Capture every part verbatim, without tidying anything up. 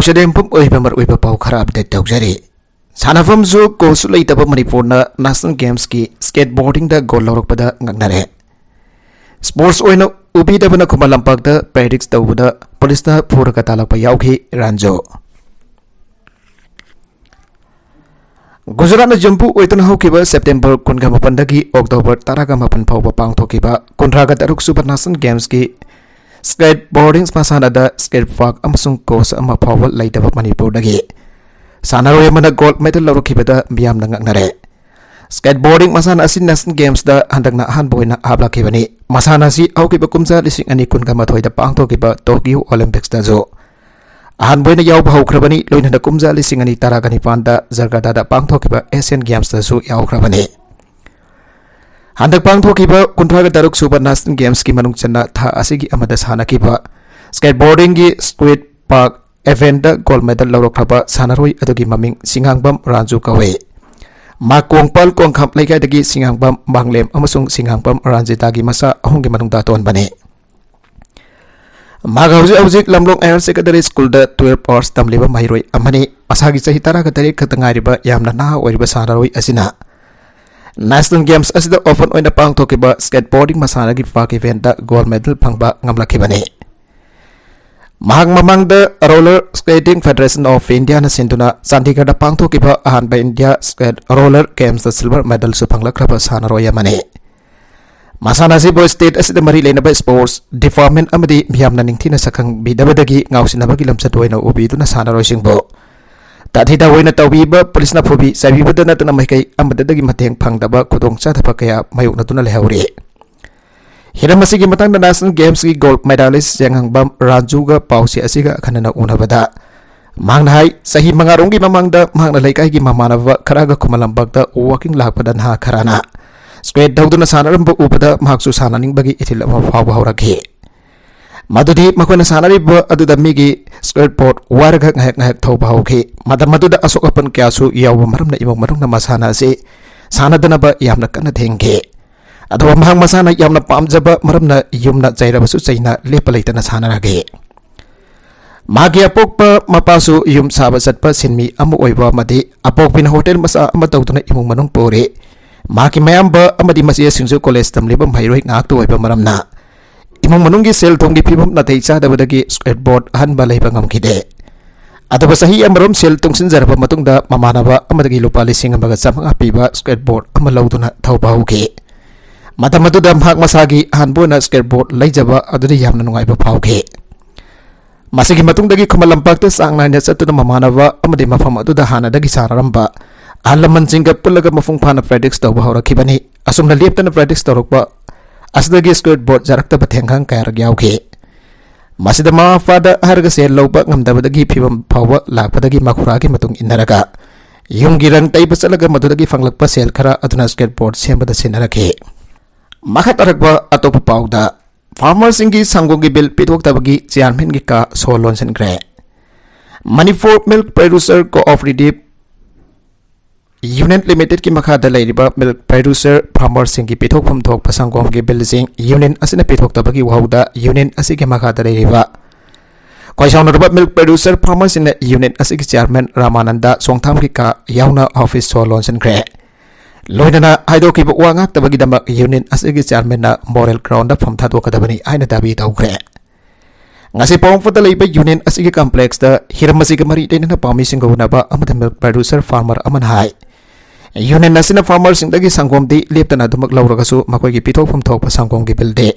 ꯆꯦꯔꯦꯝꯐꯝ ꯑꯣꯏꯕ ꯃꯔꯨꯑꯣꯏꯕ ꯄꯥꯎ ꯈꯔ ꯑꯞꯗꯦꯠ ꯇꯧꯖꯔꯤ꯫ ꯁꯥꯟꯅꯐꯝꯁꯨ ꯀꯣꯆꯁꯨ ꯂꯩꯇꯕ ꯃꯅꯤꯄꯨꯔꯅ ꯅꯦꯁꯅꯦꯜ ꯒꯦꯝꯁꯀꯤ ꯁ꯭ꯀꯦꯠ ꯕꯣꯔꯗꯤꯡꯗ ꯒꯣꯜ ꯂꯧꯔꯛꯄꯗ ꯉꯛꯅꯔꯦ꯫ ꯁ꯭ꯄꯣꯔꯠꯁ ꯑꯣꯏꯅ ꯎꯕꯤꯗꯕꯅ ꯈꯨꯃꯟ ꯂꯝꯄꯥꯛꯇ ꯄ꯭ꯔꯦꯛꯇꯤꯁ ꯇꯧꯕꯗ ꯄꯨꯂꯤꯁꯅ ꯐꯨꯔꯒ ꯇꯥꯜꯂꯛꯄ ꯌꯥꯎꯈꯤ꯫ ꯔꯥꯟꯖꯣ꯫ ꯒꯨꯖꯔꯥꯠꯅ ꯌꯨꯝꯕꯨ ꯑꯣꯏꯗꯨꯅ ꯍꯧꯈꯤꯕ ꯁꯦꯞꯇꯦꯝꯕꯔ ꯀꯨꯟꯒ ꯃꯥꯄꯟꯗꯒꯤ ꯑꯣꯛꯇꯣꯕꯔ ꯇꯔꯥꯒ ꯃꯥꯄꯟ ꯐꯥꯎꯕ ꯄꯥꯡꯊꯣꯛꯈꯤꯕ ꯀꯨꯟꯊ꯭ꯔꯥꯒ ꯇꯔꯨꯛ ꯁꯨꯕ ꯅꯦꯁꯅꯦꯜ ꯒꯦꯝꯁꯀꯤ ꯁ꯭ꯀꯦꯠ ꯕꯣꯔꯗꯤꯡ ꯃꯁꯥꯟꯅꯗ ꯁ꯭ꯀꯦꯠ ꯄꯥꯔꯛ ꯑꯃꯁꯨꯡ ꯀꯣꯆ ꯑꯃ ꯐꯥꯎꯕ ꯂꯩꯇꯕ ꯃꯅꯤꯄꯨꯔꯗꯒꯤ ꯁꯥꯟꯅꯔꯣꯏ ꯑꯃꯅ ꯒꯣꯜꯗ ꯃꯦꯗꯜ ꯂꯧꯔꯛꯈꯤꯕꯗ ꯃꯤꯌꯥꯝꯅ ꯉꯛꯅꯔꯦ꯫ ꯁ꯭ꯀꯦꯠ ꯕꯣꯔꯗꯤꯡ ꯃꯁꯥꯟꯅ ꯑꯁꯤ ꯅꯦꯁꯅꯦꯜ ꯒꯦꯝꯁꯇ ꯍꯟꯗꯛꯅ ꯑꯍꯥꯟꯕ ꯑꯣꯏꯅ ꯍꯥꯞꯂꯛꯈꯤꯕꯅꯤ꯫ ꯃꯁꯥꯟꯅ ꯑꯁꯤ ꯍꯧꯈꯤꯕ ꯀꯨꯝꯖꯥ ꯂꯤꯁꯤꯡ ꯑꯅꯤ ꯀꯨꯟꯒ ꯃꯥꯊꯣꯏꯗ ꯄꯥꯡꯊꯣꯛꯈꯤꯕ ꯇꯣꯀꯤꯌꯣ ꯑꯣꯂꯤꯝꯄꯤꯛꯁꯇꯁꯨ ꯑꯍꯥꯟꯕ ꯑꯣꯏꯅ ꯌꯥꯎꯕ ꯍꯧꯈ꯭ꯔꯕꯅꯤ꯫ ꯂꯣꯏꯅꯅ ꯀꯨꯝꯖꯥ ꯂꯤꯁꯤꯡ ꯑꯅꯤ ꯇꯔꯥꯒ ꯅꯤꯄꯥꯟꯗ ꯖꯔꯒꯗꯥꯗ ꯄꯥꯡꯊꯣꯛꯈꯤꯕ ꯑꯦꯁꯤꯌꯥꯟ ꯒꯦꯝꯁꯇꯁꯨ ꯌꯥꯎꯈ꯭ꯔꯕꯅꯤ꯫ ꯍꯟꯗꯛ ꯄꯥꯡꯊꯣꯛꯈꯤꯕ ꯀꯨꯟꯊ꯭ꯔꯥꯒ ꯇꯔꯨꯛ ꯁꯨꯕ ꯅꯦꯁꯅꯦꯜ ꯒꯦꯝꯁꯀꯤ ꯃꯅꯨꯡ ꯆꯟꯅ ꯊꯥ ꯑꯁꯤꯒꯤ ꯑꯃꯗ ꯁꯥꯟꯅꯈꯤꯕ ꯁ꯭ꯀꯦꯠ ꯕꯣꯔꯗꯤꯡꯒꯤ ꯁ꯭ꯀꯦꯠ ꯄꯥꯔꯛ ꯏꯚꯦꯟꯠꯇ ꯒꯣꯜꯗ ꯃꯦꯗꯜ ꯂꯧꯔꯛꯈ꯭ꯔꯕ ꯁꯥꯟꯅꯔꯣꯏ ꯑꯗꯨꯒꯤ ꯃꯃꯤꯡ ꯁꯤꯡꯉꯥꯡꯕꯝ ꯔꯥꯟꯖꯨ ꯀꯧꯏ꯫ ꯃꯍꯥꯛ ꯀꯣꯡꯄꯥꯜ ꯀꯣꯡꯈꯥꯝ ꯂꯩꯀꯥꯏꯗꯒꯤ ꯁꯤꯡꯉꯥꯡꯕꯝ ꯃꯥꯡꯂꯦꯝ ꯑꯃꯁꯨꯡ ꯁꯤꯡꯉꯥꯡꯕꯝ ꯔꯥꯟꯖꯤꯇꯥꯒꯤ ꯃꯆꯥ ꯑꯍꯨꯝꯒꯤ ꯃꯅꯨꯡꯗ ꯑꯇꯣꯟꯕꯅꯤ꯫ ꯃꯍꯥꯛ ꯍꯧꯖꯤꯛ ꯍꯧꯖꯤꯛ ꯂꯝꯂꯣꯡ ꯍꯥꯌꯔ ꯁꯦꯀꯦꯟꯗꯔꯤ ꯁ꯭ꯀꯨꯜꯗ ꯇꯨꯌꯦꯜꯐ ꯑꯥꯔꯠꯁ ꯇꯝꯂꯤꯕ ꯃꯍꯩꯔꯣꯏ ꯑꯃꯅꯤ꯫ ꯃꯁꯥꯒꯤ ꯆꯍꯤ ꯇꯔꯥꯒ ꯇꯔꯦꯠ ꯈꯛꯇ ꯉꯥꯏꯔꯤꯕ ꯌꯥꯝꯅ ꯅꯍꯥ ꯑꯣꯏꯔꯤꯕ ꯁꯥꯟꯅꯔꯣꯏ ꯑꯁꯤꯅ ꯅꯦꯁꯅꯦꯜ ꯒꯦꯝꯁ ꯑꯁꯤꯗ ꯑꯣꯄꯟ ꯑꯣꯏꯅ ꯄꯥꯡꯊꯣꯛꯈꯤꯕ ꯁ꯭ꯀꯦꯠ ꯕꯣꯔꯗꯤꯡ ꯃꯁꯥꯟꯅꯒꯤ ꯄꯥꯔꯛ ꯏꯚꯦꯟꯠꯇ ꯒꯣꯜꯗ ꯃꯦꯗꯜ ꯐꯪꯕ ꯉꯝꯂꯛꯈꯤꯕꯅꯤ꯫ ꯃꯍꯥꯛ ꯃꯃꯥꯡꯗ ꯔꯣꯂꯔ ꯁ꯭ꯀꯦꯇꯤꯡ ꯐꯦꯗꯔꯦꯁꯟ ꯑꯣꯐ ꯏꯟꯗꯤꯌꯥꯅ ꯁꯤꯟꯗꯨꯅ ꯆꯥꯟꯗꯤꯒꯔꯗ ꯄꯥꯡꯊꯣꯛꯈꯤꯕ ꯑꯍꯥꯟꯕ ꯏꯟꯗꯤꯌꯥ ꯁ꯭ꯀꯦꯠ ꯔꯣꯂꯔ ꯒꯦꯝꯁꯇ ꯁꯤꯜꯚꯔ ꯃꯦꯗꯜꯁꯨ ꯐꯪꯂꯛꯈ꯭ꯔꯕ ꯁꯥꯟꯅꯔꯣꯏ ꯑꯃꯅꯤ꯫ ꯃꯁꯥꯟꯅ ꯑꯁꯤꯕꯨ ꯁ꯭ꯇꯦꯠ ꯑꯁꯤꯗ ꯃꯔꯤ ꯂꯩꯅꯕ ꯁ꯭ꯄꯣꯔꯠꯁ ꯗꯤꯄꯥꯔꯠꯃꯦꯟꯠ ꯑꯃꯗꯤ ꯃꯤꯌꯥꯝꯅ ꯅꯤꯡꯊꯤꯅ ꯁꯛꯈꯪꯕꯤꯗꯕꯗꯒꯤ ꯉꯥꯎꯁꯤꯟꯅꯕꯒꯤ ꯂꯝꯆꯠ ꯑꯣꯏꯅ ꯎꯕꯤꯗꯨꯅ ꯁꯥꯟꯅꯔꯣꯏꯁꯤꯡꯕꯨ ꯇꯥꯊꯤ ꯇꯥꯑꯣꯏꯅ ꯇꯧꯕꯤꯕ, ꯄꯨꯂꯤꯁꯅ ꯐꯨꯕꯤ ꯆꯩꯕꯤꯕꯗ ꯅꯠꯇꯅ ꯃꯥꯏꯀꯩ ꯑꯃꯠꯇꯗꯒꯤ ꯃꯇꯦꯡ ꯐꯪꯗꯕ ꯈꯨꯗꯣꯡꯆꯥꯗꯕ ꯀꯌꯥ ꯃꯥꯌꯣꯛꯅꯗꯨꯅ ꯂꯩꯍꯧꯔꯤ꯫ ꯍꯤꯔꯝ ꯑꯁꯤꯒꯤ ꯃꯇꯥꯡꯗ ꯅꯦꯁꯅꯦꯜ ꯒꯦꯝꯁꯀꯤ ꯒꯣꯜꯗ ꯃꯦꯗꯥꯂꯤꯁ ꯆꯦꯡꯉꯥꯡꯕꯝ ꯔꯥꯟꯖꯨꯒ ꯄꯥꯎꯆꯦ ꯑꯁꯤꯒ ꯑꯈꯟꯅꯅ ꯎꯅꯕꯗ ꯃꯍꯥꯛꯅ ꯍꯥꯏ, ꯆꯍꯤ ꯃꯉꯥꯔꯣꯝꯒꯤ ꯃꯃꯥꯡꯗ ꯃꯍꯥꯛꯅ ꯂꯩꯀꯥꯏꯒꯤ ꯃꯃꯥꯟꯅꯕ ꯈꯔꯒ ꯈꯨꯃꯟ ꯂꯝꯄꯥꯛꯇ ꯋꯥꯀꯤꯡ ꯂꯥꯛꯄꯗ ꯅꯍꯥ ꯈꯔꯅ ꯁ꯭ꯀꯦꯠ ꯇꯧꯗꯨꯅ ꯁꯥꯟꯅꯔꯝꯕ ꯎꯕꯗ ꯃꯍꯥꯛꯁꯨ ꯁꯥꯟꯅꯅꯤꯡꯕꯒꯤ ꯏꯊꯤꯜ ꯑꯃ ꯐꯥꯎꯕ ꯍꯧꯔꯛꯈꯤ꯫ ꯃꯗꯨꯗꯤ ꯃꯈꯣꯏꯅ ꯁꯥꯟꯅꯔꯤꯕ ꯑꯗꯨꯗ ꯃꯤꯒꯤ ꯁ꯭ꯀꯦꯠ ꯕꯣꯔꯗ ꯋꯥꯏꯔꯒ ꯉꯥꯏꯍꯥꯛ ꯉꯥꯏꯍꯥꯛ ꯊꯧꯕ ꯍꯧꯈꯤ꯫ ꯃꯇꯝ ꯑꯗꯨꯗ ꯑꯁꯣꯛ ꯑꯄꯟ ꯀꯌꯥꯁꯨ ꯌꯥꯎꯕ ꯃꯔꯝꯅ ꯏꯃꯨꯡ ꯃꯅꯨꯡꯅ ꯃꯁꯥꯟꯅ ꯑꯁꯤ ꯁꯥꯟꯅꯗꯅꯕ ꯌꯥꯝꯅ ꯀꯟꯅ ꯊꯦꯡꯈꯤ꯫ ꯑꯗꯨꯒ ꯃꯍꯥꯛ ꯃꯁꯥꯅ ꯌꯥꯝꯅ ꯄꯥꯝꯖꯕ ꯃꯔꯝꯅ ꯌꯨꯝꯅ ꯆꯩꯔꯕꯁꯨ ꯆꯩꯅ ꯂꯦꯞꯄ ꯂꯩꯇꯅ ꯁꯥꯟꯅꯔꯛꯈꯤ꯫ ꯃꯍꯥꯛꯀꯤ ꯑꯄꯣꯛꯄ ꯃꯄꯥꯁꯨ ꯌꯨꯝ ꯁꯥꯕ ꯆꯠꯄ ꯁꯤꯟꯃꯤ ꯑꯃ ꯑꯣꯏꯕ ꯑꯃꯗꯤ ꯑꯄꯣꯛꯄꯤꯅ ꯍꯣꯇꯦꯜ ꯃꯆꯥ ꯑꯃ ꯇꯧꯗꯨꯅ ꯏꯃꯨꯡ ꯃꯅꯨꯡ ꯄꯨꯔꯤ꯫ ꯃꯍꯥꯛꯀꯤ ꯃꯌꯥꯝꯕ ꯑꯃꯗꯤ ꯃꯆꯦꯁꯤꯡꯁꯨ ꯀꯣꯂꯦꯖ ꯇꯝꯂꯤꯕ ꯃꯍꯩꯔꯣꯏ ꯉꯥꯛꯇ ꯑꯣꯏꯕ ꯃꯔꯝꯅ ꯏꯃꯨꯡ ꯃꯅꯨꯡꯒꯤ ꯁꯦꯜ ꯊꯨꯝꯒꯤ ꯐꯤꯕꯝ ꯅꯥꯇꯩ ꯆꯥꯗꯕꯗꯒꯤ ꯁ꯭ꯀꯦꯠꯕꯣꯔꯗ ꯑꯍꯟꯕ ꯂꯩꯕ ꯉꯝꯈꯤꯗꯦ꯫ ꯑꯗꯨꯕꯨ ꯆꯍꯤ ꯑꯃꯔꯣꯝ ꯁꯦꯜ ꯇꯨꯡꯁꯤꯟꯖꯔꯕ ꯃꯇꯨꯡꯗ ꯃꯃꯥꯟꯅꯕ ꯑꯃꯗꯒꯤ ꯂꯨꯄꯥ ꯂꯤꯁꯤꯡ ꯑꯃꯒ ꯆꯥꯃꯉꯥ ꯄꯤꯕ ꯁ꯭ꯀꯦꯠꯕꯣꯔꯗ ꯑꯃ ꯂꯧꯗꯨꯅ ꯊꯧꯕ ꯍꯧꯈꯤ꯫ ꯃꯇꯝ ꯑꯗꯨꯗ ꯃꯍꯥꯛ ꯃꯁꯥꯒꯤ ꯑꯍꯥꯟꯕ ꯑꯣꯏꯅ ꯁ꯭ꯀꯦꯠꯕꯣꯔꯗ ꯂꯩꯖꯕ ꯑꯗꯨꯗ ꯌꯥꯝꯅ ꯅꯨꯡꯉꯥꯏꯕ ꯐꯥꯎꯈꯤ꯫ ꯃꯁꯤꯒꯤ ꯃꯇꯨꯡꯗꯒꯤ ꯈꯨꯃꯟ ꯂꯝꯄꯥꯛꯇ ꯆꯥꯡ ꯅꯥꯏꯅ ꯆꯠꯇꯨꯅ ꯃꯃꯥꯟꯅꯕ ꯑꯃꯗꯤ ꯃꯐꯝ ꯑꯗꯨꯗ ꯍꯥꯟꯅꯗꯒꯤ ꯁꯥꯟꯅꯔꯝꯕ ꯑꯍꯜ ꯂꯃꯟꯁꯤꯡꯒ ꯄꯨꯜꯂꯒ ꯃꯄꯨꯡ ꯐꯥꯅ ꯄ꯭ꯔꯦꯛꯇꯤꯁ ꯇꯧꯕ ꯍꯧꯔꯛꯈꯤꯕꯅꯤ꯫ ꯑꯁꯨꯝꯅ ꯂꯦꯞꯇꯅ ꯄ꯭ꯔꯦꯛꯇꯤꯁ ꯇꯧꯔꯛꯄ ꯑꯁꯤꯗꯒꯤ ꯁ꯭ꯀꯦꯠꯕꯣꯔꯗ ꯌꯥꯔꯛꯇꯕ ꯊꯦꯡꯈꯥꯡ ꯀꯌꯥꯔꯛ ꯌꯥꯎꯈꯤ꯫ ꯃꯁꯤꯗ ꯃꯃꯥ ꯃꯄꯥꯗ ꯍꯥꯏꯔꯒ ꯁꯦꯜ ꯂꯧꯕ ꯉꯝꯗꯕꯗꯒꯤ ꯐꯤꯕꯝ ꯐꯥꯎꯕ ꯂꯥꯛꯄꯗꯒꯤ ꯃꯈꯨꯔꯥꯒꯤ ꯃꯇꯨꯡ ꯏꯟꯅꯔꯒ ꯌꯨꯝꯒꯤ ꯔꯪ ꯇꯩꯕ ꯆꯠꯂꯒ ꯃꯗꯨꯗꯒꯤ ꯐꯪꯂꯛꯄ ꯁꯦꯜ ꯈꯔ ꯑꯗꯨꯅ ꯁ꯭ꯀꯦꯠꯕꯣꯔꯗ ꯁꯦꯝꯕꯗ ꯁꯤꯖꯤꯟꯅꯔꯛꯈꯤ꯫ ꯃꯈꯥ ꯇꯥꯔꯛꯄ ꯑꯇꯣꯞꯄ ꯄꯥꯎꯗ, ꯐꯥꯔꯃꯔꯁꯤꯡꯒꯤ ꯁꯪꯒꯣꯝꯒꯤ ꯕꯤꯜ ꯄꯤꯊꯣꯛꯇꯕꯒꯤ ꯆꯤꯌꯥꯔꯃꯦꯟꯒꯤ ꯀꯥ ꯁꯣ ꯂꯣꯟꯁꯤꯟꯈ꯭ꯔꯦ꯫ Manipur milk producer cooperative union ꯂꯤꯃꯤꯇꯦꯗꯀꯤ ꯃꯈꯥꯗ ꯂꯩꯔꯤꯕ ꯃꯤꯜꯛ ꯄ꯭ꯔꯗ꯭ꯌꯨꯁꯔ ꯐꯥꯔꯃꯔꯁꯤꯡꯒꯤ ꯄꯤꯊꯣꯛꯐꯝ ꯊꯣꯛꯄ ꯁꯪꯒꯣꯝꯒꯤ ꯕꯤꯜꯁꯤꯡ ꯌꯨꯅꯤꯌꯟ ꯑꯁꯤꯅ ꯄꯤꯊꯣꯛꯇꯕꯒꯤ ꯋꯥꯍꯧꯗ ꯌꯨꯅꯤꯌꯟ ꯑꯁꯤꯒꯤ ꯃꯈꯥꯗ ꯂꯩꯔꯤꯕ ꯈꯣꯏꯁꯥꯎꯅꯔꯕ ꯃꯤꯜꯛ ꯄ꯭ꯔꯗ꯭ꯌꯨꯁꯔ ꯐꯥꯔꯃꯔꯁꯤꯡꯅ ꯌꯨꯅꯤꯌꯟ ꯑꯁꯤꯒꯤ ꯆꯤꯌꯥꯔꯃꯦꯟ ꯔꯥꯃꯥꯅꯟꯗ ꯁꯣꯡꯊꯥꯝꯒꯤ ꯀꯥ ꯌꯥꯎꯅ ꯑꯣꯐꯤꯁ ꯁꯣ ꯂꯣꯟꯁꯤꯟꯈ꯭ꯔꯦ꯫ ꯂꯣꯏꯅꯅ ꯍꯥꯏꯗꯣꯛꯈꯤꯕ ꯋꯥ ꯉꯥꯛꯇꯕꯒꯤꯗꯃꯛ ꯌꯨꯅꯤꯌꯟ ꯑꯁꯤꯒꯤ ꯆꯤꯌꯥꯔꯃꯦꯟꯅ ꯃꯣꯔꯦꯜ ꯒ꯭ꯔꯥꯎꯟꯗ ꯐꯝ ꯊꯥꯗꯣꯛꯀꯗꯕꯅꯤ ꯍꯥꯏꯅ ꯗꯥꯕꯤ ꯇꯧꯈ꯭ꯔꯦ꯫ ꯉꯁꯤ ꯄꯣꯔꯣꯝꯄꯥꯠꯇ ꯂꯩꯕ ꯌꯨꯅꯤꯌꯟ ꯑꯁꯤꯒꯤ ꯀꯝꯄ꯭ꯂꯦꯛꯁꯇ ꯍꯤꯔꯝ ꯑꯁꯤꯒ ꯃꯔꯤ ꯂꯩꯅꯅ ꯄꯥꯎꯃꯤꯁꯤꯡꯒ ꯎꯅꯕ ꯑꯃꯗ ꯃꯤꯜꯛ ꯄ꯭ꯔꯗ꯭ꯌꯨꯁꯔ ꯐꯥꯔꯃꯔ ꯑꯃꯅ ꯍꯥꯏ, ꯌꯨꯅꯤꯌꯟ ꯑꯁꯤꯅ ꯐꯥꯔꯃꯔꯁꯤꯡꯗꯒꯤ ꯁꯪꯒꯣꯝꯗꯤ ꯂꯦꯞꯇꯅ ꯑꯗꯨꯃꯛ ꯂꯧꯔꯒꯁꯨ ꯃꯈꯣꯏꯒꯤ ꯄꯤꯊꯣꯛꯐꯝ ꯊꯣꯛꯄ ꯁꯪꯒꯣꯝꯒꯤ ꯕꯤꯜꯗꯤ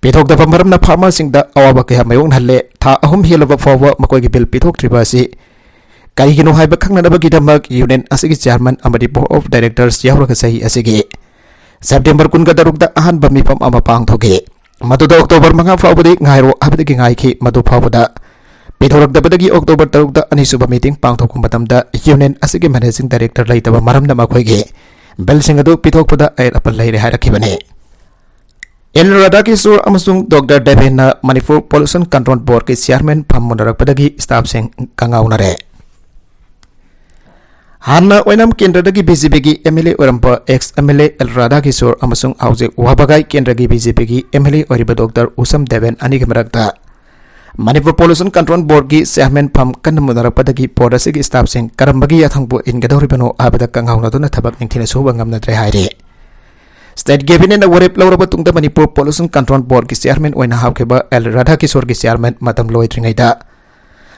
ꯄꯤꯊꯣꯛꯇꯕ ꯃꯔꯝꯅ ꯐꯥꯔꯃꯔꯁꯤꯡꯗ ꯑꯋꯥꯕ ꯀꯌꯥ ꯃꯥꯌꯣꯛꯅꯍꯜꯂꯦ꯫ ꯊꯥ ꯑꯍꯨꯝ ꯍꯦꯜꯂꯕ ꯐꯥꯎꯕ ꯃꯈꯣꯏꯒꯤ ꯕꯤꯜ ꯄꯤꯊꯣꯛꯇ꯭ꯔꯤꯕ ꯑꯁꯤ ꯀꯔꯤꯒꯤꯅꯣ ꯍꯥꯏꯕ ꯈꯪꯅꯅꯕꯒꯤꯗꯃꯛ ꯌꯨꯅꯤꯌꯟ ꯑꯁꯤꯒꯤ ꯆꯤꯌꯥꯔꯃꯦꯟ ꯑꯃꯗꯤ ꯕꯣꯔꯗ ꯑꯣꯐ ꯗꯥꯏꯔꯦꯛꯇꯔꯁ ꯌꯥꯎꯔꯒ ꯆꯍꯤ ꯑꯁꯤꯒꯤ ꯁꯦꯞꯇꯦꯝꯕꯔ ꯀꯨꯟꯒ ꯇꯔꯨꯛꯇ ꯑꯍꯥꯟꯕ ꯃꯤꯐꯝ ꯑꯃ ꯄꯥꯡꯊꯣꯛꯈꯤ꯫ ꯃꯗꯨꯗ ꯑꯣꯛꯇꯣꯕꯔ ꯃꯉꯥ ꯐꯥꯎꯕꯗꯤ ꯉꯥꯏꯔꯣ ꯍꯥꯏꯕꯗꯒꯤ ꯉꯥꯏꯈꯤ꯫ ꯃꯗꯨ ꯐꯥꯎꯕꯗ ꯄꯤꯊꯣꯔꯛꯇꯕꯗꯒꯤ ꯑꯣꯛꯇꯣꯕꯔ ꯇꯔꯨꯛꯇ ꯑꯅꯤꯁꯨꯕ ꯃꯤꯇꯤꯡ ꯄꯥꯡꯊꯣꯛꯄ ꯃꯇꯝꯗ ꯌꯨꯅꯤꯌꯟ ꯑꯁꯤꯒꯤ ꯃꯦꯅꯦꯖꯤꯡ ꯗꯥꯏꯔꯦꯛꯇꯔ ꯂꯩꯇꯕ ꯃꯔꯝꯅ ꯃꯈꯣꯏꯒꯤ ꯕꯤꯜꯁꯤꯡ ꯑꯗꯨ ꯄꯤꯊꯣꯛꯄꯗ ꯑꯌꯦꯠ ꯑꯄꯟ ꯂꯩꯔꯦ ꯍꯥꯏꯔꯛꯈꯤꯕꯅꯤ꯫ ꯑꯦꯜ ꯔꯥꯙꯥꯀꯤꯁꯣꯔ ꯑꯃꯁꯨꯡ ꯗꯣꯛꯇꯔ ꯗꯦꯕꯦꯟꯅ ꯃꯅꯤꯄꯨꯔ ꯄꯣꯂꯨꯁꯟ ꯀꯟꯇ꯭ꯔꯣꯜ ꯕꯣꯔꯗꯀꯤ ꯆꯤꯌꯥꯔꯃꯦꯟ ꯐꯝ ꯃꯨꯟꯅꯔꯛꯄꯗꯒꯤ ꯁ꯭ꯇꯥꯐꯁꯤꯡ ꯀꯪꯉꯥꯎꯅꯔꯦ꯫ ꯍꯥꯟꯅ ꯑꯣꯏꯅꯥꯝ ꯀꯦꯟꯗ꯭ꯔꯗꯒꯤ ꯕꯤ ꯖꯦ ꯄꯤꯒꯤ ꯑꯦꯝ ꯑꯦꯜ ꯑꯦ ꯑꯣꯏꯔꯝꯕ ex M L A L Radhakishor ꯑꯃꯁꯨꯡ ꯍꯧꯖꯤꯛ ꯋꯥꯕꯒꯥꯏ ꯀꯦꯟꯗ꯭ꯔꯒꯤ ꯕꯤ ꯖꯦ ꯄꯤꯒꯤ ꯑꯦꯝ ꯑꯦꯜ ꯑꯦ ꯑꯣꯏꯔꯤꯕ ꯗꯣꯛꯇꯔ ꯎꯁꯝ ꯗꯦꯕꯦꯟ ꯑꯅꯤꯒꯤ ꯃꯔꯛꯇ ꯃꯅꯤꯄꯨꯔ ꯄꯣꯂꯨꯁꯟ ꯀꯟꯇ꯭ꯔꯣꯜ ꯕꯣꯔꯗꯀꯤ ꯆꯤꯌꯥꯔꯃꯦꯟ ꯐꯝ ꯀꯟꯅ ꯃꯨꯟꯅꯔꯛꯄꯗꯒꯤ ꯕꯣꯔꯗ ꯑꯁꯤꯒꯤ ꯁ꯭ꯇꯥꯐꯁꯤꯡ ꯀꯔꯝꯕꯒꯤ ꯌꯥꯊꯪꯕꯨ ꯏꯟꯒꯗꯧꯔꯤꯕꯅꯣ ꯍꯥꯏꯕꯗ ꯀꯪꯍꯧꯅꯗꯨꯅ ꯊꯕꯛ ꯅꯤꯡꯊꯤꯅ ꯁꯨꯕ ꯉꯝꯅꯗ꯭ꯔꯦ ꯍꯥꯏꯔꯤ꯫ ꯁ꯭ꯇꯦꯠ ꯀꯦꯕꯤꯅꯦꯠꯅ ꯋꯥꯔꯦꯞ ꯂꯧꯔꯕ ꯇꯨꯡꯗ ꯃꯅꯤꯄꯨꯔ ꯄꯣꯂꯨꯁꯟ ꯀꯟꯇ꯭ꯔꯣꯜ ꯕꯣꯔꯗꯀꯤ ꯆꯤꯌꯥꯔꯃꯦꯟ ꯑꯣꯏꯅ ꯍꯥꯞꯈꯤꯕ ꯑꯦꯜ ꯔꯥꯙꯥꯀꯤꯁꯣꯔꯒꯤ ꯆꯤꯌꯥꯔꯃꯦꯟ ꯃꯇꯝ ꯂꯣꯏꯗ꯭ꯔꯤꯉꯩꯗ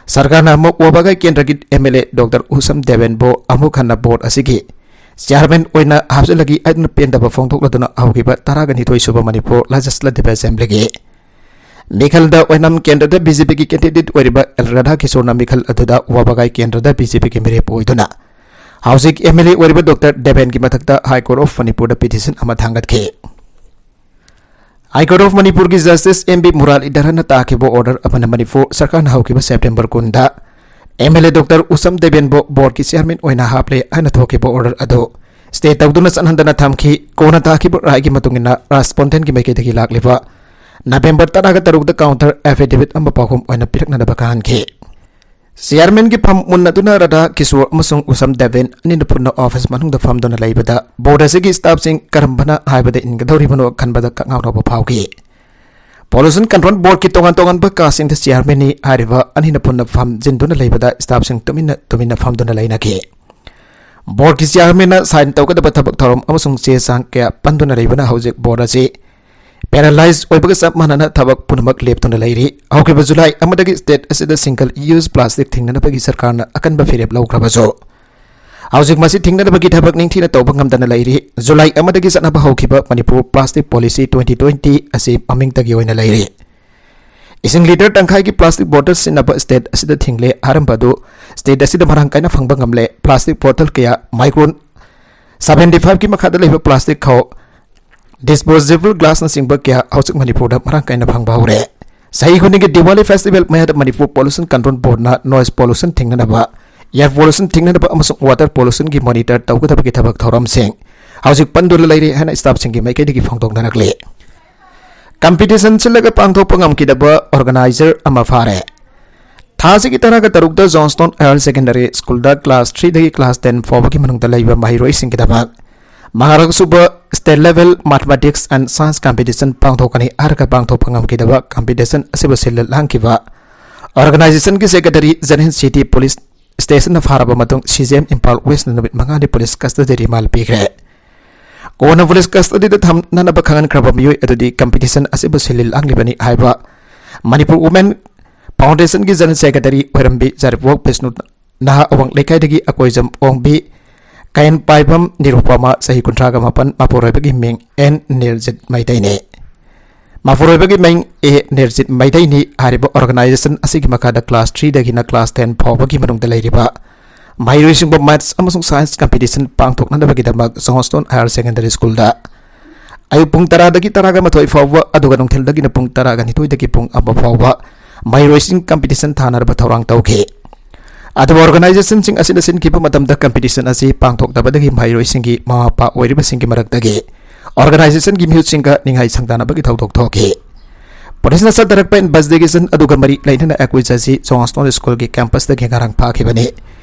ꯁꯔꯀꯥꯔꯅ ꯑꯃꯨꯛ ꯋꯥꯕꯒꯥꯏ ꯀꯦꯟꯗ꯭ꯔꯒꯤ M L A doctor Usham ꯗꯦꯕꯦꯟꯕꯨ ꯑꯃꯨꯛ ꯍꯟꯅ ꯕꯣꯔꯗ ꯑꯁꯤꯒꯤ ꯆꯤꯌꯥꯔꯃꯦꯟ ꯑꯣꯏꯅ ꯍꯥꯞꯆꯤꯜꯂꯒꯦ ꯍꯥꯏꯗꯨꯅ ꯄꯦꯟꯗꯕ ꯐꯣꯡꯗꯣꯛꯂꯗꯨꯅ ꯍꯧꯈꯤꯕ ꯇꯔꯥꯒ ꯅꯤꯊꯣꯏ ꯁꯨꯕ ꯃꯅꯤꯄꯨꯔ ꯂꯦꯖꯤꯁꯂꯦꯇꯤꯚ ꯑꯦꯁꯦꯝꯕ꯭ꯂꯤꯒꯤ ꯃꯤꯈꯜꯗ ꯑꯣꯏꯅꯝ ꯀꯦꯟꯗ꯭ꯔꯗ ꯕꯤ ꯖꯦ ꯄꯤꯒꯤ ꯀꯦꯟꯗꯤꯗꯦꯠ ꯑꯣꯏꯔꯤꯕ ꯑꯦꯜ ꯔꯥꯙꯥꯀꯤꯁꯣꯔꯅ ꯃꯤꯈꯜ ꯑꯗꯨꯗ ꯋꯥꯕꯒꯥꯏ ꯀꯦꯟꯗ꯭ꯔꯗ ꯕꯤ ꯖꯦ ꯄꯤꯒꯤ ꯃꯤꯔꯦꯞ ꯑꯣꯏꯗꯨꯅ ꯍꯧꯖꯤꯛ ꯑꯦꯝ ꯑꯦꯜ ꯑꯦ ꯑꯣꯏꯔꯤꯕ ꯗꯣꯛꯇꯔ ꯗꯦꯕꯦꯟꯒꯤ ꯃꯊꯛꯇ ꯍꯥꯏ ꯀꯣꯔꯠ ꯑꯣꯐ ꯃꯅꯤꯄꯨꯔꯗ ꯄꯤꯇꯤꯁꯟ ꯑꯃ ꯊꯥꯡꯒꯠꯈꯤ꯫ ꯍꯥꯏ ꯀꯣꯔꯠ ꯑꯣꯐ ꯃꯅꯤꯄꯨꯔꯒꯤ ꯖꯁꯇꯤꯁ ꯑꯦꯝ ꯕꯤ ꯃꯨꯔꯥꯂꯤꯙꯔꯟꯅ ꯇꯥꯈꯤꯕ ꯑꯣꯔꯗꯔ ꯑꯃꯅ ꯃꯅꯤꯄꯨꯔ ꯁꯔꯀꯥꯔꯅ ꯍꯧꯈꯤꯕ ꯁꯦꯞꯇꯦꯝꯕꯔ ꯀꯨꯟꯗ M L A doctor Usham ꯗꯦꯕꯦꯟꯕꯨ ꯕꯣꯔꯗꯀꯤ ꯆꯤꯌꯥꯔꯃꯦꯟ ꯑꯣꯏꯅ ꯍꯥꯞꯂꯦ ꯍꯥꯏꯅ ꯊꯣꯛꯈꯤꯕ ꯑꯣꯔꯗꯔ ꯑꯗꯨ ꯁ꯭ꯇꯦ ꯇꯧꯗꯨꯅ ꯆꯠꯍꯟꯗꯅ ꯊꯝꯈꯤ꯫ ꯀꯣꯟꯅ ꯇꯥꯈꯤꯕ ꯔꯥꯏꯒꯤ ꯃꯇꯨꯡ ꯏꯟꯅ ꯔꯦꯁꯄꯣꯟꯗꯦꯟꯒꯤ ꯃꯥꯏꯀꯩꯗꯒꯤ ꯂꯥꯛꯂꯤꯕ ꯅꯕꯦꯝꯕꯔ ꯇꯔꯥꯒ ꯇꯔꯨꯛꯇ ꯀꯥꯎꯟꯇꯔ ꯑꯦꯐꯤꯗꯦꯚꯤꯠ ꯑꯃ ꯄꯥꯎꯈꯨꯝ ꯑꯣꯏꯅ ꯄꯤꯔꯛꯅꯅꯕ ꯈꯪꯍꯟꯈꯤ꯫ ꯆꯤꯌꯥꯔꯃꯦꯟꯒꯤ ꯐꯝ ꯃꯨꯟꯅꯗꯨꯅ ꯔꯥꯙꯥ ꯀꯤꯁꯣꯔ ꯑꯃꯁꯨꯡ ꯎꯁꯝ ꯗꯦꯕꯦꯟ ꯑꯅꯤꯅ ꯄꯨꯟꯅ ꯑꯣꯐꯤꯁ ꯃꯅꯨꯡꯗ ꯐꯝꯗꯨꯅ ꯂꯩꯕꯗ ꯕꯣꯔꯗ ꯑꯁꯤꯒꯤ ꯁ꯭ꯇꯥꯐꯁꯤꯡ ꯀꯔꯝꯕꯅ ꯍꯥꯏꯕꯗ ꯏꯟꯒꯗꯧꯔꯤꯕꯅꯣ ꯈꯟꯕꯗ ꯀꯛꯉꯥꯎꯅꯕ ꯐꯥꯎꯈꯤ꯫ ꯄꯣꯂꯨꯁꯟ ꯀꯟꯇ꯭ꯔꯣꯜ ꯕꯣꯔꯗꯀꯤ ꯇꯣꯉꯥꯟ ꯇꯣꯉꯥꯟꯕ ꯀꯥꯁꯤꯡꯗ ꯆꯤꯌꯥꯔꯃꯦꯟꯅꯤ ꯍꯥꯏꯔꯤꯕ ꯑꯅꯤꯅ ꯄꯨꯟꯅ ꯐꯝꯖꯤꯟꯗꯨꯅ ꯂꯩꯕꯗ ꯁ꯭ꯇꯥꯐꯁꯤꯡ ꯇꯨꯃꯤꯟꯅ ꯇꯨꯃꯤꯟꯅ ꯐꯝꯗꯨꯅ ꯂꯩꯅꯈꯤ꯫ ꯕꯣꯔꯗꯀꯤ ꯆꯤꯌꯥꯔꯃꯦꯟꯅ ꯁꯥꯏꯟ ꯇꯧꯒꯗꯕ ꯊꯕꯛ ꯊꯧꯔꯝ ꯑꯃꯁꯨꯡ ꯆꯦ ꯆꯥꯡ ꯀꯌꯥ ꯄꯟꯗꯨꯅ ꯂꯩꯕꯅ ꯍꯧꯖꯤꯛ ꯕꯣꯔꯗ ꯑꯁꯤ ꯄꯦꯔꯥꯂꯥꯏꯖ ꯑꯣꯏꯕꯒ ꯆꯞ ꯃꯥꯟꯅꯅ ꯊꯕꯛ ꯄꯨꯝꯅꯃꯛ ꯂꯦꯞꯇꯨꯅ ꯂꯩꯔꯤ꯫ ꯍꯧꯈꯤꯕ ꯖꯨꯂꯥꯏ ꯑꯃꯗꯒꯤ ꯁ꯭ꯇꯦꯠ ꯑꯁꯤꯗ ꯁꯤꯡꯒꯜ ꯌꯨꯁ ꯄ꯭ꯂꯥꯁꯇꯤꯛ ꯊꯤꯡꯅꯅꯕꯒꯤ ꯁꯔꯀꯥꯔꯅ ꯑꯀꯟꯕ ꯐꯤꯔꯦꯞ ꯂꯧꯈ꯭ꯔꯕꯁꯨ, ꯍꯧꯖꯤꯛ ꯃꯁꯤ ꯊꯤꯡꯅꯅꯕꯒꯤ ꯊꯕꯛ ꯅꯤꯡꯊꯤꯅ ꯇꯧꯕ ꯉꯝꯗꯅ ꯂꯩꯔꯤ꯫ ꯖꯨꯂꯥꯏ ꯑꯃꯗꯒꯤ ꯆꯠꯅꯕ ꯍꯧꯈꯤꯕ Manipur plastic policy twenty twenty ꯑꯁꯤ ꯃꯃꯤꯡꯇꯒꯤ ꯑꯣꯏꯅ ꯂꯩꯔꯤ꯫ ꯏꯁꯤꯡ ꯂꯤꯇꯔ ꯇꯪꯈꯥꯏꯒꯤ ꯄ꯭ꯂꯥꯁꯇꯤꯛ ꯕꯣꯇꯜ ꯁꯤꯖꯤꯟꯅꯕ ꯁ꯭ꯇꯦꯠ ꯑꯁꯤꯗ ꯊꯤꯡꯂꯦ ꯍꯥꯏꯔꯝꯕ ꯑꯗꯨ ꯁ꯭ꯇꯦꯠ ꯑꯁꯤꯗ ꯃꯔꯥꯡ ꯀꯥꯏꯅ ꯐꯪꯕ ꯉꯝꯂꯦ꯫ ꯄ꯭ꯂꯥꯁꯇꯤꯛ ꯕꯣꯇꯜ ꯀꯌꯥ ꯃꯥꯏꯀ꯭ꯔꯣꯟ ꯁꯚꯦꯟꯇꯤ ꯐꯥꯏꯚꯀꯤ ꯃꯈꯥꯗ ꯂꯩꯕ ꯄ꯭ꯂꯥꯁꯇꯤꯛ ꯈꯥꯎ, ꯗꯤꯁꯄꯣꯖꯦꯕꯜ ꯒ꯭ꯂꯥꯁꯅꯆꯤꯡꯕ ꯀꯌꯥ ꯍꯧꯖꯤꯛ ꯃꯅꯤꯄꯨꯔꯗ ꯃꯔꯥꯡ ꯀꯥꯏꯅ ꯐꯪꯕ ꯍꯧꯔꯦ꯫ ꯆꯍꯤ ꯈꯨꯗꯤꯡꯒꯤ ꯗꯤꯋꯥꯂꯤ ꯐꯦꯁꯇꯤꯚꯦꯜ ꯃꯌꯥꯗ ꯃꯅꯤꯄꯨꯔ ꯄꯣꯂꯨꯁꯟ ꯀꯟꯇ꯭ꯔꯣꯜ ꯕꯣꯔꯗꯅ ꯅꯣꯏꯁ ꯄꯣꯂꯨꯁꯟ ꯊꯤꯡꯅꯅꯕ, ꯑꯦꯌꯔ ꯄꯣꯂꯨꯁꯟ ꯊꯤꯡꯅꯅꯕ ꯑꯃꯁꯨꯡ ꯋꯥꯇꯔ ꯄꯣꯂꯨꯁꯟꯒꯤ ꯃꯣꯅꯤꯇꯔ ꯇꯧꯒꯗꯕꯒꯤ ꯊꯕꯛ ꯊꯧꯔꯝꯁꯤꯡ ꯍꯧꯖꯤꯛ ꯄꯟꯗꯨꯅ ꯂꯩꯔꯤ ꯍꯥꯏꯅ ꯁ꯭ꯇꯥꯐꯁꯤꯡꯒꯤ ꯃꯥꯏꯀꯩꯗꯒꯤ ꯐꯣꯡꯗꯣꯛꯅꯔꯛꯂꯤ꯫ ꯀꯝꯄꯤꯇꯤꯁꯟ ꯁꯤꯜꯂꯒ ꯄꯥꯡꯊꯣꯛꯄ ꯉꯝꯈꯤꯗꯕ ꯑꯣꯔꯒꯅꯥꯏꯖꯔ ꯑꯃ ꯐꯥꯔꯦ꯫ ꯊꯥ ꯑꯁꯤꯒꯤ ꯇꯔꯥꯒ ꯇꯔꯨꯛꯇ ꯖꯣꯟꯁꯇꯣꯟ ꯍꯥꯌꯔ ꯁꯦꯀꯦꯟꯗꯔꯤ ꯁ꯭ꯀꯨꯜꯗ ꯀ꯭ꯂꯥꯁ ꯊ꯭ꯔꯤꯗꯒꯤ ꯀ꯭ꯂꯥꯁ ꯇꯦꯟ ꯐꯥꯎꯕꯒꯤ ꯃꯅꯨꯡꯗ ꯂꯩꯕ ꯃꯍꯩꯔꯣꯏꯁꯤꯡꯒꯤꯗꯃꯛ ꯃꯉꯥꯔꯛ ꯁꯨꯕ State Level Mathematics and Science Competition ꯄꯥꯡꯊꯣꯛꯀꯅꯤ ꯍꯥꯏꯔꯒ ꯄꯥꯡꯊꯣꯛꯄ ꯉꯝꯈꯤꯗꯕ competition ꯑꯁꯤꯕꯨ ꯁꯤꯜꯂ ꯂꯥꯡꯈꯤꯕ organization ꯒꯤ secretary ꯖꯅꯤꯟ ꯁꯤꯇꯤ police station ꯅ ꯐꯥꯔꯕ ꯃꯇꯨꯡ ꯁꯤ ꯖꯤ ꯑꯦꯝ ꯏꯝꯐꯥꯜ ꯋꯦꯁꯅ ꯅꯨꯃꯤꯠ ꯃꯉꯥꯅꯤ police custody remand ꯄꯤꯈ꯭ꯔꯦ꯫ ꯀꯣꯟꯅ police custody ꯗ ꯊꯝꯅꯅꯕ ꯈꯪꯍꯟꯈ꯭ꯔꯕ ꯃꯤꯑꯣꯏ ꯑꯗꯨꯗꯤ competition ꯑꯁꯤꯕꯨ ꯁꯤꯜꯂꯤ ꯂꯥꯡꯂꯤꯕꯅꯤ ꯍꯥꯏꯕ Manipur Women Foundation ꯒꯤ General Secretary ꯑꯣꯏꯔꯝꯕꯤ ꯖꯥꯔꯤꯄꯣꯛ ꯕꯤꯁꯅꯨ ꯅꯍꯥ ꯑꯋꯥꯡ ꯂꯩꯀꯥꯏꯗꯒꯤ ꯑꯀꯣꯏꯖꯝ ꯑꯣꯡꯕꯤ, ꯀꯌꯦꯟ ꯄꯥꯏꯕꯝ ꯅꯤꯔꯨꯄꯃꯥ, ꯆꯍꯤ ꯀꯨꯟꯊ꯭ꯔꯥꯒ ꯃꯥꯄꯟ, ꯃꯄꯨꯔꯣꯏꯕꯒꯤ ꯃꯤꯡ ꯑꯦꯟ ꯅꯤꯔꯖꯤꯠ ꯃꯩꯇꯩꯅꯤ꯫ ꯃꯄꯨꯔꯣꯏꯕꯒꯤ ꯃꯤꯡ ꯑꯦ ꯅꯤꯔꯖꯤꯠ ꯃꯩꯇꯩꯅꯤ꯫ ꯍꯥꯏꯔꯤꯕ organization ꯑꯁꯤꯒꯤ ꯃꯈꯥꯗ class three ꯗꯒꯤꯅ class ten ꯐꯥꯎꯕꯒꯤ ꯃꯅꯨꯡꯗ ꯂꯩꯔꯤꯕ ꯃꯍꯩꯔꯣꯏꯁꯤꯡꯕꯨ Maths ꯑꯃꯁꯨꯡ Science competition ꯄꯥꯡꯊꯣꯛꯅꯅꯕꯒꯤꯗꯃꯛ Johnstone Higher Secondary School ꯗ ꯑꯌꯨꯛ ꯄꯨꯡ ꯇꯔꯥꯗꯒꯤ ꯇꯔꯥꯒ ꯃꯥꯊꯣꯏ ꯐꯥꯎꯕ, ꯑꯗꯨꯒ ꯅꯨꯡꯊꯤꯜꯗꯒꯤꯅ ꯄꯨꯡ ꯇꯔꯥꯒ ꯅꯤꯊꯣꯏꯗꯒꯤ ꯄꯨꯡ ꯑꯃ ꯐꯥꯎꯕ ꯃꯍꯩꯔꯣꯏꯁꯤꯡ competition ꯊꯥꯅꯅꯕ ꯊꯧꯔꯥꯡ ꯇꯧꯈꯤ꯫ ꯑꯗꯨꯕꯨ organization ꯁꯤꯡ ꯑꯁꯤꯅ ꯁꯤꯟꯈꯤꯕ ꯃꯇꯝꯗ competition ꯑꯁꯤ ꯄꯥꯡꯊꯣꯛꯇꯕꯗꯒꯤ ꯃꯍꯩꯔꯣꯏꯁꯤꯡꯒꯤ ꯃꯃꯥ ꯃꯄꯥ ꯑꯣꯏꯔꯤꯕꯁꯤꯡꯒꯤ ꯃꯔꯛꯇꯒꯤ organization ꯒꯤ ꯃꯤꯍꯨꯠꯁꯤꯡꯒ ꯅꯤꯡꯍꯩ ꯁꯪꯗꯥꯅꯕꯒꯤ ꯊꯧꯗꯣꯛ ꯊꯣꯛꯈꯤ꯫ Police ꯅ ꯆꯠꯊꯔꯛꯄ investigation ꯑꯗꯨꯒ ꯃꯔꯤ ꯂꯩꯅꯅ ꯑꯀꯣꯏꯖ ꯑꯁꯤ Johnstone School ꯒꯤ campus ꯗꯒꯤ ꯉꯔꯥꯡ ꯐꯥꯈꯤꯕꯅꯤ꯫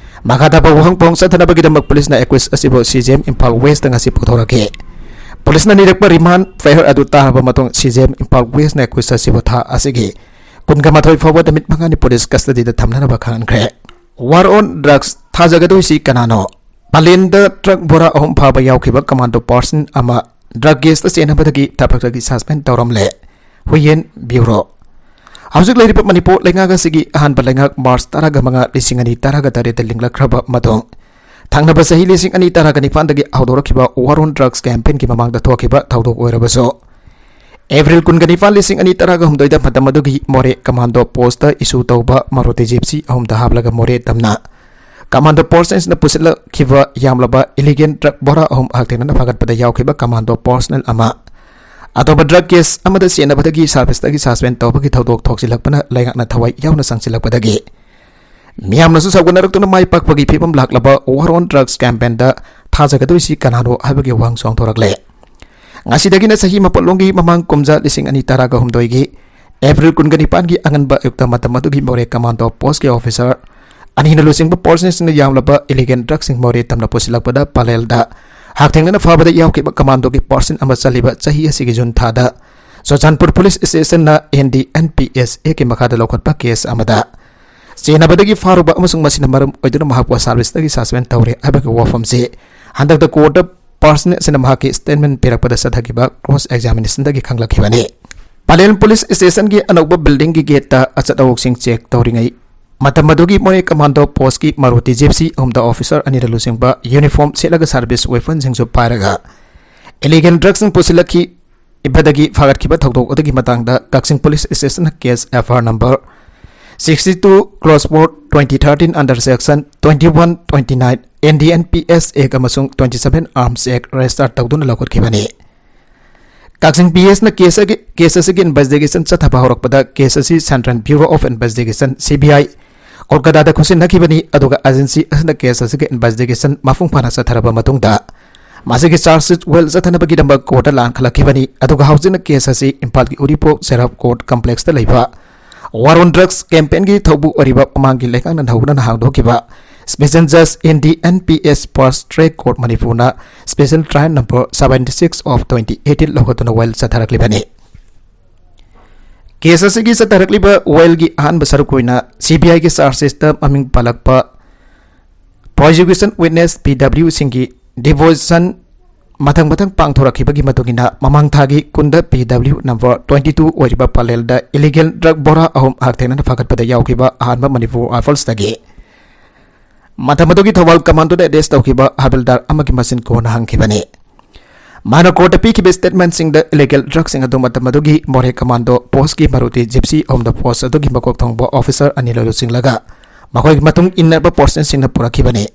ꯃꯈꯥ ꯇꯥꯕ ꯋꯥꯍꯪ ꯄꯥꯎꯍꯪ ꯆꯠꯊꯅꯕꯒꯤꯗꯃꯛ police ꯅ accused ꯑꯁꯤꯕꯨ C J M Imphal West ꯇ ꯉꯁꯤ ꯄꯨꯊꯣꯔꯛꯈꯤ꯫ Police ꯅ ꯅꯤꯔꯛꯄ remand prayer ꯑꯗꯨ ꯇꯥꯔꯕ ꯃꯇꯨꯡ C J M Imphal West ꯅ accused ꯑꯁꯤꯕꯨ ꯊꯥ ꯑꯁꯤꯒꯤ ꯀꯨꯟꯒ ꯃꯥꯊꯣꯏ ꯐꯥꯎꯕ ꯅꯨꯃꯤꯠ ꯃꯉꯥꯅꯤ police custody the ꯊꯝꯅꯅꯕ ꯈꯪꯍꯟꯈ꯭ꯔꯦ꯫ War on Drugs ꯊꯥꯖꯒꯗꯣꯏꯁꯤ ꯀꯅꯥꯅꯣ? ꯄꯂꯦꯟꯗ truck ꯕꯣꯔꯥ ꯑꯍꯨꯝ ꯐꯥꯕ ꯌꯥꯎꯈꯤꯕ commando personnel ꯑꯃ drug case ꯇ ꯆꯦꯟꯅꯕꯗꯒꯤ ꯊꯕꯛꯇꯒꯤ suspend ꯇꯧꯔꯝꯂꯦ꯫ ꯍꯨꯏꯌꯦꯟ Bureau꯫ ꯍꯧꯖꯤꯛ ꯂꯩꯔꯤꯕ ꯃꯅꯤꯄꯨꯔ ꯂꯩꯉꯥꯛ ꯑꯁꯤꯒꯤ ꯑꯍꯥꯟꯕ ꯂꯩꯉꯥꯛ March ꯇꯔꯥꯒ ꯃꯉꯥ, ꯂꯤꯁꯤꯡ ꯑꯅꯤ ꯇꯔꯥꯒ ꯇꯔꯦꯠꯇ ꯂꯤꯡꯂꯛꯈ꯭ꯔꯕ ꯃꯇꯨꯡ, ꯊꯪꯅꯕ ꯆꯍꯤ ꯂꯤꯁꯤꯡ ꯑꯅꯤ ꯇꯔꯥꯒ ꯅꯤꯄꯥꯟꯗꯒꯤ ꯍꯧꯗꯣꯔꯛꯈꯤꯕ War on Drugs campaign ꯒꯤ ꯃꯃꯥꯡꯗ ꯊꯣꯛꯈꯤꯕ ꯊꯧꯗꯣꯛ ꯑꯣꯏꯔꯕꯁꯨ, April ꯀꯨꯟꯒ ꯅꯤꯄꯥꯟ, ꯂꯤꯁꯤꯡ ꯑꯅꯤ ꯇꯔꯥꯒ ꯍꯨꯝꯗꯣꯏꯗ ꯃꯇꯝ ꯑꯗꯨꯒꯤ ꯃꯣꯔꯦ commando post ꯇ issue ꯇꯧꯕ Maruti Gypsy ꯑꯍꯨꯝꯗ ꯍꯥꯞꯂꯒ ꯃꯣꯔꯦ ꯇꯝꯅ commando personnel ꯅ ꯄꯨꯁꯤꯜꯂꯛꯈꯤꯕ ꯌꯥꯝꯂꯕ illegal drug ꯕꯣꯔꯥ ꯑꯍꯨꯝ ꯍꯛꯊꯦꯡꯅꯅ ꯐꯥꯒꯠꯄꯗ ꯌꯥꯎꯈꯤꯕ commando personnel ꯑꯃ ꯑꯇꯣꯞꯄ drug case ꯑꯃꯗ ꯆꯦꯟꯅꯕꯗꯒꯤ service ꯇꯒꯤ suspend ꯇꯧꯕꯒꯤ ꯊꯧꯗꯣꯛ ꯊꯣꯛꯆꯤꯜꯂꯛꯄꯅ ꯂꯩꯉꯥꯛꯅ ꯊꯋꯥꯏ ꯌꯥꯎꯅ ꯆꯪꯁꯤꯜꯂꯛꯄꯗꯒꯤ ꯃꯤꯌꯥꯝꯅꯁꯨ ꯁꯥꯎꯒꯠꯅꯔꯛꯇꯨꯅ ꯃꯥꯏ ꯄꯥꯛꯄꯒꯤ ꯐꯤꯕꯝ ꯂꯥꯛꯂꯕ War on Drugs campaign ꯗ ꯊꯥꯖꯒꯗꯣꯏꯁꯤ ꯀꯅꯥꯅꯣ ꯍꯥꯏꯕꯒꯤ ꯋꯥꯍꯪꯁꯨ ꯍꯧꯗꯣꯔꯛꯂꯦ꯫ ꯉꯁꯤꯗꯒꯤꯅ ꯆꯍꯤ ꯃꯥꯄꯜꯂꯣꯝꯒꯤ ꯃꯃꯥꯡ ꯀꯨꯝꯖꯥ ꯂꯤꯁꯤꯡ ꯑꯅꯤ ꯇꯔꯥꯒ ꯍꯨꯝꯗꯣꯏꯒꯤ April ꯀꯨꯟꯒ ꯅꯤꯄꯥꯟꯒꯤ ꯑꯉꯟꯕ ꯑꯌꯨꯛꯇ ꯃꯇꯝ ꯑꯗꯨꯒꯤ ꯃꯣꯔꯦ commando post ꯀꯤ officer ꯑꯅꯤꯅ ꯂꯨꯆꯤꯡꯕ personnel ꯁꯤꯡꯅ ꯌꯥꯝꯂꯕ illegal drug ꯁꯤꯡ ꯃꯣꯔꯦ ꯇꯝꯅ ꯄꯨꯁꯤꯜꯂꯛꯄꯗ ꯄꯂꯦꯜꯗ ꯍꯛꯊꯦꯡꯅꯅ ꯐꯥꯕꯗ ꯌꯥꯎꯈꯤꯕ ꯀꯃꯥꯟꯗꯣꯒꯤ ꯄꯥꯔꯁꯟ ꯑꯃ ꯆꯠꯂꯤꯕ ꯆꯍꯤ ꯑꯁꯤꯒꯤ ꯖꯨꯟ ꯊꯥꯗ ꯆꯨꯔꯆꯥꯟꯄꯨꯔ ꯄꯨꯂꯤꯁ ꯁ꯭ꯇꯦꯁꯟꯅ ꯑꯦꯟ ꯗꯤ ꯑꯦꯟ ꯄꯤ ꯑꯦꯁ ꯑꯦꯒꯤ ꯃꯈꯥꯗ ꯂꯧꯈꯠꯄ ꯀꯦꯁ ꯑꯃꯗ ꯆꯦꯟꯅꯕꯗꯒꯤ ꯐꯥꯔꯨꯕ ꯑꯃꯁꯨꯡ ꯃꯁꯤꯅ ꯃꯔꯝ ꯑꯣꯏꯗꯨꯅ ꯃꯍꯥꯛꯄꯨ ꯁꯥꯔꯚꯤꯁꯇꯒꯤ ꯁꯁꯄꯦꯟ ꯇꯧꯔꯦ ꯍꯥꯏꯕꯒꯤ ꯋꯥꯐꯝꯁꯤ ꯍꯟꯗꯛꯇ ꯀꯣꯔꯠꯇ ꯄꯥꯔꯁꯟ ꯑꯁꯤꯅ ꯃꯍꯥꯛꯀꯤ ꯁ꯭ꯇꯦꯠꯃꯦꯟ ꯄꯤꯔꯛꯄꯗ ꯆꯠꯊꯈꯤꯕ ꯀ꯭ꯔꯣꯁ ꯑꯦꯛꯖꯥꯃꯤꯅꯦꯁꯟꯗꯒꯤ ꯈꯪꯂꯛꯈꯤꯕꯅꯤ꯫ ꯄꯂꯦꯜ ꯄꯨꯂꯤꯁ ꯁ꯭ꯇꯦꯁꯟꯒꯤ ꯑꯅꯧꯕ ꯕꯤꯜꯗꯤꯡꯒꯤ ꯒꯦꯠꯇ ꯑꯆꯠ ꯑꯋꯣꯛꯁꯤꯡ ꯆꯦꯛ ꯇꯧꯔꯤꯉꯩ ꯃꯇꯝ ꯑꯗꯨꯒꯤ ꯃꯣꯔꯦ ꯀꯃꯥꯟꯗꯣ ꯄꯣꯁꯀꯤ ꯃꯥꯔꯨꯇꯤ ꯖꯤꯞꯁꯤ ꯑꯍꯨꯝꯗ ꯑꯣꯐꯤꯁꯔ ꯑꯅꯤꯅ ꯂꯨꯆꯤꯡꯕ ꯌꯨꯅꯤꯐꯣꯔꯝ ꯁꯦꯠꯂꯒ ꯁꯥꯔꯚꯤꯁ ꯋꯦꯄꯟꯁꯤꯡꯁꯨ ꯄꯥꯏꯔꯒ ꯏꯂꯤꯒꯦꯜ ꯗ꯭ꯔꯒꯁꯤꯡ ꯄꯨꯁꯤꯜꯂꯛꯈꯤꯕꯗꯒꯤ ꯐꯥꯒꯠꯈꯤꯕ ꯊꯧꯗꯣꯛ ꯑꯗꯨꯒꯤ ꯃꯇꯥꯡꯗ ꯀꯛꯆꯤꯡ ꯄꯨꯂꯤꯁ ꯁ꯭ꯇꯦꯁꯟꯅ case F I R number sixty two cross four twenty thirteen under section twenty one twenty nine N D N P S Act ꯑꯃꯁꯨꯡ twenty seven Arms Act register ꯇꯧꯗꯨꯅ ꯂꯧꯈꯠꯈꯤꯕꯅꯤ꯫ ꯀꯛꯆꯤꯡ ꯄꯤ ꯑꯦꯁꯅ case ꯑꯁꯤꯒꯤ, case ꯑꯁꯤꯒꯤ investigation ꯆꯠꯊꯕ ꯍꯧꯔꯛꯄꯗ case ꯑꯁꯤ Central Bureau of Investigation, C B I, ꯀꯣꯜꯀꯇꯥꯗ ꯈꯨꯠꯁꯤꯟꯅꯈꯤꯕꯅꯤ, ꯑꯗꯨꯒ agency ꯑꯁꯤꯅ case ꯑꯁꯤꯒꯤ ꯏꯟꯚꯦꯁꯇꯤꯒꯦꯁꯟ ꯃꯄꯨꯡ ꯐꯥꯅ ꯆꯠꯊꯔꯕ ꯃꯇꯨꯡꯗ ꯃꯁꯤꯒꯤ ꯆꯥꯔꯖ ꯁꯤꯠ ꯋꯦꯜ ꯆꯠꯊꯅꯕꯒꯤꯗꯃꯛ ꯀꯣꯔꯠꯇ ꯂꯥꯟꯈꯠꯂꯛꯈꯤꯕꯅꯤ꯫ ꯑꯗꯨꯒ ꯍꯧꯖꯤꯛꯅ ꯀꯦꯁ ꯑꯁꯤ ꯏꯝꯐꯥꯜꯒꯤ ꯎꯔꯤꯄꯣꯛ ꯁꯦꯔꯞ ꯀꯣꯔꯠ ꯀꯝꯄ꯭ꯂꯦꯛꯁꯇ ꯂꯩꯕ ꯋꯥꯔ ꯑꯣꯟ ꯗ꯭ꯔꯒꯁ ꯀꯦꯝꯄꯦꯟꯒꯤ ꯊꯧꯕꯨ ꯑꯣꯏꯔꯤꯕ ꯃꯃꯥꯡꯒꯤ ꯂꯩꯉꯥꯛꯅ ꯍꯧꯅꯅ ꯍꯥꯡꯗꯣꯛꯈꯤꯕ ꯁ꯭ꯄꯦꯁꯦꯜ ꯖꯖ N D N P S Fast Track Court ꯃꯅꯤꯄꯨꯔꯅ special trial number seventy six of twenty eighteen ꯂꯧꯈꯠꯇꯨꯅ ꯋꯦꯜ ꯆꯠꯊꯔꯛꯂꯤꯕꯅꯤ꯫ ꯀꯦꯁ ꯑꯁꯤꯒꯤ ꯆꯠꯊꯔꯛꯂꯤꯕ ꯋꯦꯜꯒꯤ ꯑꯍꯥꯟꯕ ꯁꯔꯨꯛ ꯑꯣꯏꯅ C B I ꯒꯤ ꯆꯥꯔꯖ ꯁꯤꯠꯇ ꯃꯃꯤꯡ ꯄꯜꯂꯛꯄ ꯄ꯭ꯔꯣꯁꯤꯀ꯭ꯌꯨꯁꯟ ꯋꯤꯠꯅꯦꯁ, P W ꯁꯤꯡꯒꯤ ꯗꯤꯄꯣꯖꯤꯁꯟ ꯃꯊꯪ ꯃꯊꯪ ꯄꯥꯡꯊꯣꯔꯛꯈꯤꯕꯒꯤ ꯃꯇꯨꯡ ꯏꯟꯅ ꯃꯃꯥꯡ ꯊꯥꯒꯤ ꯀꯨꯟꯗ P W number twenty two ꯑꯣꯏꯔꯤꯕ ꯄꯂꯦꯜꯗ ꯏꯂꯤꯒꯦꯜ ꯗ꯭ꯔꯒ ꯕꯣꯔꯥ ꯑꯍꯨꯝ ꯍꯛꯊꯦꯡꯅꯅ ꯐꯥꯒꯠꯄꯗ ꯌꯥꯎꯈꯤꯕ ꯑꯍꯥꯟꯕ ꯃꯅꯤꯄꯨꯔ ꯔꯥꯏꯐꯜꯁꯇꯒꯤ ꯃꯇꯝ ꯑꯗꯨꯒꯤ ꯊꯧꯕꯥꯜ ꯀꯃꯥꯟꯗꯣꯗ ꯑꯦꯔꯦꯁ ꯇꯧꯈꯤꯕ ꯍꯕꯤꯜꯗꯥꯔ ꯑꯃꯒꯤ ꯃꯆꯤꯟ ꯀꯣꯟꯅ ꯍꯪꯈꯤꯕꯅꯤ꯫ ꯃꯥꯅ ꯀꯣꯔꯠꯇ ꯄꯤꯈꯤꯕ ꯁ꯭ꯇꯦꯠꯃꯦꯟꯠꯁꯤꯡꯗ ꯏꯂꯤꯒꯦꯜ ꯗ꯭ꯔꯒꯁꯤꯡ ꯑꯗꯨ ꯃꯇꯝ ꯑꯗꯨꯒꯤ ꯃꯣꯔꯦ ꯀꯃꯥꯟꯗꯣ ꯄꯣꯁꯀꯤ ꯃꯥꯔꯨꯇꯤ ꯖꯤꯞꯁꯤ ꯑꯍꯨꯝꯗ ꯄꯣꯁ ꯑꯗꯨꯒꯤ ꯃꯀꯣꯛ ꯊꯣꯡꯕ ꯑꯣꯐꯤꯁꯔ ꯑꯅꯤꯅ ꯂꯨꯆꯤꯡꯂꯒ ꯃꯈꯣꯏꯒꯤ ꯃꯇꯨꯡ ꯏꯟꯅꯕ ꯄꯥꯔꯁꯟꯁꯤꯡꯅ ꯄꯨꯔꯛꯈꯤꯕꯅꯤ꯫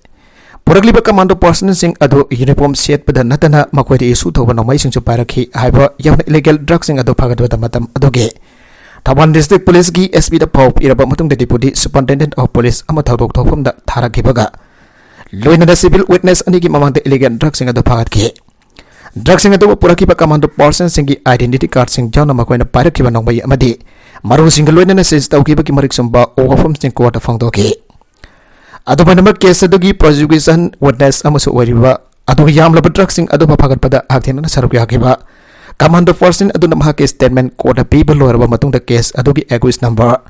ꯄꯨꯔꯛꯂꯤꯕ ꯀꯃꯥꯟꯗꯣ ꯄꯥꯔꯁꯟꯁꯤꯡ ꯑꯗꯨ ꯌꯨꯅꯤꯐꯣꯔꯝ ꯁꯦꯠꯄꯗ ꯅꯠꯇꯅ ꯃꯈꯣꯏꯗ ꯏꯁꯨ ꯊꯧꯕ ꯅꯣꯡꯃꯩꯁꯤꯡꯁꯨ ꯄꯥꯏꯔꯛꯈꯤ ꯍꯥꯏꯕ ꯌꯥꯎꯅ ꯏꯂꯤꯒꯦꯜ ꯗ꯭ꯔꯒꯁꯤꯡ ꯑꯗꯨ ꯐꯥꯒꯠꯄꯗ ꯃꯇꯝ ꯑꯗꯨꯒꯤ ꯊꯧꯕꯥꯜ ꯗꯤꯁꯇ꯭ꯔꯤꯛ ꯄꯨꯂꯤꯁꯀꯤ S P ꯗ ꯄꯥꯎ ꯄꯤꯔꯕ ꯃꯇꯨꯡꯗ Deputy Superintendent of Police ꯑꯃ ꯊꯧꯗꯣꯛ ꯊꯣꯛꯐꯝꯗ ꯊꯥꯔꯛꯈꯤꯕꯒ ꯂꯣꯏꯅꯅ ꯁꯤꯚꯤꯜ ꯋꯤꯠꯅꯦꯁ ꯑꯅꯤꯒꯤ ꯃꯃꯥꯡꯗ ꯏꯂꯤꯒꯦꯜ ꯗ꯭ꯔꯒꯁꯤꯡ ꯑꯗꯨ ꯐꯥꯒꯠꯈꯤ꯫ ꯗ꯭ꯔꯒꯁꯤꯡ ꯑꯗꯨꯕꯨ ꯄꯨꯔꯛꯈꯤꯕ ꯀꯃꯥꯟꯗꯣ ꯄꯥꯔꯁꯟꯁꯤꯡꯒꯤ identity cardꯁꯤꯡ ꯌꯥꯎꯅ ꯃꯈꯣꯏꯅ ꯄꯥꯏꯔꯛꯈꯤꯕ ꯅꯣꯡꯃꯩ ꯑꯃꯗꯤ ꯃꯔꯨꯁꯤꯡꯒ ꯂꯣꯏꯅꯅ ꯁꯤꯖ ꯇꯧꯈꯤꯕꯒꯤ ꯃꯔꯤꯛ ꯆꯨꯝꯕ ꯋꯥꯐꯝꯁꯤꯡ ꯀꯣꯔꯠꯇ ꯐꯣꯡꯗꯣꯛꯈꯤ꯫ ꯑꯗꯨꯃꯥꯏꯅꯃꯛ ꯀꯦꯁ ꯑꯗꯨꯒꯤ ꯄ꯭ꯔꯣꯁꯤꯀ꯭ꯌꯨꯁꯟ ꯋꯤꯠꯅꯦꯁ ꯑꯃꯁꯨ ꯑꯣꯏꯔꯤꯕ ꯑꯗꯨꯒ ꯌꯥꯝꯂꯕ ꯗ꯭ꯔꯒꯁꯤꯡ ꯑꯗꯨ ꯐꯥꯒꯠꯄꯗ ꯍꯛꯊꯦꯡꯅꯅ ꯁꯔꯨꯛ ꯌꯥꯈꯤꯕ ꯀꯃꯥꯟꯗꯣ ꯄꯥꯔꯁꯟ ꯑꯗꯨꯅ ꯃꯍꯥꯛꯀꯤ ꯁ꯭ꯇꯦꯠꯃꯦꯟ ꯀꯣꯔꯠꯇ ꯄꯤꯕ ꯂꯣꯏꯔꯕ ꯃꯇꯨꯡꯗ ꯀꯦꯁ ꯑꯗꯨꯒꯤ accused number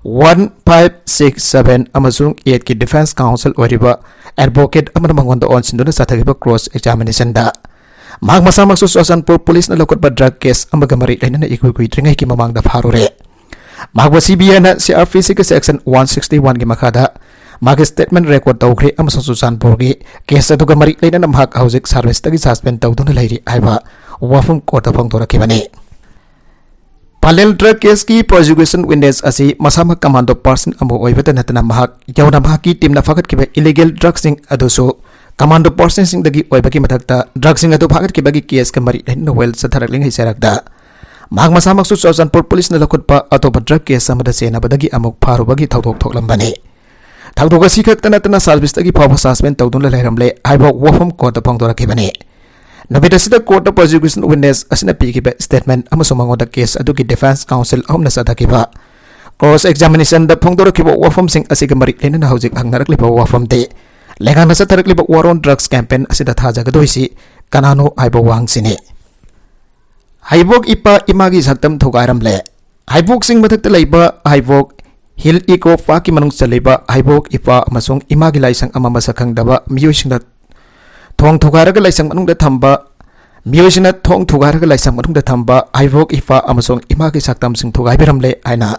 one five six seven ꯑꯃꯁꯨꯡ ꯑꯩꯠꯀꯤ ꯗꯤꯐꯦꯟꯁ ꯀꯥꯎꯟꯁꯤꯜ ꯑꯣꯏꯔꯤꯕ ꯑꯦꯗꯚꯣꯀꯦꯠ ꯑꯃꯅ ꯃꯉꯣꯟꯗ ꯑꯣꯟꯁꯤꯟꯗꯨꯅ ꯆꯠꯊꯈꯤꯕ ꯀ꯭ꯔꯣꯁ ꯑꯦꯛꯖꯥꯃꯤꯅꯦꯁꯟꯗ ꯃꯍꯥꯛ ꯃꯁꯥꯃꯛꯁꯨ ꯆꯨꯔꯆꯥꯟꯄꯨꯔ ꯄꯨꯂꯤꯁꯅ ꯂꯧꯈꯠꯄ ꯗ꯭ꯔꯒ ꯀꯦꯁ ꯑꯃꯒ ꯃꯔꯤ ꯂꯩꯅꯅ ꯏꯀꯨꯏ ꯀꯨꯏꯗ꯭ꯔꯤꯉꯩꯒꯤ ꯃꯃꯥꯡꯗ ꯐꯥꯔꯨꯔꯦ꯫ ꯃꯍꯥꯛꯄꯨ ꯁꯤ ꯕꯤ ꯑꯥꯏꯅ ꯁꯤ ꯑꯥꯔ ꯄꯤ ꯁꯤꯒꯤ ꯁꯦꯛꯁꯟ ꯋꯥꯟ ꯁꯤꯛꯁꯇꯤ ꯋꯥꯟꯒꯤ ꯃꯈꯥꯗ ꯃꯍꯥꯛꯀꯤ ꯁ꯭ꯇꯦꯠꯃꯦꯟ ꯔꯦꯀꯣꯔꯗ ꯇꯧꯈ꯭ꯔꯦ ꯑꯃꯁꯨꯡ ꯆꯨꯔꯆꯥꯟꯄꯨꯔꯒꯤ ꯀꯦꯁ ꯑꯗꯨꯒ ꯃꯔꯤ ꯂꯩꯅꯅ ꯃꯍꯥꯛ ꯍꯧꯖꯤꯛ ꯁꯥꯔꯚꯤꯁꯇꯒꯤ ꯁꯁꯄꯦꯟ ꯇꯧꯗꯨꯅ ꯂꯩꯔꯤ ꯍꯥꯏꯕ ꯋꯥꯐꯝ ꯀꯣꯔꯠꯇ ꯐꯣꯡꯗꯣꯔꯛꯈꯤꯕꯅꯤ꯫ ꯄꯥꯂꯦꯜ ꯗ꯭ꯔꯒ ꯀꯦꯁꯀꯤ ꯄ꯭ꯔꯣꯁꯤꯀ꯭ꯌꯨꯁꯟ ꯋꯤꯠꯅꯦꯁ ꯑꯁꯤ ꯃꯁꯥꯃꯛ ꯀꯃꯥꯟꯗꯣ ꯄꯥꯔꯁꯟ ꯑꯃ ꯑꯣꯏꯕꯇ ꯅꯠꯇꯅ ꯃꯍꯥꯛ ꯌꯥꯎꯅ ꯃꯍꯥꯛꯀꯤ ꯇꯤꯝꯅ ꯐꯥꯒꯠꯈꯤꯕ ꯏꯂꯤꯒꯦꯜ ꯗ꯭ꯔꯒꯁꯤꯡ ꯑꯗꯨꯁꯨ ꯀꯃꯥꯟꯗꯣ ꯄꯥꯔꯁꯟꯁꯤꯡꯗꯒꯤ ꯑꯣꯏꯕꯒꯤ ꯃꯊꯛꯇ ꯗ꯭ꯔꯒꯁꯤꯡ ꯑꯗꯨ ꯐꯥꯒꯠꯈꯤꯕꯒꯤ ꯀꯦꯁꯀ ꯃꯔꯤ ꯂꯩꯅꯅ ꯋꯦꯜ ꯆꯠꯊꯔꯛꯂꯤꯉꯩ ꯆꯩꯔꯛꯇ ꯃꯍꯥꯛ ꯃꯁꯥꯃꯛꯁꯨ ꯆꯨꯔꯆꯥꯟꯄꯨꯔ ꯄꯨꯂꯤꯁꯅ ꯂꯧꯈꯠꯄ ꯑꯇꯣꯞꯄ ꯗ꯭ꯔꯒ ꯀꯦꯁ ꯑꯃꯗ ꯆꯦꯟꯅꯕꯗꯒꯤ ꯑꯃꯨꯛ ꯐꯥꯔꯨꯕꯒꯤ ꯊꯧꯗꯣꯛ ꯊꯣꯛꯂꯝꯕꯅꯤ꯫ ꯊꯧꯗꯣꯛ ꯑꯁꯤ ꯈꯛꯇ ꯅꯠꯇꯅ ꯁꯥꯔꯚꯤꯁꯇꯒꯤ ꯐꯥꯎꯕ ꯁꯁꯄꯦꯟ ꯇꯧꯗꯨꯅ ꯂꯩꯔꯝꯂꯦ ꯍꯥꯏꯕ ꯋꯥꯐꯝ ꯀꯣꯔꯠꯇ ꯐꯣꯡꯗꯣꯔꯛꯈꯤꯕꯅꯤ꯫ ꯅꯨꯃꯤꯠ ꯑꯁꯤꯗ ꯀꯣꯔꯠꯇ ꯄ꯭ꯔꯣꯁꯤꯀ꯭ꯌꯨꯁꯟ ꯋꯤꯠꯅꯦꯁ ꯑꯁꯤꯅ ꯄꯤꯈꯤꯕ ꯁ꯭ꯇꯦꯠꯃꯦꯟ ꯑꯃꯁꯨꯡ ꯃꯉꯣꯟꯗ ꯀꯦꯁ ꯑꯗꯨꯒꯤ ꯗꯤꯐꯦꯟꯁ ꯀꯥꯎꯟꯁꯤꯜ ꯑꯍꯨꯝꯅ ꯆꯠꯊꯈꯤꯕ ꯀ꯭ꯔꯣꯁ ꯑꯦꯛꯖꯥꯃꯤꯅꯦꯁꯟꯗ ꯐꯣꯡꯗꯣꯔꯛꯈꯤꯕ ꯋꯥꯐꯝꯁꯤꯡ ꯑꯁꯤꯒ ꯃꯔꯤ ꯂꯩꯅꯅ ꯍꯧꯖꯤꯛ ꯍꯪꯅꯔꯛꯂꯤꯕ ꯋꯥꯐꯝꯗꯤ ꯂꯩꯉꯥꯛꯅ ꯆꯠꯊꯔꯛꯂꯤꯕ ꯋꯥꯔ ꯑꯣꯟ ꯗ꯭ꯔꯒꯁ ꯀꯦꯝꯄꯦꯟ ꯑꯁꯤꯗ ꯊꯥꯖꯒꯗꯣꯏꯁꯤ ꯀꯅꯥꯅꯣ ꯍꯥꯏꯕ ꯋꯥꯍꯪꯁꯤꯅꯤ꯫ ꯍꯩꯕꯣꯛ ꯏꯄꯥ ꯏꯃꯥꯒꯤ ꯁꯛꯇꯝ ꯊꯨꯒꯥꯏꯔꯝꯂꯦ꯫ ꯍꯩꯕꯣꯛ ꯆꯤꯡ ꯃꯊꯛꯇ ꯂꯩꯕ ꯍꯩꯕꯣꯛ ꯍꯤꯜ ꯏꯀꯣ ꯄꯥꯔꯛꯀꯤ ꯃꯅꯨꯡ ꯆꯜꯂꯤꯕ ꯍꯩꯕꯣꯛ ꯏꯄꯥ ꯑꯃꯁꯨꯡ ꯏꯃꯥꯒꯤ ꯂꯥꯏꯁꯪ ꯑꯃ ꯃꯁꯛ ꯈꯪꯗꯕ ꯃꯤꯑꯣꯏꯁꯤꯡꯅ ꯊꯣꯡ ꯊꯨꯒꯥꯏꯔꯒ ꯂꯥꯏꯁꯪ ꯃꯅꯨꯡꯗ ꯊꯝꯕ, ꯃꯤꯑꯣꯏꯁꯤꯡꯅ ꯊꯣꯡ ꯊꯨꯒꯥꯏꯔꯒ ꯂꯥꯏꯁꯪ ꯃꯅꯨꯡꯗ ꯊꯝꯕ ꯍꯩꯕꯣꯛ ꯏꯄꯥ ꯑꯃꯁꯨꯡ ꯏꯃꯥꯒꯤ ꯁꯛꯇꯝꯁꯤꯡ ꯊꯨꯒꯥꯏꯕꯤꯔꯝꯂꯦ ꯍꯥꯏꯅ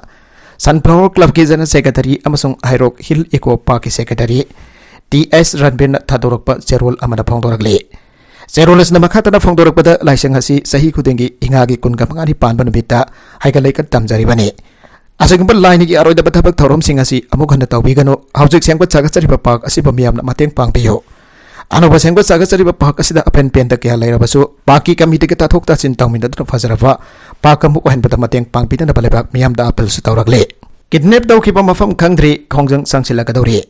ꯁꯟꯐ꯭ꯂꯥꯋꯔ ꯀ꯭ꯂꯕꯀꯤ ꯖꯦꯅꯔꯦꯜ ꯁꯦꯀ꯭ꯔꯦꯇꯔꯤ ꯑꯃꯁꯨꯡ ꯍꯩꯔꯣꯛ ꯍꯤꯜ ꯏꯀꯣ ꯄꯥꯔꯛꯀꯤ ꯁꯦꯀ꯭ꯔꯦꯇꯔꯤ ꯇꯤ ꯑꯦꯁ ꯔꯟꯕꯤꯔꯅ ꯊꯥꯗꯣꯔꯛꯄ ꯆꯦꯔꯣꯜ ꯑꯃꯗ ꯐꯣꯡꯗꯣꯔꯛꯂꯤ꯫ ꯆꯦꯔꯣꯜ ꯑꯁꯤꯅ ꯃꯈꯥ ꯇꯥꯅ ꯐꯣꯡꯗꯣꯔꯛꯄꯗ, ꯂꯥꯏꯁꯪ ꯑꯁꯤ ꯆꯍꯤ ꯈꯨꯗꯤꯡꯒꯤ ꯏꯉꯥꯒꯤ ꯀꯨꯟꯒ ꯃꯉꯥꯅꯤ ꯄꯥꯟꯕ ꯅꯨꯃꯤꯠꯇ ꯍꯩꯒꯠ ꯂꯩꯒꯠ ꯇꯝꯖꯔꯤꯕꯅꯤ꯫ ꯑꯁꯤꯒꯨꯝꯕ ꯂꯥꯏꯅꯤꯒꯤ ꯑꯔꯣꯏꯗꯕ ꯊꯕꯛ ꯊꯧꯔꯝꯁꯤꯡ ꯑꯁꯤ ꯑꯃꯨꯛ ꯍꯟꯅ ꯇꯧꯕꯤꯒꯅꯨ꯫ ꯍꯧꯖꯤꯛ ꯁꯦꯝꯒꯠ ꯁꯥꯒꯠꯆꯔꯤꯕ ꯄꯥꯔꯛ ꯑꯁꯤꯕꯨ ꯃꯤꯌꯥꯝꯅ ꯃꯇꯦꯡ ꯄꯥꯡꯕꯤꯌꯨ꯫ ꯑꯅꯧꯕ ꯁꯦꯝꯒꯠ ꯁꯥꯒꯠꯆꯔꯤꯕ ꯄꯥꯔꯛ ꯑꯁꯤꯗ ꯑꯄꯦꯟ ꯄꯦꯟꯗ ꯀꯌꯥ ꯂꯩꯔꯕꯁꯨ, ꯄꯥꯔꯛꯀꯤ ꯀꯃꯤꯇꯤꯒ ꯇꯥꯊꯣꯛ ꯇꯥꯁꯤꯟ ꯇꯧꯃꯤꯟꯅꯗꯨꯅ ꯐꯖꯔꯕ ꯄꯥꯔꯛ ꯑꯃ ꯑꯣꯏꯍꯟꯕꯗ ꯃꯇꯦꯡ ꯄꯥꯡꯕꯤꯅꯅꯕ ꯂꯩꯕꯥꯛ ꯃꯤꯌꯥꯝꯗ ꯑꯥꯄꯤꯜꯁꯨ ꯇꯧꯔꯛꯂꯤ꯫ ꯀꯤꯗꯅꯦꯞ ꯇꯧꯈꯤꯕ ꯃꯐꯝ ꯈꯪꯗ꯭ꯔꯤ, ꯈꯣꯡꯖꯪ ꯆꯪꯁꯤꯜꯂꯛꯀꯗꯧꯔꯤ꯫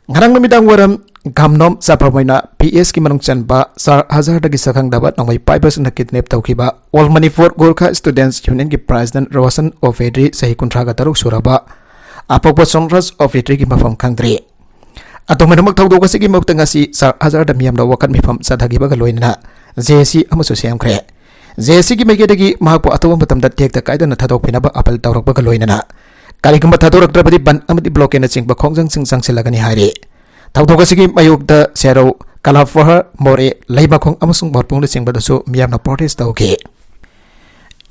ꯉꯔꯥꯡ ꯅꯨꯃꯤꯗꯥꯡ ꯋꯥꯏꯔꯝ ꯒꯥꯝꯅꯣꯝ ꯆꯥꯐꯝ ꯑꯣꯏꯅ ꯄꯤ ꯑꯦꯁꯀꯤ ꯃꯅꯨꯡ ꯆꯟꯕ ꯆꯥꯔ ꯍꯖꯥꯔꯗꯒꯤ ꯁꯛꯈꯪꯗꯕ ꯅꯣꯡꯃꯩ ꯄꯥꯏꯕꯁꯤꯡꯅ ꯀꯤꯗꯅꯦꯞ ꯇꯧꯈꯤꯕ ꯑꯣꯜ ꯃꯅꯤꯄꯨꯔ ꯒꯣꯔꯈꯥ ꯁ꯭ꯇꯨꯗꯦꯟꯠꯁ ꯌꯨꯅꯤꯌꯟꯒꯤ ꯄ꯭ꯔꯦꯁꯤꯗꯦꯟꯠ ꯔꯣꯁꯟ ꯑꯣꯐꯦꯗ꯭ꯔꯤ, ꯆꯍꯤ ꯀꯨꯟꯊ꯭ꯔꯥꯒ ꯇꯔꯨꯛ ꯁꯨꯔꯕ ꯑꯄꯣꯛꯄ ꯁꯣꯟꯔꯥꯖ ꯑꯣꯐꯦꯗ꯭ꯔꯤꯒꯤ ꯃꯐꯝ ꯈꯪꯗ꯭ꯔꯤ꯫ ꯑꯗꯨꯃꯥꯏꯅꯃꯛ ꯊꯧꯗꯣꯛ ꯑꯁꯤꯒꯤ ꯃꯥꯌꯣꯛꯇ ꯉꯁꯤ ꯆꯥꯛ ꯍꯖꯥꯔꯗ ꯃꯤꯌꯥꯝꯅ ꯋꯥꯀꯠ ꯃꯤꯐꯝ ꯆꯠꯊꯈꯤꯕꯒ ꯂꯣꯏꯅꯅ ꯖꯦ ꯁꯤ ꯑꯃꯁꯨ ꯁꯦꯝꯈ꯭ꯔꯦ꯫ ꯖꯦ ꯁꯤꯒꯤ ꯃꯥꯏꯀꯩꯗꯒꯤ ꯃꯍꯥꯛꯄꯨ ꯑꯊꯨꯕ ꯃꯇꯝꯗ ꯇꯦꯛꯇ ꯀꯥꯏꯗꯅ ꯊꯥꯗꯣꯛꯄꯤꯅꯕ ꯑꯄꯤꯜ ꯇꯧꯔꯛꯄꯒ ꯂꯣꯏꯅꯅ ꯀꯔꯤꯒꯨꯝꯕ ꯊꯥꯗꯣꯔꯛꯇ꯭ꯔꯕꯗꯤ ꯕꯟ ꯑꯃꯗꯤ ꯕ꯭ꯂꯣꯀꯦꯠꯅꯆꯤꯡꯕ ꯈꯣꯡꯖꯪꯁꯤꯡ ꯆꯪꯁꯤꯜꯂꯒꯅꯤ ꯍꯥꯏꯔꯤ꯫ ꯊꯧꯗꯣꯛ ꯑꯁꯤꯒꯤ ꯃꯥꯌꯣꯛꯇ ꯁꯦꯔꯧ, ꯀꯂꯥꯐꯍꯔ, ꯃꯣꯔꯦ, ꯂꯩꯃꯈꯣꯡ ꯑꯃꯁꯨꯡ ꯃꯣꯔꯄꯨꯡꯅꯆꯤꯡꯕꯗꯁꯨ ꯃꯤꯌꯥꯝꯅ ꯄ꯭ꯔꯣꯇꯦꯁ ꯇꯧꯈꯤ꯫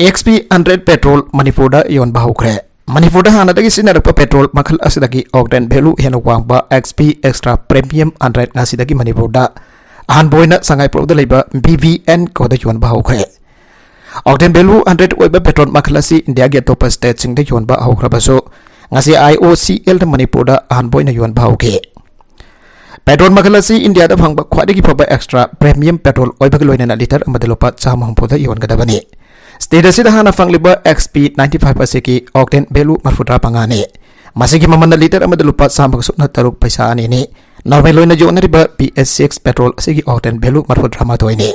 ꯑꯦꯛꯁ ꯄꯤ ꯍꯟꯗ꯭ꯔꯦꯠ ꯄꯦꯇ꯭ꯔꯣꯜ ꯃꯅꯤꯄꯨꯔꯗ ꯌꯣꯟꯕ ꯍꯧꯈ꯭ꯔꯦ꯫ ꯃꯅꯤꯄꯨꯔꯗ ꯍꯥꯟꯅꯗꯒꯤ ꯁꯤꯖꯤꯟꯅꯔꯛꯄ ꯄꯦꯇ꯭ꯔꯣꯜ ꯃꯈꯜ ꯑꯁꯤꯗꯒꯤ ꯑꯣꯛꯇꯦꯟ ꯚꯦꯂꯨ ꯍꯦꯟꯅ ꯋꯥꯡꯕ ꯑꯦꯛꯁ ꯄꯤ ꯑꯦꯛꯁꯇ꯭ꯔꯥ ꯄ꯭ꯔꯤꯃꯤꯌꯝ ꯍꯟꯗ꯭ꯔꯦꯠ ꯉꯁꯤꯗꯒꯤ ꯃꯅꯤꯄꯨꯔꯗ ꯑꯍꯥꯟꯕ ꯑꯣꯏꯅ ꯁꯉꯥꯏꯄ꯭ꯔꯧꯗ ꯂꯩꯕ ꯕꯤ ꯚꯤ ꯑꯦꯟ ꯀꯣꯗ ꯌꯣꯟꯕ ꯍꯧꯈ꯭ꯔꯦ꯫ ꯑꯣꯛꯇꯦꯟ ꯚꯦꯂꯨ ꯍꯟꯗ꯭ꯔꯦꯠ ꯑꯣꯏꯕ ꯄꯦꯇ꯭ꯔꯣꯜ ꯃꯈꯜ ꯑꯁꯤ ꯏꯟꯗꯤꯌꯥꯒꯤ ꯑꯇꯣꯞꯄ ꯁ꯭ꯇꯦꯠꯁꯤꯡꯗ ꯌꯣꯟꯕ ꯍꯧꯈ꯭ꯔꯕꯁꯨ, ꯉꯁꯤ ꯑꯥꯏ ꯑꯣ ꯁꯤ ꯑꯦꯜꯗ ꯃꯅꯤꯄꯨꯔꯗ ꯑꯍꯥꯟꯕ ꯑꯣꯏꯅ ꯌꯣꯟꯕ ꯍꯧꯈꯤ꯫ ꯄꯦꯇ꯭ꯔꯣꯜ ꯃꯈꯜ ꯑꯁꯤ ꯏꯟꯗꯤꯌꯥꯗ ꯐꯪꯕ ꯈ꯭ꯋꯥꯏꯗꯒꯤ ꯐꯕ ꯑꯦꯛꯁꯇ꯭ꯔꯥ ꯄ꯭ꯔꯤꯃꯤꯌꯝ ꯄꯦꯇ꯭ꯔꯣꯜ ꯑꯣꯏꯕꯒ ꯂꯣꯏꯅꯅ ꯂꯤꯇꯔ ꯑꯃꯗ ꯂꯨꯄꯥ ꯆꯥꯝꯃ ꯍꯨꯝꯐꯨꯗ ꯌꯣꯟꯒꯗꯕꯅꯤ꯫ ꯁ꯭ꯇꯦꯠ ꯑꯁꯤꯗ ꯍꯥꯟꯅ ꯐꯪꯂꯤꯕ ꯑꯦꯛꯁ ꯄꯤ ꯅꯥꯏꯟꯇꯤ ꯐꯥꯏꯚ ꯑꯁꯤꯒꯤ ꯑꯣꯛꯇꯦꯟ ꯚꯦꯂꯨ ꯃꯔꯤꯐꯨꯇꯔꯥ ꯃꯉꯥꯅꯤ꯫ ꯃꯁꯤꯒꯤ ꯃꯃꯜꯅ ꯂꯤꯇꯔ ꯑꯃꯗ ꯂꯨꯄꯥ ꯆꯥꯝꯃꯒ ꯁꯨꯞꯅ ꯇꯔꯨꯛ ꯄꯩꯁꯥ ꯑꯅꯤꯅꯤ꯫ ꯅꯣꯔꯃꯦꯜ ꯑꯣꯏꯅ ꯌꯣꯟꯅꯔꯤꯕ ꯕꯤ ꯑꯦꯁ ꯁꯤꯛꯁ ꯄꯦꯇ꯭ꯔꯣꯜ ꯑꯁꯤꯒꯤ ꯑꯣꯛꯇꯦꯟ ꯚꯦꯂꯨ ꯃꯔꯤꯐꯨꯇꯔꯥ ꯃꯥꯊꯣꯏꯅꯤ꯫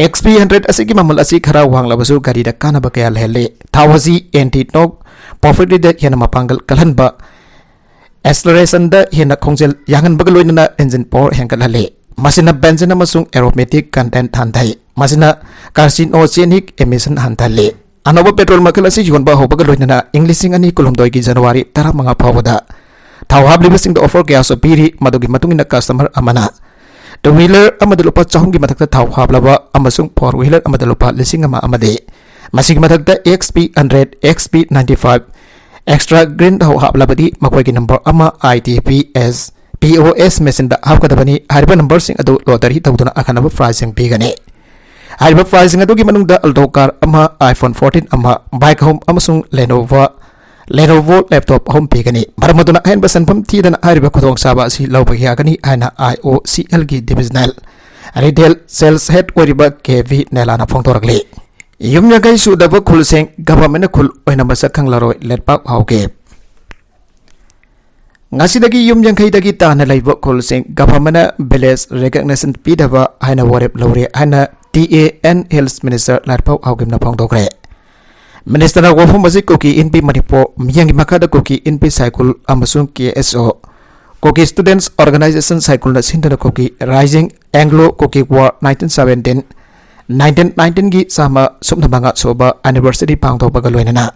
ꯑꯦꯛꯁ ꯄꯤ ꯍꯟꯗ꯭ꯔꯦꯠ ꯑꯁꯤꯒꯤ ꯃꯃꯜ ꯑꯁꯤ ꯈꯔ ꯋꯥꯡꯂꯕꯁꯨ ꯒꯥꯔꯤꯗ ꯀꯥꯟꯅꯕ ꯀꯌꯥ ꯂꯩꯍꯜꯂꯤ꯫ ꯊꯥꯎ ꯑꯁꯤ ꯑꯦꯟꯇꯤ ꯅꯣꯛ ꯄ꯭ꯔꯣꯄꯔꯇꯤꯗ ꯍꯦꯟꯅ ꯃꯄꯥꯡꯒꯜ ꯀꯜꯍꯟꯕ, ꯑꯦꯛꯁꯂꯔꯦꯁꯟꯗ ꯍꯦꯟꯅ ꯈꯣꯡꯖꯦꯜ ꯌꯥꯡꯍꯟꯕꯒ ꯂꯣꯏꯅꯅ ꯏꯟꯖꯤꯟ ꯄꯥꯋꯔ ꯍꯦꯟꯒꯠꯍꯜꯂꯤ꯫ ꯃꯁꯤꯅ ꯕꯦꯟꯖꯤꯟ ꯑꯃꯁꯨꯡ ꯑꯦꯔꯣꯃꯦꯇꯤꯛ ꯀꯟꯇꯦꯟ ꯍꯟꯊꯩ꯫ ꯃꯁꯤꯅ ꯀꯥꯔꯁꯤꯅꯣꯖꯦꯅꯤꯛ ꯏꯃꯤꯁꯟ ꯍꯟꯊꯍꯜꯂꯤ꯫ ꯑꯅꯧꯕ ꯄꯦꯇ꯭ꯔꯣꯜ ꯃꯈꯜ ꯑꯁꯤ ꯌꯣꯟꯕ ꯍꯧꯕꯒ ꯂꯣꯏꯅꯅ ꯏꯪ ꯂꯤꯁꯤꯡ ꯑꯅꯤ ꯀꯨꯟꯍꯨꯝꯗꯣꯏꯒꯤ ꯖꯅꯋꯥꯔꯤ ꯇꯔꯥꯃꯉꯥ ꯐꯥꯎꯕꯗ ꯊꯥꯎ ꯍꯥꯞꯂꯤꯕꯁꯤꯡꯗ ꯑꯣꯐꯔ ꯀꯌꯥꯁꯨ ꯄꯤꯔꯤ꯫ ꯃꯗꯨꯒꯤ ꯃꯇꯨꯡ ꯏꯟꯅ ꯀꯁꯇꯃꯔ ꯑꯃꯅ ꯇꯨ ꯋꯤꯂꯔ ꯑꯃꯗ ꯂꯨꯄꯥ ꯆꯍꯨꯝꯒꯤ ꯃꯊꯛꯇ ꯊꯥꯎ ꯍꯥꯞꯂꯕ ꯑꯃꯁꯨꯡ ꯐꯣꯔ ꯋꯤꯂꯔ ꯑꯃꯗ ꯂꯨꯄꯥ ꯂꯤꯁꯤꯡ ꯑꯃ ꯑꯃꯗꯤ ꯃꯁꯤꯒꯤ ꯃꯊꯛꯇ ꯑꯦꯛꯁ ꯄꯤ ꯍꯟꯗ꯭ꯔꯦꯠ, ꯑꯦꯛꯁ ꯄꯤ ꯅꯥꯏꯟꯇꯤ ꯐꯥꯏꯚ, ꯑꯦꯛꯁꯇ꯭ꯔꯥ ꯒ꯭ꯔꯤꯟ ꯊꯥꯎ ꯍꯥꯞꯂꯕꯗꯤ ꯃꯈꯣꯏꯒꯤ ꯅꯝꯕꯔ ꯑꯃ ꯑꯥꯏ ꯇꯤ ꯄꯤ ꯑꯦꯁ ꯄꯤ ꯑꯣ ꯑꯦꯁ ꯃꯦꯆꯤꯟꯗ ꯍꯥꯞꯀꯗꯕꯅꯤ꯫ ꯍꯥꯏꯔꯤꯕ ꯅꯝꯕꯔꯁꯤꯡ ꯑꯗꯨ ꯂꯣꯇꯔꯤ ꯇꯧꯗꯨꯅ ꯑꯈꯟꯅꯕ ꯄ꯭ꯔꯥꯏꯖꯁꯤꯡ ꯄꯤꯒꯅꯤ꯫ ꯍꯥꯏꯔꯤꯕ ꯄ꯭ꯔꯥꯏꯖꯁꯤꯡ ꯑꯗꯨꯒꯤ ꯃꯅꯨꯡꯗ ꯑꯜꯇꯣ ꯀꯥꯔ ꯑꯃ, ꯑꯥꯏꯐꯣꯟ ꯐꯣꯔꯇꯤꯟ ꯑꯃ, ꯕꯥꯏꯛ ꯑꯍꯨꯝ ꯑꯃꯁꯨꯡ ꯂꯦꯅꯣꯚꯣ, ꯂꯦꯅꯣꯚꯣ ꯂꯦꯞꯇꯣꯞ ꯑꯍꯨꯝ ꯄꯤꯒꯅꯤ꯫ ꯃꯔꯝ ꯑꯗꯨꯅ ꯑꯍꯦꯟꯕ ꯁꯦꯟꯐꯝ ꯊꯤꯗꯅ ꯍꯥꯏꯔꯤꯕ ꯈꯨꯗꯣꯡꯆꯥꯕ ꯑꯁꯤ ꯂꯧꯕ ꯌꯥꯒꯅꯤ ꯍꯥꯏꯅ ꯑꯥꯏ ꯑꯣ ꯁꯤ ꯑꯦꯜꯒꯤ ꯗꯤꯕꯤꯖꯅꯦꯜ ꯔꯤꯇꯦꯜ ꯁꯦꯜꯁ ꯍꯦꯗ ꯑꯣꯏꯔꯤꯕ ꯀꯦ ꯚꯤ ꯅꯦꯂꯥꯅ ꯐꯣꯡꯗꯣꯔꯛꯂꯤ꯫ ꯌꯨꯝ ꯌꯥꯡꯈꯩ ꯁꯨꯗꯕ ꯈꯨꯜꯁꯤꯡ ꯒꯚꯔꯟꯃꯦꯟꯠꯅ ꯈꯨꯜ ꯑꯣꯏꯅ ꯃꯁꯛ ꯈꯪꯂꯔꯣꯏ, ꯂꯩꯄꯥꯛ ꯍꯥꯎꯒꯦ꯫ ꯉꯁꯤꯗꯒꯤ ꯌꯨꯝ ꯌꯥꯡꯈꯩꯗꯒꯤ ꯇꯥꯅ ꯂꯩꯕ ꯈꯨꯜꯁꯤꯡ ꯒꯚꯔꯟꯃꯦꯟꯠꯅ ꯚꯤꯂꯦꯖ ꯔꯤꯀꯒꯅꯤꯁꯟ ꯄꯤꯗꯕ ꯍꯥꯏꯅ ꯋꯥꯔꯦꯞ ꯂꯧꯔꯦ ꯍꯥꯏꯅ T A N hills minister Letpao ꯍꯥꯎꯒꯤꯝꯅ ꯐꯣꯡꯗꯣꯛꯈ꯭ꯔꯦ꯫ ꯃꯤꯅꯤꯁꯇꯔꯅ ꯋꯥꯐꯝ ꯑꯁꯤ ꯀꯨꯀꯤ ꯏꯟꯄꯤ ꯃꯅꯤꯄꯨꯔ ꯃꯤꯌꯥꯝꯒꯤ ꯃꯈꯥꯗ ꯀꯨꯀꯤ ꯏꯟꯄꯤ ꯁꯥꯏꯀꯨꯜ ꯑꯃꯁꯨꯡ ꯀꯦ ꯑꯦꯁ ꯑꯣ Kuki Students Organization ꯁꯥꯏꯀꯨꯜꯅ ꯁꯤꯟꯗꯨꯅ ꯀꯨꯀꯤ Rising Anglo Kuki War nineteen seventeen nineteen nineteenꯒꯤ ꯆꯥꯝꯃ ꯁꯨꯞꯅ ꯃꯉꯥ ꯁꯨꯕ anniversary ꯄꯥꯡꯊꯣꯛꯄꯒ ꯂꯣꯏꯅꯅ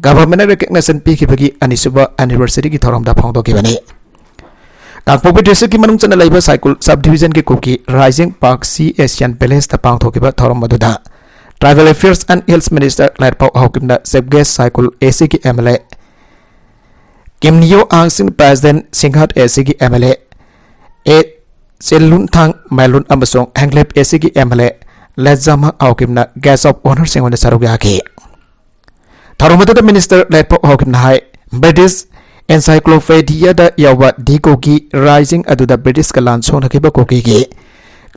governmentꯅ recognition ꯄꯤꯈꯤꯕꯒꯤ ꯑꯅꯤꯁꯨꯕ anniversaryꯒꯤ ꯊꯧꯔꯝꯗ ꯐꯣꯡꯗꯣꯛꯈꯤꯕꯅꯤ꯫ ꯀꯥꯡꯄꯣꯛꯄꯤ districtꯀꯤ ꯃꯅꯨꯡ ꯆꯟꯅ ꯂꯩꯕ ꯁꯥꯏꯀꯨꯜ subdivisionꯒꯤ ꯀꯨꯀꯤ Rising Park C Asian Villageꯇ ꯄꯥꯡꯊꯣꯛꯈꯤꯕ ꯊꯧꯔꯝ ꯑꯗꯨꯗ Tribal Affairs and Hills Minister ꯂꯥꯏꯠꯄꯥꯎ ꯍꯥꯎꯀꯤꯞꯅ chief guest ꯁꯥꯏꯀꯨꯜ ACꯒꯤ MLA ꯀꯤꯝꯅꯤꯌꯣ ꯑꯥꯡꯁꯤꯡ, President ꯁꯤꯡꯍꯥꯠ ACꯒꯤ MLA ꯑꯦ ꯆꯦꯂꯨꯟꯊꯥꯡ ꯃꯥꯏꯂꯨꯟ ꯑꯃꯁꯨꯡ ꯍꯦꯡꯂꯦꯞ ACꯒꯤ MLA ꯂꯦꯖꯥꯃꯥꯡ ꯍꯥꯎꯀꯤꯞꯅ guest of honourꯁꯤꯡ ꯑꯣꯏꯅ ꯁꯔꯨꯛ ꯌꯥꯈꯤ꯫ ꯊꯧꯔꯝ ꯑꯗꯨꯗ Minister ꯂꯦꯠꯄꯥꯎ ꯍꯥꯎꯀꯤꯞꯅ ꯍꯥꯏ, British Encyclopediaꯗ ꯌꯥꯎꯕ ꯗꯤ ꯀꯨꯀꯤ Rising ꯑꯗꯨꯗ Britishꯀ ꯂꯥꯟ ꯁꯣꯛꯅꯈꯤꯕ ꯀꯨꯀꯤꯒꯤ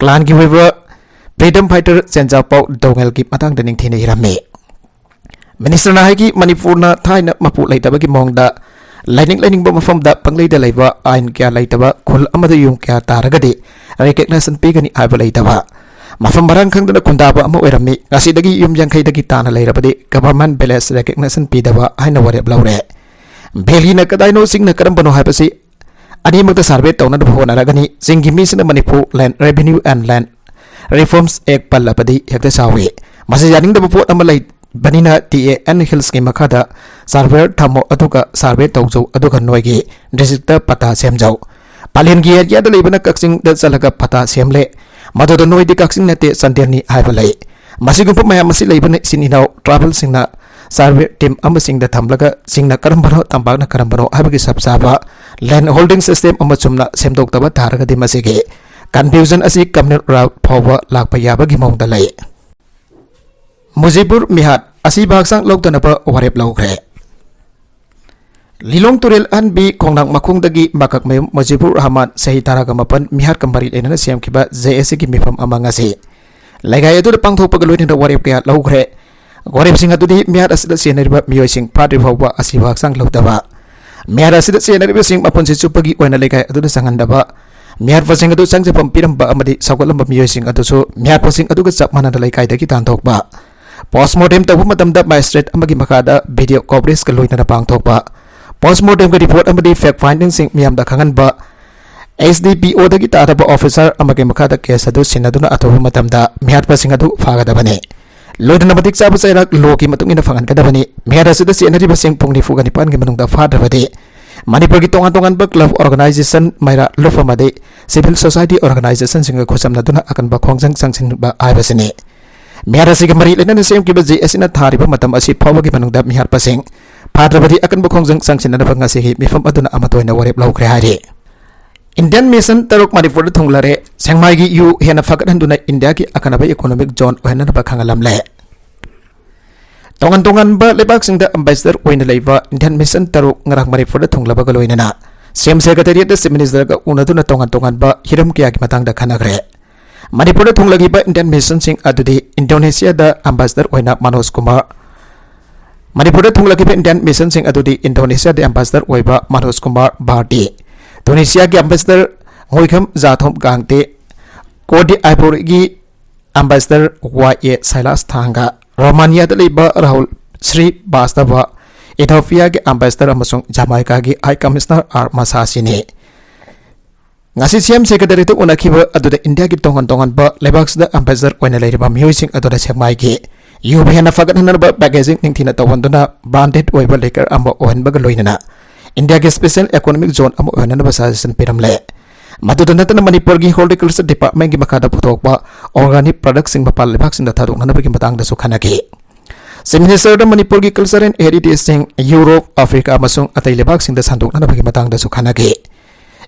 clanꯒꯤ ꯑꯣꯏꯕ freedom fighter ꯆꯦꯟꯖꯥꯄꯥꯎ ꯗꯣꯉꯦꯜꯒꯤ ꯃꯇꯥꯡꯗ ꯅꯤꯡꯊꯤꯅ ꯏꯔꯝꯃꯤ꯫ Ministerꯅ ꯍꯥꯏꯈꯤ, ꯃꯅꯤꯄꯨꯔꯅ ꯊꯥꯏꯅ ꯃꯄꯨ ꯂꯩꯇꯕꯒꯤ ꯃꯑꯣꯡꯗ ꯂꯩꯅꯤꯡ ꯂꯩꯅꯤꯡꯕ ꯃꯐꯝꯗ ꯄꯪꯂꯩꯗ ꯂꯩꯕ, ꯑꯥꯏꯟ ꯀꯌꯥ ꯂꯩꯇꯕ, ꯈꯨꯜ ꯑꯃꯗ ꯌꯨꯝ ꯀꯌꯥ ꯇꯥꯔꯒꯗꯤ recognition ꯄꯤꯒꯅꯤ ꯍꯥꯏꯕ ꯂꯩꯇꯕ, ꯃꯐꯝ ꯃꯔꯥꯡ ꯈꯪꯗꯅ ꯈꯨꯟꯗꯥꯕ ꯑꯃ ꯑꯣꯏꯔꯝꯃꯤ꯫ ꯉꯁꯤꯗꯒꯤ ꯌꯨꯝ ꯌꯥꯡꯈꯩꯗꯒꯤ ꯇꯥꯅ ꯂꯩꯔꯕꯗꯤ government village recognition ꯄꯤꯗꯕ ꯍꯥꯏꯅ ꯋꯥꯔꯦꯞ ꯂꯧꯔꯦ꯫ Valleyꯅ ꯀꯗꯥꯏꯅꯣ, ꯆꯤꯡꯅ ꯀꯔꯝꯕꯅꯣ ꯍꯥꯏꯕꯁꯤ ꯑꯅꯤꯃꯛꯇ survey ꯇꯧꯅꯅꯕ ꯍꯣꯠꯅꯔꯒꯅꯤ꯫ ꯆꯤꯡꯒꯤ ꯃꯤꯁꯤꯡꯅ Manipur Land Revenue and Land Reforms Act ꯄꯜꯂꯕꯗꯤ ꯍꯦꯛꯇ ꯁꯥꯎꯏ꯫ ꯃꯁꯤ ꯌꯥꯅꯤꯡꯗꯕ ꯄꯣꯠ ꯑꯃ ꯂꯩꯕꯅꯤꯅ TA and Hillsꯀꯤ ꯃꯈꯥꯗ surveyor ꯊꯝꯃꯣ, ꯑꯗꯨꯒ survey ꯇꯧꯖꯧ, ꯑꯗꯨꯒ ꯅꯣꯏꯒꯤ districtꯇ ꯄꯇꯥ ꯁꯦꯝꯖꯧ꯫ ꯄꯂꯦꯟꯒꯤ areaꯗ ꯂꯩꯕꯅ ꯀꯛꯆꯤꯡꯗ ꯆꯠꯂꯒ ꯄꯇꯥ ꯁꯦꯝꯂꯦ꯫ ꯃꯗꯨꯗ ꯅꯣꯏꯗꯤ ꯀꯛꯆꯤꯡ ꯅꯠꯇꯦ, ꯆꯥꯟꯗꯦꯜꯅꯤ ꯍꯥꯏꯕ ꯂꯩ꯫ ꯃꯁꯤꯒꯨꯝꯕ ꯃꯌꯥꯝ ꯑꯁꯤ ꯂꯩꯕꯅ ꯏꯆꯤꯟ ꯏꯅꯥꯎ tribalꯁꯤꯡꯅ survey team ꯑꯃꯁꯤꯡꯗ ꯊꯝꯂꯒ ꯆꯤꯡꯅ ꯀꯔꯝꯕꯅꯣ, ꯇꯝꯄꯥꯛꯅ ꯀꯔꯝꯕꯅꯣ ꯍꯥꯏꯕꯒꯤ ꯆꯞ ꯆꯥꯕ land holding system ꯑꯃ ꯆꯨꯝꯅ ꯁꯦꯝꯗꯣꯛꯇꯕ ꯇꯥꯔꯒꯗꯤ ꯃꯁꯤꯒꯤ confusion ꯑꯁꯤ communal route ꯐꯥꯎꯕ ꯂꯥꯛꯄ ꯌꯥꯕꯒꯤ ꯃꯑꯣꯡꯗ ꯂꯩ꯫ ꯃꯨꯖꯤꯕꯨꯔ ꯃꯤꯍꯥꯠ ꯑꯁꯤꯕ ꯍꯛꯆꯥꯡ ꯂꯧꯗꯅꯕ ꯋꯥꯔꯦꯞ ꯂꯧꯈ꯭ꯔꯦ꯫ ꯂꯤꯂꯣꯡ ꯇꯨꯔꯦꯜ ꯑꯍꯟꯕꯤ ꯈꯣꯡꯅꯥꯡ ꯃꯈꯣꯡꯗꯒꯤ ꯃꯀꯛꯃꯌꯨꯝ ꯃꯨꯖꯤꯕꯨꯔ ꯔꯍꯃꯥꯟ ꯆꯍꯤ ꯇꯔꯥꯒ ꯃꯥꯄꯟ ꯃꯤꯍꯥꯠꯀ ꯃꯔꯤ ꯂꯩꯅꯅ ꯁꯦꯝꯈꯤꯕ JACꯒꯤ ꯃꯤꯐꯝ ꯑꯃ ꯉꯁꯤ ꯂꯩꯀꯥꯏ ꯑꯗꯨꯗ ꯄꯥꯡꯊꯣꯛꯄꯒ ꯂꯣꯏꯅꯅ ꯋꯥꯔꯦꯞ ꯀꯌꯥ ꯂꯧꯈ꯭ꯔꯦ꯫ ꯋꯥꯔꯦꯞꯁꯤꯡ ꯑꯗꯨꯗꯤ ꯃꯤꯍꯥꯠ ꯑꯁꯤꯗ ꯆꯦꯟꯅꯔꯤꯕ ꯃꯤꯑꯣꯏꯁꯤꯡ ꯐꯥꯗ꯭ꯔꯤ ꯐꯥꯎꯕ ꯑꯁꯤꯕ ꯍꯛꯆꯥꯡ ꯂꯧꯗꯕ, ꯃꯤꯍꯥꯠ ꯑꯁꯤꯗ ꯆꯦꯟꯅꯔꯤꯕꯁꯤꯡ ꯃꯄꯨꯟꯁꯤ ꯆꯨꯞꯄꯒꯤ ꯑꯣꯏꯅ ꯂꯩꯀꯥꯏ ꯑꯗꯨꯗ ꯆꯪꯍꯟꯗꯕ, ꯃꯤꯍꯥꯠꯄꯁꯤꯡ ꯑꯗꯨ ꯆꯪꯖꯐꯝ ꯄꯤꯔꯝꯕ ꯑꯃꯗꯤ ꯁꯧꯒꯠꯂꯝꯕ ꯃꯤꯑꯣꯏꯁꯤꯡ ꯑꯗꯨꯁꯨ ꯃꯤꯍꯥꯠꯄꯁꯤꯡ ꯑꯗꯨꯒ ꯆꯞ ꯃꯥꯟꯅꯅ ꯂꯩꯀꯥꯏꯗꯒꯤ ꯇꯥꯟꯊꯣꯛꯄ, postmortem ꯇꯧꯕ ꯃꯇꯝꯗ magistrate ꯑꯃꯒꯤ ꯃꯈꯥꯗ video coverageka ꯂꯣꯏꯅꯅ ꯄꯥꯡꯊꯣꯛꯄ, Post mortemꯒꯤ report ꯑꯃꯗꯤ fact findingꯁꯤꯡ ꯃꯤꯌꯥꯝꯗ ꯈꯪꯍꯟꯕ, S D P O ꯗꯒꯤ ꯇꯥꯗꯕ officer ꯑꯃꯒꯤ ꯃꯈꯥꯗ case ꯑꯗꯨ ꯁꯤꯟꯅꯗꯨꯅ ꯑꯊꯨꯕ ꯃꯇꯝꯗ ꯃꯤꯍꯥꯠꯄꯁꯤꯡ ꯑꯗꯨ ꯐꯥꯒꯗꯕꯅꯤ꯫ ꯂꯣꯏꯅꯅ ꯃꯇꯤꯛ ꯆꯥꯕ ꯆꯩꯔꯥꯛ lawꯒꯤ ꯃꯇꯨꯡ ꯏꯟꯅ ꯐꯪꯍꯟꯒꯗꯕꯅꯤ꯫ ꯃꯤꯍꯥꯠ ꯑꯁꯤꯗ ꯆꯦꯟꯅꯔꯤꯕꯁꯤꯡ ꯄꯨꯡ ꯅꯤꯐꯨꯒ ꯅꯤꯄꯥꯟꯒꯤ ꯃꯅꯨꯡꯗ ꯐꯥꯗ꯭ꯔꯕꯗꯤ ꯃꯅꯤꯄꯨꯔꯒꯤ ꯇꯣꯉꯥꯟ ꯇꯣꯉꯥꯟꯕ club, organisation, ꯃꯩꯔꯥ ꯂꯨꯞ ꯑꯃꯗꯤ civil society organisationꯁꯤꯡꯒ ꯈꯨꯠꯁꯝꯅꯗꯨꯅ ꯑꯀꯟꯕ ꯈꯣꯡꯖꯪ ꯆꯪꯁꯤꯟꯕ ꯍꯥꯏꯕꯁꯤꯅꯤ꯫ ꯃꯤꯍꯥꯠ ꯑꯁꯤꯒ ꯃꯔꯤ ꯂꯩꯅꯅ ꯁꯦꯝꯈꯤꯕ G S ꯅ ꯊꯥꯔꯤꯕ ꯃꯇꯝ ꯑꯁꯤ ꯐꯥꯎꯕꯒꯤ ꯃꯅꯨꯡꯗ ꯃꯤꯍꯥꯠꯄꯁꯤꯡ ꯐꯥꯗ꯭ꯔꯕꯗꯤ ꯑꯀꯟꯕ ꯈꯣꯡꯖꯪ ꯆꯪꯁꯤꯟꯅꯅꯕ ꯉꯁꯤꯒꯤ ꯃꯤꯐꯝ ꯑꯗꯨꯅ ꯑꯃꯠꯇ ꯑꯣꯏꯅ ꯋꯥꯔꯦꯞ ꯂꯧꯈ꯭ꯔꯦ ꯍꯥꯏꯔꯤ꯫ Indian mission ꯇꯔꯨꯛ ꯃꯅꯤꯄꯨꯔꯗ ꯊꯨꯡꯂꯔꯦ꯫ ꯁꯦꯛꯃꯥꯏꯒꯤ ꯌꯨ ꯍꯦꯟꯅ ꯐꯒꯠꯍꯟꯗꯨꯅ ꯏꯟꯗꯤꯌꯥꯒꯤ ꯑꯈꯟꯅꯕ economic zone ꯑꯣꯏꯍꯟꯅꯕ ꯈꯪꯍꯜꯂꯝꯂꯦ꯫ ꯇꯣꯉꯥꯟ ꯇꯣꯉꯥꯟꯕ ꯂꯩꯕꯥꯛꯁꯤꯡꯗ ambassador ꯑꯣꯏꯅ ꯂꯩꯕ Indian mission ꯇꯔꯨꯛ ꯉꯔꯥꯡ ꯃꯅꯤꯄꯨꯔꯗ ꯊꯨꯡꯂꯕꯒ ꯂꯣꯏꯅꯅ C M secretariat ꯇ Chief Minister ꯒ ꯎꯅꯗꯨꯅ ꯇꯣꯉꯥꯟ ꯇꯣꯉꯥꯟꯕ ꯍꯤꯔꯝ ꯀꯌꯥꯒꯤ ꯃꯇꯥꯡꯗ ꯈꯟꯅꯈ꯭ꯔꯦ꯫ ꯃꯅꯤꯄꯨꯔꯗ ꯊꯨꯡꯂꯈꯤꯕ Indian mission ꯁꯤꯡ ꯑꯗꯨꯗꯤ Indonesia ꯗ ambassador ꯑꯣꯏꯅ ꯃꯅꯣꯖ ꯀꯨꯃꯥꯔ, ꯃꯅꯤꯄꯨꯔꯗ ꯊꯨꯡꯂꯈꯤꯕ Indian mission ꯁꯤꯡ ꯑꯗꯨꯗꯤ Indonesia ꯗ ambassador ꯑꯣꯏꯕ ꯃꯅꯣꯖ ꯀꯨꯃꯥꯔ ꯚꯥꯔꯇꯤ, Tunisia ꯒꯤ ambassador ꯉꯣꯏꯈꯝ ꯖꯥꯊꯣꯝ ꯒꯥꯡꯇꯦ, Cote d'Ivoire ꯒꯤ ambassador Y A ꯁꯥꯏꯂꯥꯁ ꯊꯥꯡꯒ, Romania ꯗ ꯂꯩꯕ ꯔꯥꯍꯨꯜ ꯁ꯭ꯔꯤ ꯕꯥꯁꯇꯕ, Ethiopia ꯒꯤ ambassador ꯑꯃꯁꯨꯡ Jamaica ꯒꯤ High Commissioner R ꯃꯁꯥꯁꯤꯅꯤ꯫ ꯉꯁꯤ C M secretariat ꯇ ꯎꯅꯈꯤꯕ ꯑꯗꯨꯗ ꯏꯟꯗꯤꯌꯥꯒꯤ ꯇꯣꯉꯥꯟ ꯇꯣꯉꯥꯟꯕ ꯂꯩꯕꯥꯛꯁꯤꯗ ambassador ꯑꯣꯏꯅ ꯂꯩꯔꯤꯕ ꯃꯤꯑꯣꯏꯁꯤꯡ ꯑꯗꯨꯅ ꯁꯦꯛꯃꯥꯏꯒꯤ ꯌꯨꯕ ꯍꯦꯟꯅ ꯐꯒꯠꯍꯟꯅꯕ packaging ꯅꯤꯡꯊꯤꯅ ꯇꯧꯍꯟꯗꯨꯅ branded ꯑꯣꯏꯕ liquor ꯑꯃ ꯑꯣꯏꯍꯟꯕꯒ ꯂꯣꯏꯅꯅ ꯏꯟꯗꯤꯌꯥꯒꯤ special economic zone ꯑꯃ ꯑꯣꯏꯍꯟꯅꯕ suggestion ꯄꯤꯔꯝꯂꯦ꯫ ꯃꯗꯨꯗ ꯅꯠꯇꯅ ꯃꯅꯤꯄꯨꯔꯒꯤ Horticulture Department ꯀꯤ ꯃꯈꯥꯗ ꯄꯨꯊꯣꯛꯄ organic product ꯁꯤꯡ ꯃꯄꯥꯟ ꯂꯩꯕꯥꯛꯁꯤꯡꯗ ꯊꯥꯗꯣꯛꯅꯅꯕꯒꯤ ꯃꯇꯥꯡꯗꯁꯨ ꯈꯟꯅꯈꯤ꯫ Chief Minister ꯗ ꯃꯅꯤꯄꯨꯔꯒꯤ culture and heritage ꯁꯤꯡ Europe, Africa ꯑꯃꯁꯨꯡ ꯑꯇꯩ ꯂꯩꯕꯥꯛꯁꯤꯡꯗ ꯁꯟꯗꯣꯛꯅꯅꯕꯒꯤ ꯃꯇꯥꯡꯗꯁꯨ ꯈꯟꯅꯈꯤ꯫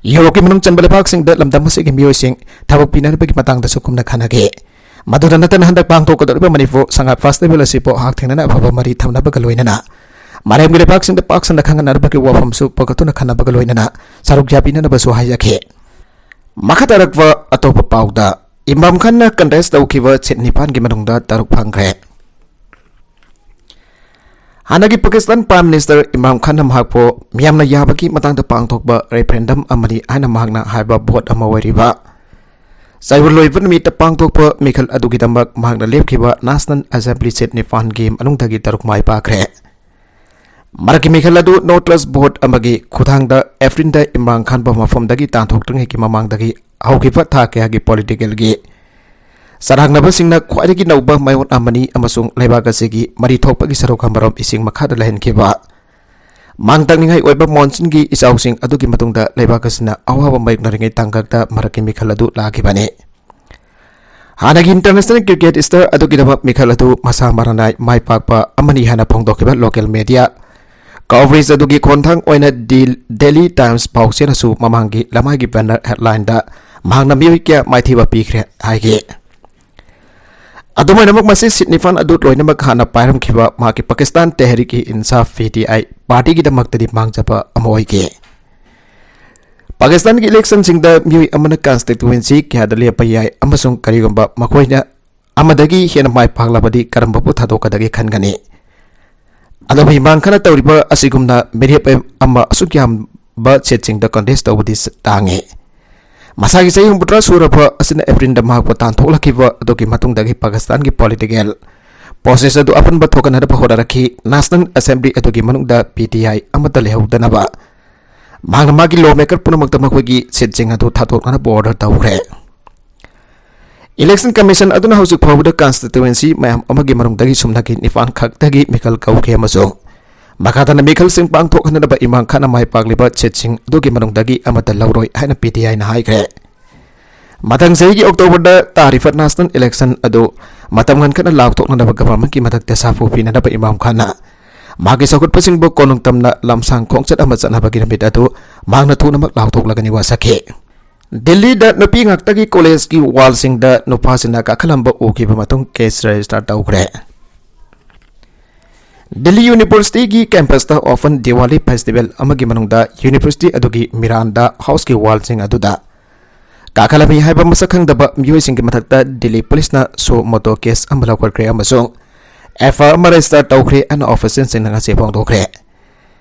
Europe ꯀꯤ ꯃꯅꯨꯡ ꯆꯟꯕ ꯂꯩꯕꯥꯛꯁꯤꯡꯗ ꯂꯝꯗꯝ ꯑꯁꯤꯒꯤ ꯃꯤꯑꯣꯏꯁꯤꯡ ꯊꯕꯛ ꯄꯤꯅꯅꯕꯒꯤ ꯃꯇꯥꯡꯗꯁꯨ ꯀꯨꯞꯅ ꯈꯟꯅꯈꯤ꯫ ꯃꯗꯨꯗ ꯅꯠꯇꯅ ꯍꯟꯗꯛ ꯄꯥꯡꯊꯣꯛꯀꯗꯧꯔꯤꯕ ꯃꯅꯤꯄꯨꯔ ꯁꯉꯥꯏ festival ꯑꯁꯤꯕꯨ ꯍꯛꯊꯦꯡꯅꯅ ꯑꯐꯕ ꯃꯔꯤ ꯊꯝꯅꯕꯒ ꯂꯣꯏꯅꯅ ꯃꯥꯂꯦꯝꯒꯤ ꯂꯩꯕꯥꯛꯁꯤꯡꯗ ꯄꯥꯛ ꯁꯟꯅ ꯈꯪꯍꯟꯅꯅꯕꯒꯤ ꯋꯥꯐꯝꯁꯨ ꯄꯨꯈꯠꯇꯨꯅ ꯈꯟꯅꯕꯒ ꯂꯣꯏꯅꯅ ꯁꯔꯨꯛ ꯌꯥꯕꯤꯅꯅꯕꯁꯨ ꯍꯥꯏꯖꯈꯤ꯫ ꯃꯈꯥ ꯇꯥꯔꯛꯄ ꯑꯇꯣꯞꯄ ꯄꯥꯎꯗ, ꯏꯝꯔꯥꯟ ꯈꯥꯟꯅ contest ꯇꯧꯈꯤꯕ seat ꯅꯤꯄꯥꯟꯒꯤ ꯃꯅꯨꯡꯗ ꯇꯔꯨꯛ ꯐꯪꯈ꯭ꯔꯦ꯫ ꯍꯥꯟꯅꯒꯤ ꯄꯥꯀꯤꯁꯇꯥꯟ Prime Minister ꯏꯝꯔꯥꯟ ꯈꯥꯟꯅ ꯃꯍꯥꯛꯄꯨ ꯃꯤꯌꯥꯝꯅ ꯌꯥꯕꯒꯤ ꯃꯇꯥꯡꯗ ꯄꯥꯡꯊꯣꯛꯄ referendum ꯑꯃꯅꯤ ꯍꯥꯏꯅ ꯃꯍꯥꯛꯅ ꯍꯥꯏꯕ vote ꯑꯃ ꯑꯣꯏꯔꯤꯕ ꯆꯌꯣꯜ ꯂꯣꯏꯕ ꯅꯨꯃꯤꯠꯇ ꯄꯥꯡꯊꯣꯛꯄ ꯃꯤꯈꯜ ꯑꯗꯨꯒꯤꯗꯃꯛ ꯃꯍꯥꯛꯅ ꯂꯦꯞꯈꯤꯕ National Assembly seat ꯅꯤꯄꯥꯟꯒꯤ ꯃꯅꯨꯡꯗꯒꯤ ꯇꯔꯨꯛ ꯃꯥꯏ ꯄꯥꯛꯈ꯭ꯔꯦ꯫ ꯃꯔꯛꯀꯤ ꯃꯤꯈꯜ ꯑꯗꯨ ꯅꯣꯔꯊ ꯇ꯭ꯔꯁ ꯕꯣꯔꯗ ꯑꯃꯒꯤ ꯈꯨꯠꯊꯥꯡꯗ ꯑꯦꯐ꯭ꯔꯤꯟꯗ ꯏꯝꯔꯥꯟ ꯈꯥꯟꯕꯨ ꯃꯐꯝꯗꯒꯤ ꯇꯥꯟꯊꯣꯛꯇ꯭ꯔꯤꯉꯩꯒꯤ ꯃꯃꯥꯡꯗꯒꯤ ꯍꯧꯈꯤꯕ ꯊꯥ ꯀꯌꯥꯒꯤ ꯄꯣꯂꯤꯇꯤꯀꯦꯜꯒꯤ ꯆꯔꯥꯡꯅꯕꯁꯤꯡꯅ ꯈ꯭ꯋꯥꯏꯗꯒꯤ ꯅꯧꯕ ꯃꯥꯌꯣꯟ ꯑꯃꯅꯤ ꯑꯃꯁꯨꯡ ꯂꯩꯕꯥꯛ ꯑꯁꯤꯒꯤ ꯃꯔꯤ ꯊꯣꯛꯄꯒꯤ ꯁꯔꯨꯛ ꯑꯃꯔꯣꯝ ꯏꯁꯤꯡ ꯃꯈꯥꯗ ꯂꯩꯍꯟꯈꯤꯕ ꯃꯥꯡ ꯇꯥꯛꯅꯤꯡꯉꯥꯏ ꯑꯣꯏꯕ ꯃꯣꯟꯁꯨꯟꯒꯤ ꯏꯆꯥꯎꯁꯤꯡ ꯑꯗꯨꯒꯤ ꯃꯇꯨꯡꯗ ꯂꯩꯕꯥꯛ ꯑꯁꯤꯅ ꯑꯋꯥꯕ ꯃꯥꯌꯣꯛꯅꯔꯤꯉꯩ ꯇꯥꯡꯀꯛꯇ ꯃꯔꯛꯀꯤ ꯃꯤꯈꯜ ꯑꯗꯨ ꯂꯥꯛꯈꯤꯕꯅꯤ꯫ ꯍꯥꯟꯅꯒꯤ ꯏꯟꯇꯔꯅꯦꯁꯅꯦꯜ ꯀ꯭ꯔꯤꯀꯦꯠ ꯁ꯭ꯇꯥꯔ ꯑꯗꯨꯒꯤꯗꯃꯛ ꯃꯤꯈꯜ ꯑꯗꯨ ꯃꯁꯥ ꯃꯔꯥꯅꯥꯏ ꯃꯥꯏ ꯄꯥꯛꯄ ꯑꯃꯅꯤ ꯍꯥꯏꯅ ꯐꯣꯡꯗꯣꯛꯈꯤꯕ ꯂꯣꯀꯦꯜ ꯃꯦꯗꯤꯌꯥ ꯀꯣꯚꯔꯦꯖ ꯑꯗꯨꯒꯤ ꯈꯣꯡꯊꯥꯡ ꯑꯣꯏꯅ ꯗꯤ ꯗꯦꯂꯤ ꯇꯥꯏꯝꯁ ꯄꯥꯎꯆꯦꯅꯁꯨ ꯃꯃꯥꯡꯒꯤ ꯂꯃꯥꯏꯒꯤ ꯕꯦꯅꯔ ꯍꯦꯗꯂꯥꯏꯟꯗ ꯃꯍꯥꯛꯅ ꯃꯤꯑꯣꯏ ꯀꯌꯥ ꯃꯥꯏꯊꯤꯕ ꯄꯤꯈ꯭ꯔꯦ ꯍꯥꯏꯈꯤ꯫ ꯑꯗꯨꯝ ꯑꯣꯏꯅꯃꯛ, ꯃꯁꯤ ꯁꯤꯠ ꯅꯤꯄꯥꯟ ꯑꯗꯨ ꯂꯣꯏꯅꯃꯛ ꯍꯥꯟꯅ ꯄꯥꯏꯔꯝꯈꯤꯕ ꯃꯍꯥꯛꯀꯤ ꯄꯥꯀꯤꯁꯇꯥꯟ ꯇꯦꯍꯔꯤꯛ ꯏ ꯏꯟꯁꯥꯐ, ꯄꯤ ꯇꯤ ꯑꯥꯏ, ꯄꯥꯔꯇꯤꯒꯤꯗꯃꯛꯇꯗꯤ ꯃꯥꯡꯖꯕ ꯑꯃ ꯑꯣꯏꯈꯤ꯫ ꯄꯥꯀꯤꯁꯇꯥꯟꯒꯤ ꯏꯂꯦꯛꯁꯟꯁꯤꯡꯗ ꯃꯤꯑꯣꯏ ꯑꯃꯅ ꯀꯟꯁꯇꯤꯇꯨꯋꯦꯟꯁꯤ ꯀꯌꯥꯗ ꯂꯦꯞꯄ ꯌꯥꯏ ꯑꯃꯁꯨꯡ ꯀꯔꯤꯒꯨꯝꯕ ꯃꯈꯣꯏꯅ ꯑꯃꯗꯒꯤ ꯍꯦꯟꯅ ꯃꯥꯏ ꯄꯥꯛꯂꯕꯗꯤ ꯀꯔꯝꯕꯕꯨ ꯊꯥꯗꯣꯛꯀꯗꯒꯦ ꯈꯟꯒꯅꯤ? ꯑꯗꯨꯕꯨ ꯏꯝꯔꯥꯟ ꯈꯥꯟꯅ ꯇꯧꯔꯤꯕ ꯑꯁꯤꯒꯨꯝꯅ ꯃꯤꯔꯦꯞ ꯑꯃ ꯑꯁꯨꯛ ꯌꯥꯝꯕ ꯁꯤꯠꯁꯤꯡꯗ ꯀꯟꯇꯦꯁ ꯇꯧꯕꯗꯤ ꯇꯥꯡꯉꯤ꯫ ꯃꯁꯥꯒꯤ ꯆꯍꯤ ꯍꯨꯝꯐꯨꯇꯔꯥ ꯁꯨꯔꯕ ꯑꯁꯤꯅ ꯑꯦꯄ꯭ꯔꯤꯜꯗ ꯃꯍꯥꯛꯄꯨ ꯇꯥꯟꯊꯣꯛꯂꯛꯈꯤꯕ ꯑꯗꯨꯒꯤ ꯃꯇꯨꯡꯗꯒꯤ ꯄꯥꯀꯤꯁꯇꯥꯟꯒꯤ ꯄꯣꯂꯤꯇꯤꯀꯦꯜ ꯄ꯭ꯔꯣꯁꯦꯁ ꯑꯗꯨ ꯑꯄꯨꯟꯕ ꯊꯣꯛꯍꯟꯅꯕ ꯍꯣꯠꯅꯔꯛꯈꯤ꯫ ꯅꯦꯁꯅꯦꯜ ꯑꯦꯁꯦꯝꯕ꯭ꯂꯤ ꯑꯗꯨꯒꯤ ꯃꯅꯨꯡꯗ ꯄꯤ ꯇꯤ ꯑꯥꯏ ꯑꯃꯠꯇ ꯂꯩꯍꯧꯗꯅꯕ ꯃꯍꯥꯛꯅ ꯃꯥꯒꯤ ꯂꯣ ꯃꯦꯀꯔ ꯄꯨꯝꯅꯃꯛꯇ ꯃꯈꯣꯏꯒꯤ ꯁꯤꯠꯁꯤꯡ ꯑꯗꯨ ꯊꯥꯗꯣꯛꯅꯅꯕ ꯑꯣꯔꯗꯔ ꯇꯧꯈ꯭ꯔꯦ꯫ ꯏꯂꯦꯛꯁꯟ ꯀꯃꯤꯁꯟ ꯑꯗꯨꯅ ꯍꯧꯖꯤꯛ ꯐꯥꯎꯕꯗ ꯀꯟꯁꯇꯤꯇꯨꯋꯦꯟꯁꯤ ꯃꯌꯥꯝ ꯑꯃꯒꯤ ꯃꯅꯨꯡꯗꯒꯤ ꯁꯨꯞꯅꯒꯤ ꯅꯤꯄꯥꯟ ꯈꯛꯇꯒꯤ ꯃꯤꯈꯜ ꯀꯧꯈꯤ ꯑꯃꯁꯨꯡ ꯃꯈꯥ ꯇꯥꯅ ꯃꯤꯈꯜꯁꯤꯡ ꯄꯥꯡꯊꯣꯛꯍꯟꯅꯕ ꯏꯝꯔꯥꯟ ꯈꯥꯟꯅ ꯃꯥꯏ ꯄꯥꯛꯂꯤꯕ ꯁꯤꯠꯁꯤꯡ ꯑꯗꯨꯒꯤ ꯃꯅꯨꯡꯗꯒꯤ ꯑꯃꯠꯇ ꯂꯧꯔꯣꯏ ꯍꯥꯏꯅ ꯄꯤ ꯇꯤ ꯑꯥꯏꯅ ꯍꯥꯏꯈ꯭ꯔꯦ꯫ ꯃꯊꯪ ꯆꯍꯤꯒꯤ ꯑꯣꯛꯇꯣꯕꯔꯗ ꯇꯥꯔꯤꯕ ꯅꯦꯁꯅꯦꯜ ꯏꯂꯦꯛꯁꯟ ꯑꯗꯨ ꯃꯇꯝ ꯉꯟꯈꯠꯅ ꯂꯥꯎꯊꯣꯛꯅꯅꯕ ꯒꯚꯔꯟꯃꯦꯟꯠꯀꯤ ꯃꯊꯛꯇ ꯁꯥꯐꯨ ꯄꯤꯅꯅꯕ ꯏꯝꯔꯥꯟ ꯈꯥꯟꯅ ꯃꯍꯥꯛꯀꯤ ꯆꯥꯎꯈꯠꯄꯁꯤꯡꯕꯨ ꯀꯣꯅꯨꯡ ꯇꯝꯅ ꯂꯝꯁꯥꯡ ꯈꯣꯡꯆꯠ ꯑꯃ ꯆꯠꯅꯕꯒꯤ ꯅꯨꯃꯤꯠ ꯑꯗꯨ ꯃꯍꯥꯛꯅ ꯊꯨꯅꯃꯛ ꯂꯥꯎꯊꯣꯛꯂꯒꯅꯤ ꯋꯥꯁꯛꯈꯤ꯫ ꯗꯤꯜꯂꯤꯗ ꯅꯨꯄꯤ ꯉꯥꯛꯇꯒꯤ ꯀꯣꯂꯦꯖꯀꯤ ꯋꯥꯜꯁꯤꯡꯗ ꯅꯨꯄꯥꯁꯤꯡꯅ ꯀꯥꯈꯠꯂꯝꯕ ꯎꯈꯤꯕ ꯃꯇꯨꯡ ꯀꯦꯁ ꯔꯦꯖꯤꯁꯇꯔ ꯇꯧꯈ꯭ꯔꯦ꯫ ꯗꯤꯜꯂꯤ ꯌꯨꯅꯤꯚꯔꯁꯤꯇꯤꯒꯤ ꯀꯦꯝꯄꯁꯇ ꯑꯣꯄꯟ ꯗꯤꯋꯥꯂꯤ ꯐꯦꯁꯇꯤꯚꯦꯜ ꯑꯃꯒꯤ ꯃꯅꯨꯡꯗ ꯌꯨꯅꯤꯚꯔꯁꯤꯇꯤ ꯑꯗꯨꯒꯤ ꯃꯤꯔꯥꯟꯗ ꯍꯥꯎꯁꯀꯤ ꯋꯥꯜꯁꯤꯡ ꯑꯗꯨꯗ ꯀꯥꯈꯠꯂꯝꯃꯤ ꯍꯥꯏꯕ ꯃꯁꯛ ꯈꯪꯗꯕ ꯃꯤꯑꯣꯏꯁꯤꯡꯒꯤ ꯃꯊꯛꯇ ꯗꯤꯜꯂꯤ ꯄꯨꯂꯤꯁꯅ ꯁꯣ ꯃꯣꯇꯣ ꯀꯦꯁ ꯑꯃ ꯂꯧꯈꯠꯈ꯭ꯔꯦ ꯑꯃꯁꯨꯡ ꯑꯦꯐ ꯑꯥꯏ ꯑꯥꯔ ꯑꯃ ꯔꯦꯖꯤꯁꯇꯔ ꯇꯧꯈ꯭ꯔꯦ ꯍꯥꯏꯅ ꯑꯣꯐꯤꯁꯤꯌꯦꯜꯁꯤꯡꯅ ꯉꯁꯤ ꯐꯣꯡꯗꯣꯛꯈ꯭ꯔꯦ꯫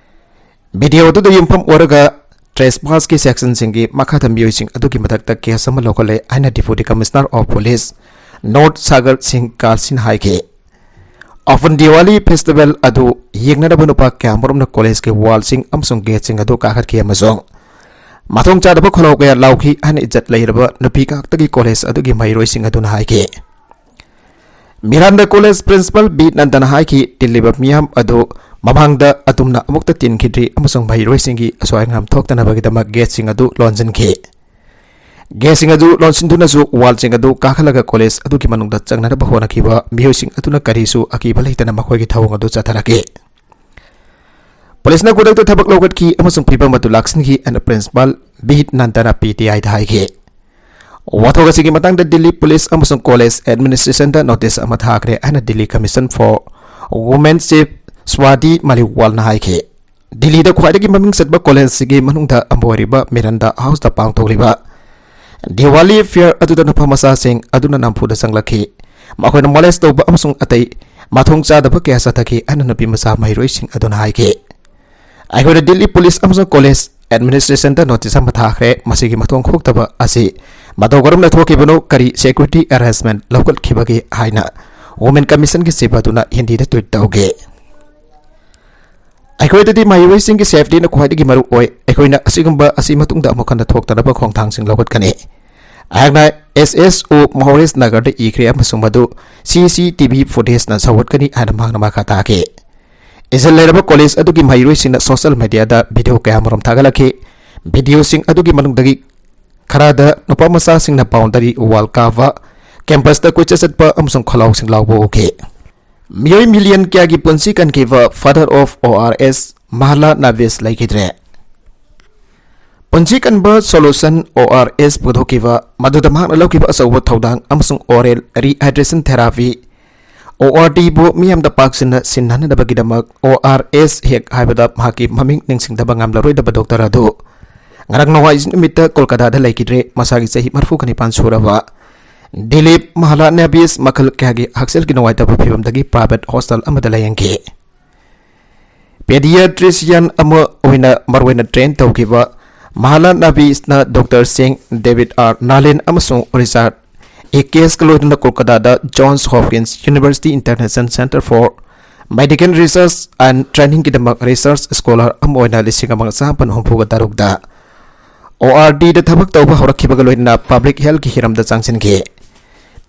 ꯚꯤꯗꯤꯑꯣ ꯑꯗꯨꯗ ꯌꯨꯝꯐꯝ ꯑꯣꯏꯔꯒ ꯇ꯭ꯔꯦꯁꯄꯥꯁꯀꯤ ꯁꯦꯛꯁꯟꯁꯤꯡꯒꯤ ꯃꯈꯥꯗ ꯃꯤꯑꯣꯏꯁꯤꯡ ꯑꯗꯨꯒꯤ ꯃꯊꯛꯇ ꯀꯦꯁ ꯑꯃ ꯂꯧꯈꯠꯂꯦ ꯍꯥꯏꯅ deputy commissioner of police north Sagar Singh ꯀꯥꯜꯁꯤꯅ ꯍꯥꯏꯈꯤ꯫ Open Diwali Festival ꯑꯗꯨ ꯌꯦꯡꯅꯅꯕ ꯅꯨꯄꯥ ꯀꯌꯥꯃꯔꯨꯝꯅ ꯀꯣꯂꯦꯖꯀꯤ ꯋꯥꯜꯁꯤꯡ ꯑꯃꯁꯨꯡ ꯒꯦꯠꯁꯤꯡ ꯑꯗꯨ ꯀꯥꯈꯠꯈꯤ ꯑꯃꯁꯨꯡ ꯃꯊꯣꯡ ꯆꯥꯗꯕ ꯈꯣꯜꯂꯥꯎ ꯀꯌꯥ ꯂꯥꯎꯈꯤ ꯍꯥꯏꯅ ꯏꯖꯠ ꯂꯩꯔꯕ ꯅꯨꯄꯤ ꯉꯥꯛꯇꯒꯤ ꯀꯣꯂꯦꯖ ꯑꯗꯨꯒꯤ ꯃꯍꯩꯔꯣꯏꯁꯤꯡ ꯑꯗꯨꯅ ꯍꯥꯏꯈꯤ꯫ ꯃꯤꯔꯥꯟꯗ ꯀꯣꯂꯦꯖ ꯄ꯭ꯔꯤꯟꯁꯤꯄꯥꯜ ꯕꯤ ꯅꯟꯗꯅ ꯍꯥꯏꯈꯤ, ꯇꯤꯜꯂꯤꯕ ꯃꯤꯌꯥꯝ ꯑꯗꯨ ꯃꯃꯥꯡꯗ ꯑꯗꯨꯝꯅ ꯑꯃꯨꯛꯇ ꯇꯤꯟꯈꯤꯗ꯭ꯔꯤ ꯑꯃꯁꯨꯡ ꯃꯍꯩꯔꯣꯏꯁꯤꯡꯒꯤ ꯑꯁꯣꯏ ꯑꯉꯥꯝ ꯊꯣꯛꯇꯅꯕꯒꯤꯗꯃꯛ ꯒꯦꯠꯁꯤꯡ ꯑꯗꯨ ꯂꯣꯟꯁꯤꯟꯈꯤ꯫ ꯒꯦꯠꯁꯤꯡ ꯑꯗꯨ ꯂꯣꯟꯁꯤꯟꯗꯨꯅꯁꯨ ꯋꯥꯜꯁꯤꯡ ꯑꯗꯨ ꯀꯥꯈꯠꯂꯒ ꯀꯣꯂꯦꯖ ꯑꯗꯨꯒꯤ ꯃꯅꯨꯡꯗ ꯆꯪꯅꯅꯕ ꯍꯣꯠꯅꯈꯤꯕ ꯃꯤꯑꯣꯏꯁꯤꯡ ꯑꯗꯨꯅ ꯀꯔꯤꯁꯨ ꯑꯀꯤꯕ ꯂꯩꯇꯅ ꯃꯈꯣꯏꯒꯤ ꯊꯧꯑꯣꯡ ꯑꯗꯨ ꯆꯠꯊꯔꯛꯈꯤ꯫ ꯄꯨꯂꯤꯁꯅ ꯈꯨꯗꯛꯇ ꯊꯕꯛ ꯂꯧꯈꯠꯈꯤ ꯑꯃꯁꯨꯡ ꯐꯤꯚꯝ ꯑꯗꯨ ꯂꯥꯛꯁꯤꯟꯈꯤ ꯍꯥꯏꯅ principal B Nanda P T ꯑꯥꯏꯗ ꯍꯥꯏꯈꯤ꯫ ꯋꯥꯊꯣꯛ ꯑꯁꯤꯒꯤ ꯃꯇꯥꯡꯗ ꯗꯤꯜꯂꯤ ꯄꯨꯂꯤꯁ ꯑꯃꯁꯨꯡ ꯀꯣꯂꯦꯖ ꯑꯦꯗꯃꯤꯅꯤꯁꯇ꯭ꯔꯦꯁꯟꯗ ꯅꯣꯇꯤꯁ ꯑꯃ ꯊꯥꯈ꯭ꯔꯦ ꯍꯥꯏꯅ Delhi commission for women chief Swati ꯃꯥꯂꯤꯋꯥꯜꯅ ꯍꯥꯏꯈꯤ꯫ ꯗꯤꯜꯂꯤꯗ ꯈ꯭ꯋꯥꯏꯗꯒꯤ ꯃꯃꯤꯡ ꯆꯠꯄ ꯀꯣꯂꯦꯖꯁꯤꯒꯤ ꯃꯅꯨꯡꯗ ꯑꯃ ꯑꯣꯏꯔꯤꯕ ꯃꯤꯔꯟꯗꯥ ꯍꯥꯎꯁꯇ ꯄꯥꯡꯊꯣꯛꯂꯤꯕ ꯗꯤꯋꯥꯂꯤ ꯐꯤꯌꯔ ꯑꯗꯨꯗ ꯅꯨꯄꯥ ꯃꯆꯥꯁꯤꯡ ꯑꯗꯨꯅ ꯅꯝꯐꯨꯗ ꯆꯪꯂꯛꯈꯤ꯫ ꯃꯈꯣꯏꯅ ꯃꯣꯂꯦꯁ ꯇꯧꯕ ꯑꯃꯁꯨꯡ ꯑꯇꯩ ꯃꯊꯣꯡ ꯆꯥꯗꯕ ꯀꯌꯥ ꯆꯠꯊꯈꯤ ꯍꯥꯏꯅ ꯅꯨꯄꯤ ꯃꯆꯥ ꯃꯍꯩꯔꯣꯏꯁꯤꯡ ꯑꯗꯨꯅ ꯍꯥꯏꯈꯤ꯫ ꯑꯩꯈꯣꯏꯅ ꯗꯤꯜꯂꯤ ꯄꯨꯂꯤꯁ ꯑꯃꯁꯨꯡ ꯀꯣꯂꯦꯖ ꯑꯦꯗꯃꯤꯅꯤꯁꯇ꯭ꯔꯦꯁꯟꯗ ꯅꯣꯇꯤꯁ ꯑꯃ ꯊꯥꯈ꯭ꯔꯦ꯫ ꯃꯁꯤꯒꯤ ꯃꯊꯣꯡ ꯍꯨꯛꯇꯕ ꯑꯁꯤ ꯃꯇꯧ ꯀꯔꯝꯅ ꯊꯣꯛꯈꯤꯕꯅꯣ, ꯀꯔꯤ ꯁꯦꯀ꯭ꯌꯨꯔꯤꯇꯤ ꯑꯦꯔꯦꯟꯖꯃꯦꯟ ꯂꯧꯈꯠꯈꯤꯕꯒꯦ ꯍꯥꯏꯅ ꯋꯨꯃꯦꯟ ꯀꯃꯤꯁꯟꯒꯤ ꯆꯤꯐ ꯑꯗꯨꯅ ꯍꯤꯟꯗꯤꯗ ꯇ꯭ꯋꯤꯠ ꯇꯧꯈꯤ꯫ ꯑꯩꯈꯣꯏꯗꯗꯤ ꯃꯍꯩꯔꯣꯏꯁꯤꯡꯒꯤ ꯁꯦꯐꯇꯤꯅ ꯈ꯭ꯋꯥꯏꯗꯒꯤ ꯃꯔꯨ ꯑꯣꯏ꯫ ꯑꯩꯈꯣꯏꯅ ꯑꯁꯤꯒꯨꯝꯕ ꯑꯁꯤ ꯃꯇꯨꯡꯗ ꯑꯃꯨꯛ ꯍꯟꯅ ꯊꯣꯛꯇꯅꯕ ꯈꯣꯡꯊꯥꯡꯁꯤꯡ ꯂꯧꯈꯠꯀꯅꯤ꯫ ꯑꯩꯍꯥꯛꯅ ꯑꯦꯁ ꯑꯦꯁ ꯑꯣ ꯃꯍꯣꯔꯦꯁ ꯅꯒꯔꯗ ꯏꯈ꯭ꯔꯦ ꯑꯃꯁꯨꯡ ꯃꯗꯨ ꯁꯤ ꯁꯤ ꯇꯤ ꯚꯤ ꯐꯨꯇꯦꯖꯅ ꯁꯧꯒꯠꯀꯅꯤ ꯍꯥꯏꯅ ꯃꯍꯥꯛꯅ ꯃꯈꯥ ꯇꯥꯈꯤ꯫ ꯏꯖꯠ ꯂꯩꯔꯕ ꯀꯣꯂꯦꯖ ꯑꯗꯨꯒꯤ ꯃꯍꯩꯔꯣꯏꯁꯤꯡꯅ ꯁꯣꯁꯤꯌꯦꯜ ꯃꯤꯗꯤꯌꯥꯗ ꯚꯤꯗꯤꯑꯣ ꯀꯌꯥꯃꯔꯨꯝ ꯊꯥꯒꯠꯂꯛꯈꯤ꯫ ꯚꯤꯗꯤꯑꯣꯁꯤꯡ ꯑꯗꯨꯒꯤ ꯃꯅꯨꯡꯗꯒꯤ ꯈꯔꯗ ꯅꯨꯄꯥ ꯃꯆꯥꯁꯤꯡꯅ ꯕꯥꯎꯟꯗꯔꯤ ꯋꯥꯜ ꯀꯥꯕ, ꯀꯦꯝꯄꯁꯇ ꯀꯣꯏꯆꯠ ꯆꯠꯄ ꯑꯃꯁꯨꯡ ꯈꯣꯜꯂꯥꯎꯁꯤꯡ ꯂꯥꯎꯕ ꯎꯈꯤ꯫ ꯃꯤꯑꯣꯏ ꯃꯤꯂꯤꯌꯟ ꯀꯌꯥꯒꯤ ꯄꯨꯟꯁꯤ ꯀꯟꯈꯤꯕ father of O R S ꯃꯍꯥꯂꯥ ꯅꯥꯕꯤꯁ ꯂꯩꯈꯤꯗ꯭ꯔꯦ꯫ ꯄꯨꯟꯁꯤ ꯀꯟꯕ ꯁꯣꯂꯨꯁꯟ O R S ꯄꯨꯊꯣꯛꯈꯤꯕ, ꯃꯗꯨꯗ ꯃꯍꯥꯛꯅ ꯂꯧꯈꯤꯕ ꯑꯆꯧꯕ ꯊꯧꯗꯥꯡ ꯑꯃꯁꯨꯡ oral rehydration therapy, O R T ꯕꯨ ꯃꯤꯌꯥꯝꯗ ꯄꯥꯛ ꯁꯟꯅ ꯁꯤꯟꯅꯅꯕꯒꯤꯗꯃꯛ O R S ꯍꯦꯛ ꯍꯥꯏꯕꯗ ꯃꯍꯥꯛꯀꯤ ꯃꯃꯤꯡ ꯅꯤꯡꯁꯤꯡꯗꯕ ꯉꯝꯂꯔꯣꯏꯗꯕ ꯗꯣꯛꯇꯔ ꯑꯗꯨ ꯉꯔꯥꯡ ꯅꯣꯡꯃꯥꯏꯖꯤꯡ ꯅꯨꯃꯤꯠꯇ ꯀꯣꯜꯀꯥꯇꯥꯗ ꯂꯩꯈꯤꯗ꯭ꯔꯦ꯫ ꯃꯁꯥꯒꯤ ꯆꯍꯤ ꯃꯔꯤꯐꯨꯒ ꯅꯤꯄꯥꯟ ꯁꯨꯔꯕ ꯗꯤꯂꯤꯞ ꯃꯍꯥꯂꯥꯅꯥꯕꯤꯁ ꯃꯈꯜ ꯀꯌꯥꯒꯤ ꯍꯛꯁꯦꯜꯒꯤ ꯅꯨꯡꯉꯥꯏꯇꯕ ꯐꯤꯚꯝꯗꯒꯤ private hospital ꯑꯃꯗ ꯂꯥꯌꯦꯡꯈꯤ꯫ Pediatrician ꯑꯃ ꯑꯣꯏꯅ ꯃꯔꯨꯑꯣꯏꯅ train ꯇꯧꯈꯤꯕ ꯃꯍꯥꯂꯥꯅꯥꯕꯤꯁꯅ ꯗꯣꯛꯇꯔꯁꯤꯡ ꯗꯦꯕꯤꯗ ꯑꯥꯔ ꯅꯥꯂꯤꯟ ꯑꯃꯁꯨꯡ ꯔꯤꯆꯥꯔꯗ ꯑꯦ ꯀꯦ ꯑꯦꯁꯀ ꯂꯣꯏꯅꯅ ꯀꯣꯜꯀꯇꯥꯗ Johns Hopkins University International Center for Medical Research and Trainingꯒꯤꯗꯃꯛ research scholar ꯑꯃ ꯑꯣꯏꯅ ꯂꯤꯁꯤꯡ ꯑꯃꯒ ꯆꯥꯃꯥꯄꯟ ꯍꯨꯝꯐꯨꯒ ꯇꯔꯨꯛꯇ ꯑꯣ ꯑꯥꯔ ꯗꯤꯗ ꯊꯕꯛ ꯇꯧꯕ ꯍꯧꯔꯛꯈꯤꯕꯒ ꯂꯣꯏꯅꯅ public healthꯀꯤ ꯍꯤꯔꯝꯗ ꯆꯪꯁꯤꯟꯈꯤ꯫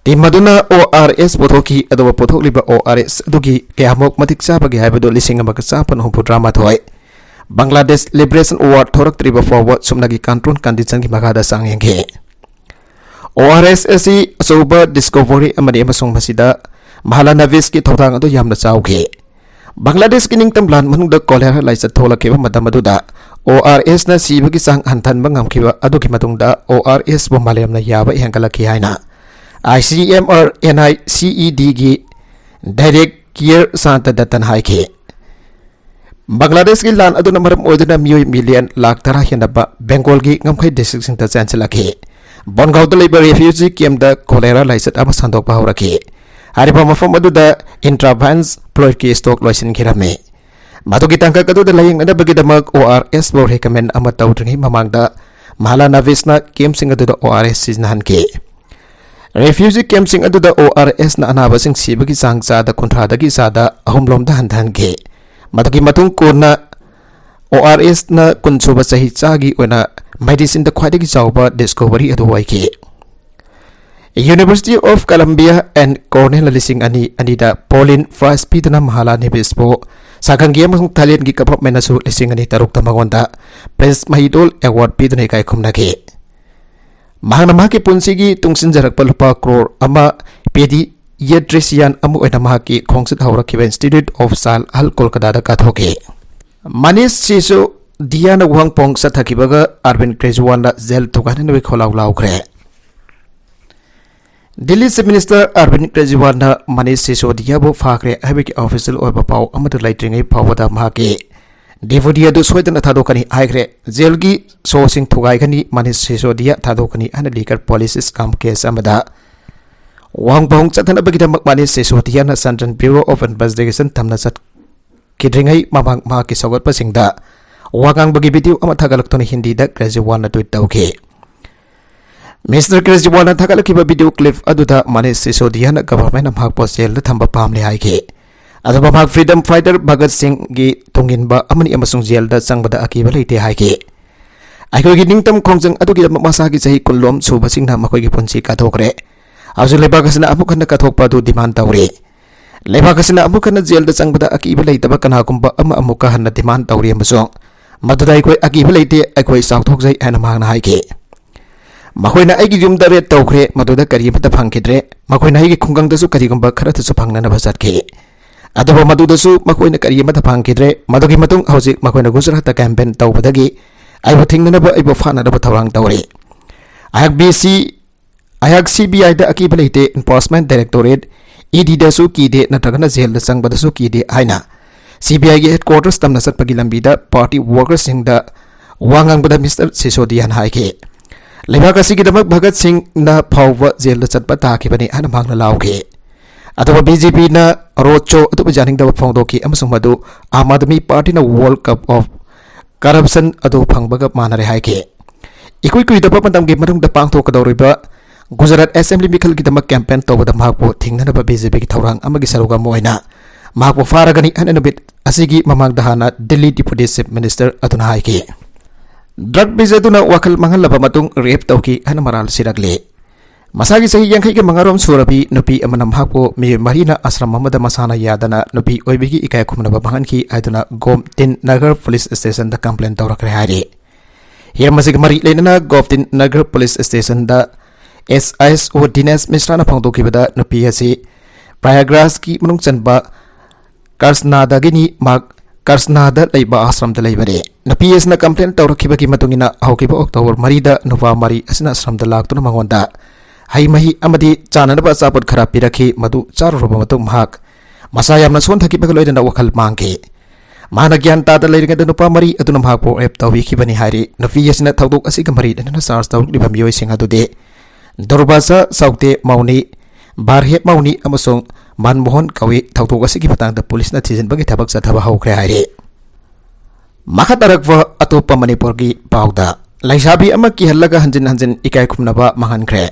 Team ꯑꯗꯨꯅ ꯑꯣ ꯑꯥꯔ ꯑꯦꯁ ꯄꯨꯊꯣꯛꯈꯤ, ꯑꯗꯨꯒ ꯄꯨꯊꯣꯛꯂꯤꯕ ꯑꯣ ꯑꯥꯔ ꯑꯦꯁ ꯑꯗꯨꯒꯤ ꯀꯌꯥꯃꯨꯛ ꯃꯇꯤꯛ ꯆꯥꯕꯒꯦ ꯍꯥꯏꯕꯗꯨ ꯂꯤꯁꯤꯡ ꯑꯃꯒ ꯆꯥꯃꯥꯄꯟ ꯍꯨꯝꯐꯨꯇꯔꯥ ꯃꯥꯊꯣꯏ Bangladesh Liberation War ꯊꯣꯔꯛꯇ꯭ꯔꯤꯕ ꯐꯥꯎꯕ ꯁꯨꯞꯅꯒꯤ control conditionꯒꯤ ꯃꯈꯥꯗ ꯆꯥꯡ ꯌꯦꯡꯈꯤ꯫ ꯑꯣ ꯑꯥꯔ ꯑꯦꯁ ꯑꯁꯤ ꯑꯆꯧꯕ discovery ꯑꯃꯅꯤ ꯑꯃꯁꯨꯡ ꯃꯁꯤꯗ ꯃꯍꯥꯂꯥꯅꯥꯕꯤꯁꯀꯤ ꯊꯧꯗꯥꯡ ꯑꯗꯨ ꯌꯥꯝꯅ ꯆꯥꯎꯈꯤ꯫ ꯕꯪꯒ꯭ꯂꯥꯗꯦꯁꯀꯤ ꯅꯤꯡꯇꯝ ꯂꯥꯟ ꯃꯅꯨꯡꯗ cholera ꯂꯥꯏꯆꯠ ꯊꯣꯛꯂꯛꯈꯤꯕ ꯃꯇꯝ ꯑꯗꯨꯗ ꯑꯣ ꯑꯥꯔ ꯑꯦꯁꯅ ꯁꯤꯕꯒꯤ ꯆꯥꯡ ꯍꯟꯊꯍꯟꯕ ꯉꯝꯈꯤꯕ ꯑꯗꯨꯒꯤ ꯃꯇꯨꯡꯗ ꯑꯣ ꯑꯥꯔ ꯑꯦꯁꯄꯨ ꯃꯥꯂꯦꯝꯅ ꯌꯥꯕ ꯍꯦꯟꯒꯠꯂꯛꯈꯤ ꯍꯥꯏꯅ I C M R N I C E ꯗꯤꯒꯤ director ꯁꯥꯟꯇ ꯗꯠꯇꯟ ꯍꯥꯏꯈꯤ꯫ ꯕꯪꯒ꯭ꯂꯥꯗꯦꯁꯀꯤ ꯂꯥꯟ ꯑꯗꯨꯅ ꯃꯔꯝ ꯑꯣꯏꯗꯨꯅ ꯃꯤꯑꯣꯏ million ꯂꯥꯈ ꯇꯔꯥ ꯍꯦꯟꯅꯕ ꯕꯦꯡꯒꯣꯜꯒꯤ ꯉꯝꯈꯩ districtꯁꯤꯡꯗ ꯆꯦꯟꯁꯤꯜꯂꯛꯈꯤ꯫ ꯕꯣꯟꯒꯥꯎꯗ ꯂꯩꯕ refugee campꯇ cholera ꯂꯥꯏꯆꯠ ꯑꯃ ꯁꯟꯗꯣꯛꯄ ꯍꯧꯔꯛꯈꯤ꯫ ꯍꯥꯏꯔꯤꯕ ꯃꯐꯝ ꯑꯗꯨꯗ intravenous fluidꯀꯤ stock ꯂꯣꯏꯁꯤꯟꯈꯤꯔꯝꯃꯤ꯫ ꯃꯗꯨꯒꯤ ꯇꯥꯡꯀꯛ ꯑꯗꯨꯗ ꯂꯥꯌꯦꯡꯅꯅꯕꯒꯤꯗꯃꯛ ꯑꯣ ꯑꯥꯔ ꯑꯦꯁꯄꯨ recommend ꯑꯃ ꯇꯧꯗ꯭ꯔꯤꯉꯩ ꯃꯃꯥꯡꯗ ꯃꯍꯥꯂꯥꯅꯥꯕꯤꯁꯅ campꯁꯤꯡ ꯑꯗꯨꯗ ꯑꯣ ꯑꯥꯔ ꯑꯦꯁ ꯁꯤꯖꯤꯟꯅꯍꯟꯈꯤ꯫ Refugee campꯁꯤꯡ ꯑꯗꯨꯗ ꯑꯣ ꯑꯥꯔ ꯑꯦꯁꯅ ꯑꯅꯥꯕꯁꯤꯡ ꯁꯤꯕꯒꯤ ꯆꯥꯡ ꯆꯥꯗ ꯀꯨꯟꯊ꯭ꯔꯥꯗꯒꯤ ꯆꯥꯗ ꯑꯍꯨꯝꯂꯣꯝꯗ ꯍꯟꯊꯍꯟꯈꯤ꯫ ꯃꯗꯨꯒꯤ ꯃꯇꯨꯡ ꯀꯣꯟꯅ ꯑꯣ ꯑꯥꯔ ꯑꯦꯁꯅ ꯀꯨꯟ ꯁꯨꯕ ꯆꯍꯤ ꯆꯥꯒꯤ ꯑꯣꯏꯅ medicineꯗ ꯈ꯭ꯋꯥꯏꯗꯒꯤ ꯆꯥꯎꯕ discovery ꯑꯗꯨ ꯑꯣꯏꯈꯤ꯫ University of Columbia and Cornell ꯂꯤꯁꯤꯡ ꯑꯅꯤ ꯑꯅꯤꯗ Pauling Prize ꯄꯤꯗꯨꯅ ꯃꯍꯥꯂꯥꯅꯥꯕꯤꯁꯄꯨ ꯁꯥꯒꯪꯒꯤ ꯑꯃꯁꯨꯡ ꯊꯥꯏꯂꯦꯟꯒꯤ governmentꯅꯁꯨ ꯂꯤꯁꯤꯡ ꯑꯅꯤ ꯇꯔꯨꯛꯇ ꯃꯉꯣꯟꯗ Prince Mahidol Award ꯄꯤꯗꯨꯅ ꯏꯀꯥꯏ ꯈꯨꯝꯅꯈꯤ꯫ ꯃꯍꯥꯛꯅ ꯃꯍꯥꯛꯀꯤ ꯄꯨꯟꯁꯤꯒꯤ ꯇꯨꯡꯁꯤꯟꯖꯔꯛꯄ ꯂꯨꯄꯥ ꯀ꯭ꯔꯣꯔ ꯑꯃ pediatrician ꯑꯃ ꯑꯣꯏꯅ ꯃꯍꯥꯛꯀꯤ ꯈꯣꯡꯆꯠ ꯍꯧꯔꯛꯈꯤꯕ Institute of Child Health ꯀꯣꯜꯀꯇꯥꯗ ꯀꯥꯊꯣꯛꯈꯤ꯫ Manish ꯁꯤꯁꯣꯗꯤꯌꯥꯅ ꯋꯥꯍꯪ ꯄꯥꯎꯍꯪ ꯆꯠꯊꯈꯤꯕꯒ ꯑꯔꯕꯤꯟ ꯀ꯭ꯔꯦꯖꯤꯋꯥꯜꯅ ꯖꯦꯜ ꯊꯨꯒꯥꯏꯅꯅꯕꯒꯤ ꯈꯣꯜꯂꯥꯎ ꯂꯥꯎꯈ꯭ꯔꯦ꯫ ꯗꯤꯜꯂꯤ Chief Minister ꯑꯔꯕꯤꯟ ꯀ꯭ꯔꯦꯖꯤꯋꯥꯜꯅ ꯃꯅꯤꯁ ꯁꯤꯁꯣꯗꯤꯌꯥꯕꯨ ꯐꯥꯈ꯭ꯔꯦ ꯍꯥꯏꯕꯒꯤ official ꯑꯣꯏꯕ ꯄꯥꯎ ꯑꯃꯠꯇ ꯂꯩꯇ꯭ꯔꯤꯉꯩ ꯐꯥꯎꯕꯗ ꯃꯍꯥꯛꯀꯤ deputy ꯑꯗꯨ ꯁꯣꯏꯗꯅ ꯊꯥꯗꯣꯛꯀꯅꯤ ꯍꯥꯏꯈ꯭ꯔꯦ꯫ ꯖꯦꯜꯒꯤ ꯁꯣꯁꯤꯡ ꯊꯨꯒꯥꯏꯒꯅꯤ, ꯃꯅꯤꯁ ꯁꯤꯁꯣꯗꯤꯌꯥ ꯊꯥꯗꯣꯛꯀꯅꯤ ꯍꯥꯏꯅ liquor policy scam case ꯑꯃꯗ ꯋꯥꯍꯪ ꯄꯥꯎꯍꯪ ꯆꯠꯊꯅꯕꯒꯤꯗꯃꯛ Manish ꯁꯤꯁꯣꯗꯤꯌꯥꯅ Central Bureau of Investigation ꯊꯝꯅ ꯆꯠꯈꯤꯗ꯭ꯔꯤꯉꯩ ꯃꯃꯥꯡ ꯃꯍꯥꯛꯀꯤ ꯁꯧꯒꯠꯄꯁꯤꯡꯗ ꯋꯥ ꯉꯥꯡꯕꯒꯤ video ꯑꯃ ꯊꯥꯒꯠꯂꯛꯇꯨꯅ ꯍꯤꯟꯗꯤꯗ ꯀ꯭ꯔꯦꯖꯤꯋꯥꯜꯅ tweet ꯇꯧꯈꯤ꯫ ꯃꯤꯁꯇꯔ ꯀꯦꯖꯔꯤꯋꯥꯜꯅ ꯊꯥꯒꯠꯂꯛꯈꯤꯕ ꯚꯤꯗꯤꯑꯣ ꯀ꯭ꯂꯤꯞ ꯑꯗꯨꯗ ꯃꯅꯤꯁ ꯁꯤꯁꯣꯗꯤꯌꯥꯅ ꯒꯚꯔꯟꯃꯦꯟꯠꯅ ꯃꯍꯥꯛꯄꯨ ꯖꯦꯜꯗ ꯊꯝꯕ ꯄꯥꯝꯂꯦ ꯍꯥꯏꯈꯤ꯫ ꯑꯗꯨꯕꯨ ꯃꯍꯥꯛ ꯐ꯭ꯔꯤꯗꯝ ꯐꯥꯏꯇꯔ ꯚꯒꯠ ꯁꯤꯡꯒꯤ ꯇꯨꯡꯏꯟꯕ ꯑꯃꯅꯤ ꯑꯃꯁꯨꯡ ꯖꯦꯜꯗ ꯆꯪꯕꯗ ꯑꯀꯤꯕ ꯂꯩꯇꯦ ꯍꯥꯏꯈꯤ꯫ ꯑꯩꯈꯣꯏꯒꯤ ꯅꯤꯡꯇꯝ ꯈꯣꯡꯖꯪ ꯑꯗꯨꯒꯤꯗꯃꯛ ꯃꯁꯥꯒꯤ ꯆꯍꯤ ꯀꯨꯟꯂꯣꯝ ꯁꯨꯕꯁꯤꯡꯅ ꯃꯈꯣꯏꯒꯤ ꯄꯨꯟꯁꯤ ꯀꯠꯊꯣꯛꯈ꯭ꯔꯦ꯫ ꯍꯧꯖꯤꯛ ꯂꯩꯕꯥꯛ ꯑꯁꯤꯅ ꯑꯃꯨꯛ ꯍꯟꯅ ꯀꯠꯊꯣꯛꯄ ꯑꯗꯨ ꯗꯤꯃꯥꯟ ꯇꯧꯔꯤ꯫ ꯂꯩꯕꯥꯛ ꯑꯁꯤꯅ ꯑꯃꯨꯛ ꯍꯟꯅ ꯖꯦꯜꯗ ꯆꯪꯕꯗ ꯑꯀꯤꯕ ꯂꯩꯇꯕ ꯀꯅꯥꯒꯨꯝꯕ ꯑꯃ ꯑꯃꯨꯛꯀ ꯍꯟꯅ ꯗꯤꯃꯥꯟ ꯇꯧꯔꯤ ꯑꯃꯁꯨꯡ ꯃꯗꯨꯗ ꯑꯩꯈꯣꯏ ꯑꯀꯤꯕ ꯂꯩꯇꯦ, ꯑꯩꯈꯣꯏ ꯆꯥꯎꯊꯣꯛꯆꯩ ꯍꯥꯏꯅ ꯃꯍꯥꯛꯅ ꯍꯥꯏꯈꯤ꯫ ꯃꯈꯣꯏꯅ ꯑꯩꯒꯤ ꯌꯨꯝꯗ ꯔꯦꯗ ꯇꯧꯈ꯭ꯔꯦ, ꯃꯗꯨꯗ ꯀꯔꯤ ꯑꯃꯠꯇ ꯐꯪꯈꯤꯗ꯭ꯔꯦ꯫ ꯃꯈꯣꯏꯅ ꯑꯩꯒꯤ ꯈꯨꯡꯒꯪꯗꯁꯨ ꯀꯔꯤꯒꯨꯝꯕ ꯈꯔꯗꯁꯨ ꯐꯪꯅꯅꯕ ꯆꯠꯈꯤ꯫ ꯑꯗꯨꯕꯨ ꯃꯗꯨꯗꯁꯨ ꯃꯈꯣꯏꯅ ꯀꯔꯤ ꯑꯃꯠꯇ ꯐꯪꯈꯤꯗ꯭ꯔꯦ꯫ ꯃꯗꯨꯒꯤ ꯃꯇꯨꯡ ꯍꯧꯖꯤꯛ ꯃꯈꯣꯏꯅ ꯒꯨꯖꯔꯥꯠꯇ ꯀꯦꯝꯄꯦꯟ ꯇꯧꯕꯗꯒꯤ ꯑꯩꯕꯨ ꯊꯤꯡꯅꯅꯕ, ꯑꯩꯕꯨ ꯐꯥꯅꯅꯕ ꯊꯧꯔꯥꯡ ꯇꯧꯔꯤ꯫ ꯑꯩꯍꯥꯛ ꯕꯤ ꯁꯤ, ꯑꯩꯍꯥꯛ ꯁꯤ ꯕꯤ ꯑꯥꯏꯗ ꯑꯀꯤꯕ ꯂꯩꯇꯦ, ꯏꯟꯐꯣꯔꯁꯃꯦꯟꯠ ꯗꯥꯏꯔꯦꯛꯇꯣꯔꯦꯠ, ꯏ ꯗꯤꯗꯁꯨ ꯀꯤꯗꯦ, ꯅꯠꯇ꯭ꯔꯒꯅ ꯖꯦꯜꯗ ꯆꯪꯕꯗꯁꯨ ꯀꯤꯗꯦ ꯍꯥꯏꯅ ꯁꯤ ꯕꯤ ꯑꯥꯏꯒꯤ ꯍꯦꯗꯀ꯭ꯋꯥꯇꯔꯁ ꯇꯝꯅ ꯆꯠꯄꯒꯤ ꯂꯝꯕꯤꯗ ꯄꯥꯔꯇꯤ ꯋꯥꯔꯀꯔꯁꯤꯡꯗ ꯋꯥ ꯉꯥꯡꯕꯗ ꯃꯤꯁꯇꯔ ꯁꯤꯁꯣꯗꯤꯌꯥꯅ ꯍꯥꯏꯈꯤ꯫ ꯂꯩꯕꯥꯛ ꯑꯁꯤꯒꯤꯗꯃꯛ ꯚꯒꯠ ꯁꯤꯡꯅ ꯐꯥꯎꯕ ꯖꯦꯜꯗ ꯆꯠꯄ ꯇꯥꯈꯤꯕꯅꯤ ꯍꯥꯏꯅ ꯃꯍꯥꯛꯅ ꯂꯥꯎꯈꯤ꯫ ꯑꯗꯨꯒ ꯕꯤ ꯖꯦ ꯄꯤꯅ ꯔꯣꯗ ꯁꯣ ꯑꯗꯨꯕꯨ ꯌꯥꯅꯤꯡꯗꯕ ꯐꯣꯡꯗꯣꯛꯈꯤ ꯑꯃꯁꯨꯡ ꯃꯗꯨ ꯑꯥꯝ ꯑꯥꯗꯃꯤ ꯄꯥꯔꯇꯤꯅ ꯋꯥꯔꯜꯗ ꯀꯞ ꯑꯣꯐ ꯀꯔꯞꯁꯟ ꯑꯗꯨ ꯐꯪꯕꯒ ꯃꯥꯟꯅꯔꯦ ꯍꯥꯏꯈꯤ꯫ ꯏꯀꯨꯏ ꯀꯨꯏꯗꯕ ꯃꯇꯝꯒꯤ ꯃꯅꯨꯡꯗ ꯄꯥꯡꯊꯣꯛꯀꯗꯧꯔꯤꯕ ꯒꯨꯖꯔꯥꯠ ꯑꯦꯁꯦꯝꯕ꯭ꯂꯤ ꯃꯤꯈꯜꯒꯤꯗꯃꯛ ꯀꯦꯝꯄꯦꯟ ꯇꯧꯕꯗ ꯃꯍꯥꯛꯄꯨ ꯊꯤꯡꯅꯅꯕ ꯕꯤ ꯖꯦ ꯄꯤꯒꯤ ꯊꯧꯔꯥꯡ ꯑꯃꯒꯤ ꯁꯔꯨꯛ ꯑꯃ ꯑꯣꯏꯅ ꯃꯍꯥꯛꯄꯨ ꯐꯥꯔꯒꯅꯤ ꯍꯥꯏꯅ ꯅꯨꯃꯤꯠ ꯑꯁꯤꯒꯤ ꯃꯃꯥꯡꯗ ꯍꯥꯟꯅ ꯗꯤꯜꯂꯤ ꯗꯤꯄ꯭ꯌꯨꯇꯤ ꯆꯤꯐ ꯃꯤꯅꯤꯁꯇꯔ ꯑꯗꯨꯅ ꯍꯥꯏꯈꯤ꯫ ꯗ꯭ꯔꯒ ꯄꯤꯖꯗꯨꯅ ꯋꯥꯈꯜ ꯃꯥꯡꯍꯜꯂꯕ ꯃꯇꯨꯡ ꯔꯦꯞ ꯇꯧꯈꯤ ꯍꯥꯏꯅ ꯃꯔꯥꯜ ꯁꯤꯔꯛꯂꯤ꯫ ꯃꯁꯥꯒꯤ ꯆꯍꯤ ꯌꯥꯡꯈꯩꯒ ꯃꯉꯥꯔꯣꯝ ꯁꯨꯔꯕꯤ ꯅꯨꯄꯤ ꯑꯃꯅ ꯃꯍꯥꯛꯄꯨ ꯃꯤꯑꯣꯏ ꯃꯔꯤꯅ ꯑꯥꯁ꯭ꯔꯝ ꯑꯃꯗ ꯃꯁꯥꯅ ꯌꯥꯗꯅ ꯅꯨꯄꯤ ꯑꯣꯏꯕꯒꯤ ꯏꯀꯥꯏ ꯈꯨꯝꯅꯕ ꯃꯥꯡꯍꯟꯈꯤ ꯍꯥꯏꯗꯨꯅ ꯒꯣꯝꯇꯤꯟ ꯅꯒꯔ ꯄꯨꯂꯤꯁ ꯁ꯭ꯇꯦꯁꯟꯗ ꯀꯝꯄ꯭ꯂꯦꯟ ꯇꯧꯔꯛꯈ꯭ꯔꯦ ꯍꯥꯏꯔꯤ꯫ ꯍꯤꯔꯝ ꯑꯁꯤꯒ ꯃꯔꯤ ꯂꯩꯅꯅ ꯒꯣꯝꯇꯤꯟ ꯅꯒꯔ ꯄꯨꯂꯤꯁ ꯁ꯭ꯇꯦꯁꯟꯗ ꯑꯦꯁ ꯑꯥꯏ ꯑꯦꯁ ꯑꯣ ꯗꯤꯅꯦꯁ ꯃꯤꯁ꯭ꯔꯥꯅ ꯐꯣꯡꯗꯣꯛꯈꯤꯕꯗ ꯅꯨꯄꯤ ꯑꯁꯤ ꯄ꯭ꯔꯌꯥꯒ꯭ꯔꯥꯖꯀꯤ ꯃꯅꯨꯡ ꯆꯟꯕ ꯀꯔꯁꯅꯥꯗꯒꯤꯅꯤ꯫ ꯃꯍꯥꯛ ꯀꯔꯁꯅꯥꯗ ꯂꯩꯕ ꯑꯥꯁ꯭ꯔꯝꯗ ꯂꯩꯕꯅꯤ꯫ ꯅꯨꯄꯤ ꯑꯁꯤꯅ ꯀꯝꯄ꯭ꯂꯦꯟ ꯇꯧꯔꯛꯈꯤꯕꯒꯤ ꯃꯇꯨꯡ ꯏꯟꯅ ꯍꯧꯈꯤꯕ ꯑꯣꯛꯇꯣꯕꯔ ꯃꯔꯤꯗ ꯅꯨꯄꯥ ꯃꯔꯤ ꯑꯁꯤꯅ ꯑꯥꯁ꯭ꯔꯝꯗ ꯂꯥꯛꯇꯨꯅ ꯃꯉꯣꯟꯗ ꯍꯩ ꯃꯍꯤ ꯑꯃꯗꯤ ꯆꯥꯅꯅꯕ ꯑꯆꯥꯄꯣꯠ ꯈꯔ ꯄꯤꯔꯛꯈꯤ꯫ ꯃꯗꯨ ꯆꯥꯔꯨꯔꯕ ꯃꯇꯨꯡ ꯃꯍꯥꯛ ꯃꯁꯥ ꯌꯥꯝꯅ ꯁꯣꯟꯊꯈꯤꯕꯒ ꯂꯣꯏꯅꯅ ꯋꯥꯈꯜ ꯃꯥꯡꯈꯤ꯫ ꯃꯍꯥꯛꯅ ꯒ꯭ꯌꯥꯟ ꯇꯥꯗ ꯂꯩꯔꯤꯉꯩꯗ ꯅꯨꯄꯥ ꯃꯔꯤ ꯑꯗꯨꯅ ꯃꯍꯥꯛꯄꯨ ꯔꯦꯞ ꯇꯧꯕꯤꯈꯤꯕꯅꯤ ꯍꯥꯏꯔꯤ꯫ ꯅꯨꯄꯤ ꯑꯁꯤꯅ ꯊꯧꯗꯣꯛ ꯑꯁꯤꯒ ꯃꯔꯤ ꯂꯩꯅꯅ ꯆꯥꯔꯖ ꯇꯧꯔꯛꯂꯤꯕ ꯃꯤꯑꯣꯏꯁꯤꯡ ꯑꯗꯨꯗꯤ ꯗꯨꯔꯕꯥꯁꯥ ꯁꯥꯎꯇꯦ ꯃꯧꯅꯤ, ꯕꯥꯔꯍꯦꯠ ꯃꯧꯅꯤ ꯑꯃꯁꯨꯡ ꯃꯟꯃꯣꯍꯟ ꯀꯧꯏ꯫ ꯊꯧꯗꯣꯛ ꯑꯁꯤꯒꯤ ꯃꯇꯥꯡꯗ ꯄꯨꯂꯤꯁꯅ ꯊꯤꯖꯤꯟꯕꯒꯤ ꯊꯕꯛ ꯆꯠꯊꯕ ꯍꯧꯈ꯭ꯔꯦ ꯍꯥꯏꯔꯤ꯫ ꯃꯈꯥ ꯇꯥꯔꯛꯄ ꯑꯇꯣꯞꯄ ꯃꯅꯤꯄꯨꯔꯒꯤ ꯄꯥꯎꯗ, ꯂꯩꯁꯥꯕꯤ ꯑꯃ ꯀꯤꯍꯜꯂꯒ ꯍꯟꯖꯤꯟ ꯍꯟꯖꯤꯟ ꯏꯀꯥꯏ ꯈꯨꯝꯅꯕ ꯃꯥꯡꯍꯟꯈ꯭ꯔꯦ꯫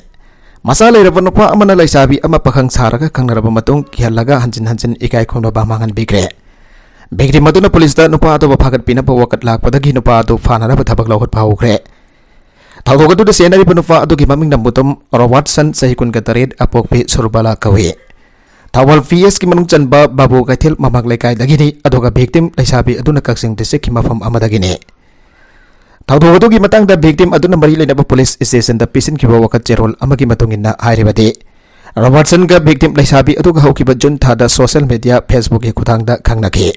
ꯃꯆꯥ ꯂꯩꯔꯕ ꯅꯨꯄꯥ ꯑꯃꯅ ꯂꯩꯁꯥꯕꯤ ꯑꯃ ꯄꯥꯈꯪ ꯁꯥꯔꯒ ꯈꯪꯅꯔꯕ ꯃꯇꯨꯡ ꯀꯤꯍꯜꯂꯒ ꯍꯟꯖꯤꯟ ꯍꯟꯖꯤꯟ ꯏꯀꯥꯏ ꯈꯨꯝꯅꯕ ꯃꯥꯡꯍꯟꯕꯤꯈ꯭ꯔꯦ꯫ ꯚꯤꯛꯇꯤꯝ ꯑꯗꯨꯅ ꯄꯨꯂꯤꯁꯇ ꯅꯨꯄꯥ ꯑꯗꯨꯕꯨ ꯐꯥꯒꯠꯄꯤꯅꯕ ꯋꯥꯀꯠ ꯂꯥꯛꯄꯗꯒꯤ ꯅꯨꯄꯥ ꯑꯗꯨ ꯐꯥꯅꯅꯕ ꯊꯕꯛ ꯂꯧꯈꯠꯄ ꯍꯧꯈ꯭ꯔꯦ꯫ ꯊꯧꯗꯣꯛ ꯑꯗꯨꯗ ꯆꯦꯟꯅꯔꯤꯕ ꯅꯨꯄꯥ ꯑꯗꯨꯒꯤ ꯃꯃꯤꯡꯅ ꯃꯨꯇꯨꯝ ꯔꯣꯕꯥꯔꯠꯁꯟ, ꯆꯍꯤ ꯀꯨꯟꯒ ꯇꯔꯦꯠ, ꯑꯄꯣꯛꯄꯤ ꯁꯨꯔꯕꯂꯥ ꯀꯧꯏ꯫ ꯊꯧꯕꯥꯜ ꯄꯤ ꯑꯦꯁꯀꯤ ꯃꯅꯨꯡ ꯆꯟꯕ ꯕꯥꯕꯨ ꯀꯩꯊꯦꯜ ꯃꯃꯥꯡ ꯂꯩꯀꯥꯏꯗꯒꯤꯅꯤ, ꯑꯗꯨꯒ ꯚꯤꯛꯇꯤꯝ ꯂꯩꯁꯥꯕꯤ ꯑꯗꯨꯅ ꯀꯛꯆꯤꯡ ꯗꯤꯁꯇ꯭ꯔꯤꯛꯀꯤ ꯃꯐꯝ ꯑꯃꯗꯒꯤꯅꯤ꯫ ꯊꯧꯗꯣꯛ ꯑꯗꯨꯒꯤ ꯃꯇꯥꯡꯗ ꯚꯤꯛꯇꯤꯝ ꯑꯗꯨꯅ ꯃꯔꯤ ꯂꯩꯅꯕ ꯄꯨꯂꯤꯁ ꯁ꯭ꯇꯦꯁꯟꯗ ꯄꯤꯁꯤꯟꯈꯤꯕ ꯋꯥꯀꯠ ꯆꯦꯔꯣꯜ ꯑꯃꯒꯤ ꯃꯇꯨꯡ ꯏꯟꯅ ꯍꯥꯏꯔꯕꯗꯤ, ꯔꯣꯕꯥꯔꯠꯁꯟꯒ ꯚꯤꯛꯇꯤꯝ ꯂꯩꯁꯥꯕꯤ ꯑꯗꯨꯒ ꯍꯧꯈꯤꯕ ꯖꯨꯟ ꯊꯥꯗ ꯁꯣꯁꯤꯌꯦꯜ ꯃꯤꯗꯤꯌꯥ ꯐꯦꯁꯕꯨꯛꯀꯤ ꯈꯨꯠꯊꯥꯡꯗ ꯈꯪꯅꯈꯤ꯫